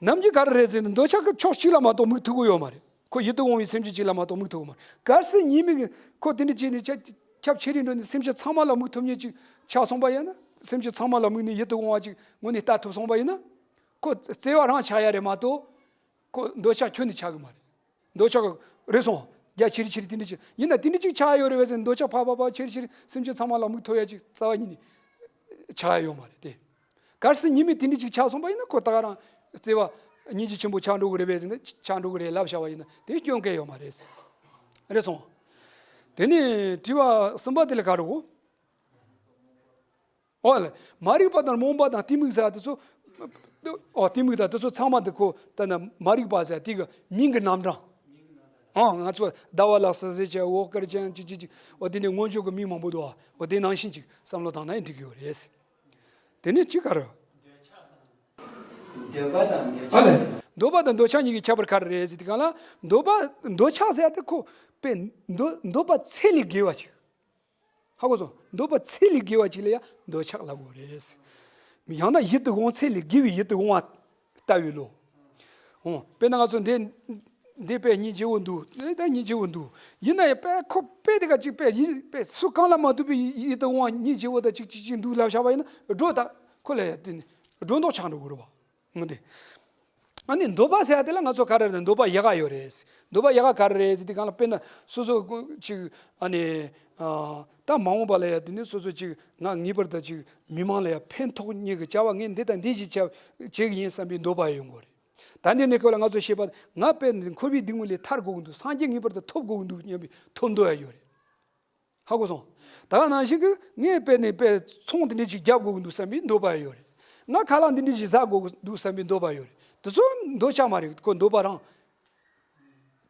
ནམ་རྒྱུན་ག་རེ་རེད་ཟེར་ན་འདོད་ཆགས་ཀྱི་ཕྱོགས་གཅིག་ལ་མ་གཏོགས་དམིགས་ཐུབ་ཀྱི་ཡོད་མ་རེད། ཁོ་ཡིད་དུ་འོང་བའི་སེམས་ཅན་གཅིག་ལ་མ་གཏོགས་དམིགས་ཐུབ་ཀྱི་མ་རེད། གལ་སྲིད་ཉེས་དམིགས་ཁོ་དེ་འདྲ་བྱས་ནས་ཁྱབ་ཁྱབ་ཆེ་རུ་འགྲོ་ནས་སེམས་ཅན་ཚང་མ་ལ་དམིགས་ཐུབ་མཁན་ཅིག་ཆགས་སོང་པ་ཡིན་ན། སེམས་ཅན་ཚང་མ་ལ་དམིགས་ནས་ཡིད་དུ་འོང་བ་ཅིག་དངོས་གནས་ལྟ་ཐུབ་སོང་པ་ཡིན་ན། ཁོ་བརྩེ་བ་རང་ཆགས་ཡ་རེད་མ་གཏོགས། ཁོ་འདོད་ཆགས་ཁྱོན་ནས་ཆགས་ཀྱི་མ་རེད། འདོད་ཆགས་རེད་སོང་། རྒྱ་ཆེ་རུ་ཆེ་རུ་དེ་འདྲ་ཅིག་ཡིན་ན་དེ་འདྲ་ཅིག་ཆགས་ཡ་ཡོད་རེད་པས་ཟེར་ནས་འདོད་ཆགས་ཕར་ཕར་ཕར་ཆེ་རུ་ཆེ་རུ་སེམས་ཅན་ཚང་མ་ལ་དམིགས་ཐུབ་ཡ་ཅིག་རྩ་བ་ཉིད་ནས་ཆགས་ཡ་ཡོད་མ་རེད་དེ། གལ་སྲིད་ཉི་མ་དེ་འདྲ་ཅིག་ཆགས་སོང་པ་ཡིན་ན། ཁོ་ད་ག་རང་བརྩེ་བ་སྙིང་རྗེ་ཆེན་པོ་ཆགས་འགྲོ་གི་རེད་པས་ཟེར་ན། ཆགས་འགྲོ་གི་རེད་ལབ་བཞག་པ་ཡིན་ན་དེ་སྐྱོན་གང་ཡང་ཡོད་མ་རེད། རེད་སོང་། དེ་ནས་དྲི་བ་གསུམ་པ་དེ་ལ་ག་རེ་གོ། ཨོ་ལེ། མ་རིག་པ་དང་རྨོངས་པ་དང་གཏི་མུག་ཟེར་དེ་ཚོ། ཨོ་གཏི་མུག་དང་དེ་ཚོ་ཚང་མ་དེ་ཁོ་ལྟ་ན་མ་རིག་པ་ཟེར་དེ་གི་མིང་གི་རྣམ་གྲངས། ཨོ་ང་ཚོ་ཟླ་བ་ལ་སི་ཟེར་བྱས། འོད་དཀར་ཅན་ཅི་ཅི་ཅི། ཨོ་དེ་ནས་མངོན་བརྗོད་ཀྱི་མིང་མང་པོ་འདུག། ཨོ་དེ་ནང་བཞིན་ཅིག་བསམ་བློ་བཏང་ན་ཡང་འགྲིག་གི་ཡོད་རེད། དེ་ནས་ཅི་ག་རེ། འདོད་པ་དང་འདོད་ཨ་ལེ། ཆགས། འདོད་པ་དང་འདོད་ཆགས་གཉིས་ཀྱི་ཁྱད་པར་ག་རེ་རེད་ཟེར་དུས་སྒང་ལ། འདོད་པ་འདོད་ཆགས་ཟེར་ཡ་དེ་ཁོ་དཔེ་འདོད་འདོད་པ་ཚད་ལས་བརྒལ་བ་ཅིག། ཧ་གོ་སོང་། འདོད་པ་ཚད་ལས་བརྒལ་བ་ཅིག་ལ་ཡང་འདོད་ཆགས་ལབ་དགོས་རེད། ཡང་ན་ཡིད་དུ་འོང་། ཚད་ལས་བརྒལ་བའི་ཡིད་དུ་འོང་བ་ལྟ་བུའི་བློ། འོ་དཔེར་ན་ང་ཚོ་འདི་འདི་དཔེ་སྙིང་རྗེ་བོ་འདུག། ཨེ་ད་སྙིང་རྗེ་བོ་འདུག་ཡིན་ན་ཡང་དཔེ་ཁོ་དཔེ་དེ་ག་ཅིག་དཔེ་ཡིད་དཔེ་སུ་གང་ལ་མ་ཐུག་པའི་ཡིད་དུ་འོང་བ་སྙིང་རྗེ་བོ་དང་ཅིག་ཅིག་ཅིག་འདུག་ལབ་བཞག་པ་ཡིན་ན། སྒྲོ་ད་ཁོ་ལ་ཡང་དེ་ནི་སྒྲོ་འདོགས་ཆགས་འགྲོ་དགོས་རེད་པ། འོ་དེ། ཨ་ནི་འདོད་པ་ཟེར་ཡ་དེ་ལ་ང་ཚོ་ག་རེ་རེད། འདོད་པ་ཡག་ག་ཡོད་རེད། འདོད་པ་ཡག་ག་ག་རེ་རེད་ཟེར་དུས་སྒང་ལ། དཔེར་ན་སོ་སོ་ཅིག་ཨ་ནི་ཨ་ད་མ་འོངས་པ་ལ་ཡ་དེ་ནི་སོ་སོ་ཅིག་ང་ངེས་པར་དུ་ཅིག་མི་མང་ལ་ཡ་ཕན་ཐོགས་ནི་གི་བྱ་བ་ངས་འདི་དང་འདི་ཞིག་བྱ་བྱེད་གི་ཡིན་བསམ་པའི་འདོད་པ་ཡོང་གི་རེད། ད་འདི་ནས་ཁོ་ལ་ང་ཚོ་ཤེས་པ། ང་དཔེ་འཁོར་བའི་སྡུག་བསྔལ་ལས་ཐར་དགོས་ཀྱི་འདུག། སངས་རྒྱས་ངེས་པར་དུ་ཐོབ་དགོས་ཀྱི་འདུག་སྙམ་པའི་ཐོབ་འདོད་ཡ་ཡོད་རེད། ཧ་གོ་སོང་། ད་ག་ནང་བཞིན་གྱི་ངས་དཔེ་ནས་དཔེ་ཚོང་དེ་འདྲ་ཅིག་རྒྱག་དགོས་ཀྱི་འདུག་བསམ་པའི་འདོད་པ་ཡོད་རེད། ང་ཁ་ལག་འདི་འདྲ་ཅིག་ཟ་དགོས་ཀྱི་འདུག་བསམ་པའི་འདོད་པ་ཡོད་རེད། དེ་ཚོ་འདོད་ཆགས་མ་རེད། ཁོ་འདོད་པ་རང་།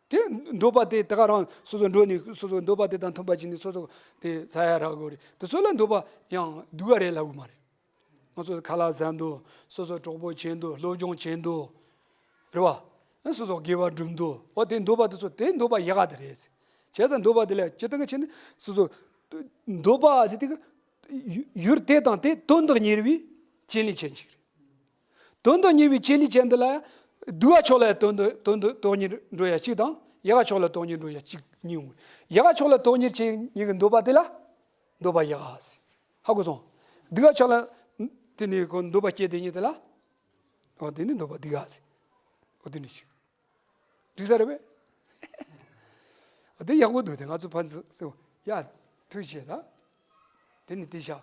དེ་འདོད་པ་དེ་ད་ག་རང་སོ་སོ་འགྲོ་ནས་སོ་སོ་འདོད་པ་དེ་དང་མཐུན་པ་བྱས་ནས་སོ་སོ་དེ་ཟ་ཡ་རག་དགོས་རེད། དེ་ཚོ་ལ་འདོད་པ་ཡང་སྡུག་ག་རེད་ལབ་དགོས་མ་རེད། ང་ཚོ་ཁ་ལག་ཟ་འདོད། སོ་སོ་གྲོགས་པོ་བྱེད་འདོད། སློབ་སྦྱོང་བྱེད་འདོད། རེད་བ། སོ་སོ་དགེ་བ་སྒྲུབ་འདོད། འོ་དེ་འདོད་པ་དེ་ཚོ་དེ་འདོད་པ་ཡག་ག་དེ་རེད། བྱས་ཙང་འདོད་པ་དེ་ལ་སྤྱིར་བཏང་གི་ཆ་ནས་སོ་སོ་འདོད་པ་ཟེར་དེ་གི་ཡུལ་དེ་དང་དེ་དོན་དུ་གཉེར་བའི་བྱེད་ལས་ཅན་ཅིག་རེད། དོན་དུ་གཉེར་བའི་བྱེད་ལས་ཅན་དེ་ལ་སྡུག་ག་ཕྱོགས་ལ་དོན་དུ་དོན་དུ་དོན་གཉེར་འགྲོ་ཡ་གཅིག་དང་། ཡག་ག་ཕྱོགས་ལ་དོན་གཉེར་འགྲོ་ཡ་གཅིག་གཉིས་ཡོང་གི། ཡག་ག་ཕྱོགས་ལ་དོན་གཉེར་བྱེད་མཁན་གྱི་འདོད་པ་དེ་ལ་འདོད་པ་ཡག་ག་ཟེར། ཧ་གོ་སོང་། སྡུག་ག་ཕྱོགས་ལ་དེ་ནི་ཁོ་འདོད་པ་སྐྱེ་དེ་ཉིད་དེ་ལ། འོ་དེ་ནི་འདོད་པ་སྡུག་ག་ཟེར། འོ་དེ་ནི་ཞིག། འགྲིག་ས་རེད་པས། འོ་དེ་ཡག་པོ་འདུག། དེ་ང་ཚོ་ཕན་ཚུན་ཟེར་བ་ཡ་ཐུགས་རྗེ་ཆེ་ལ། དེ་ནི་དེ་བཞག།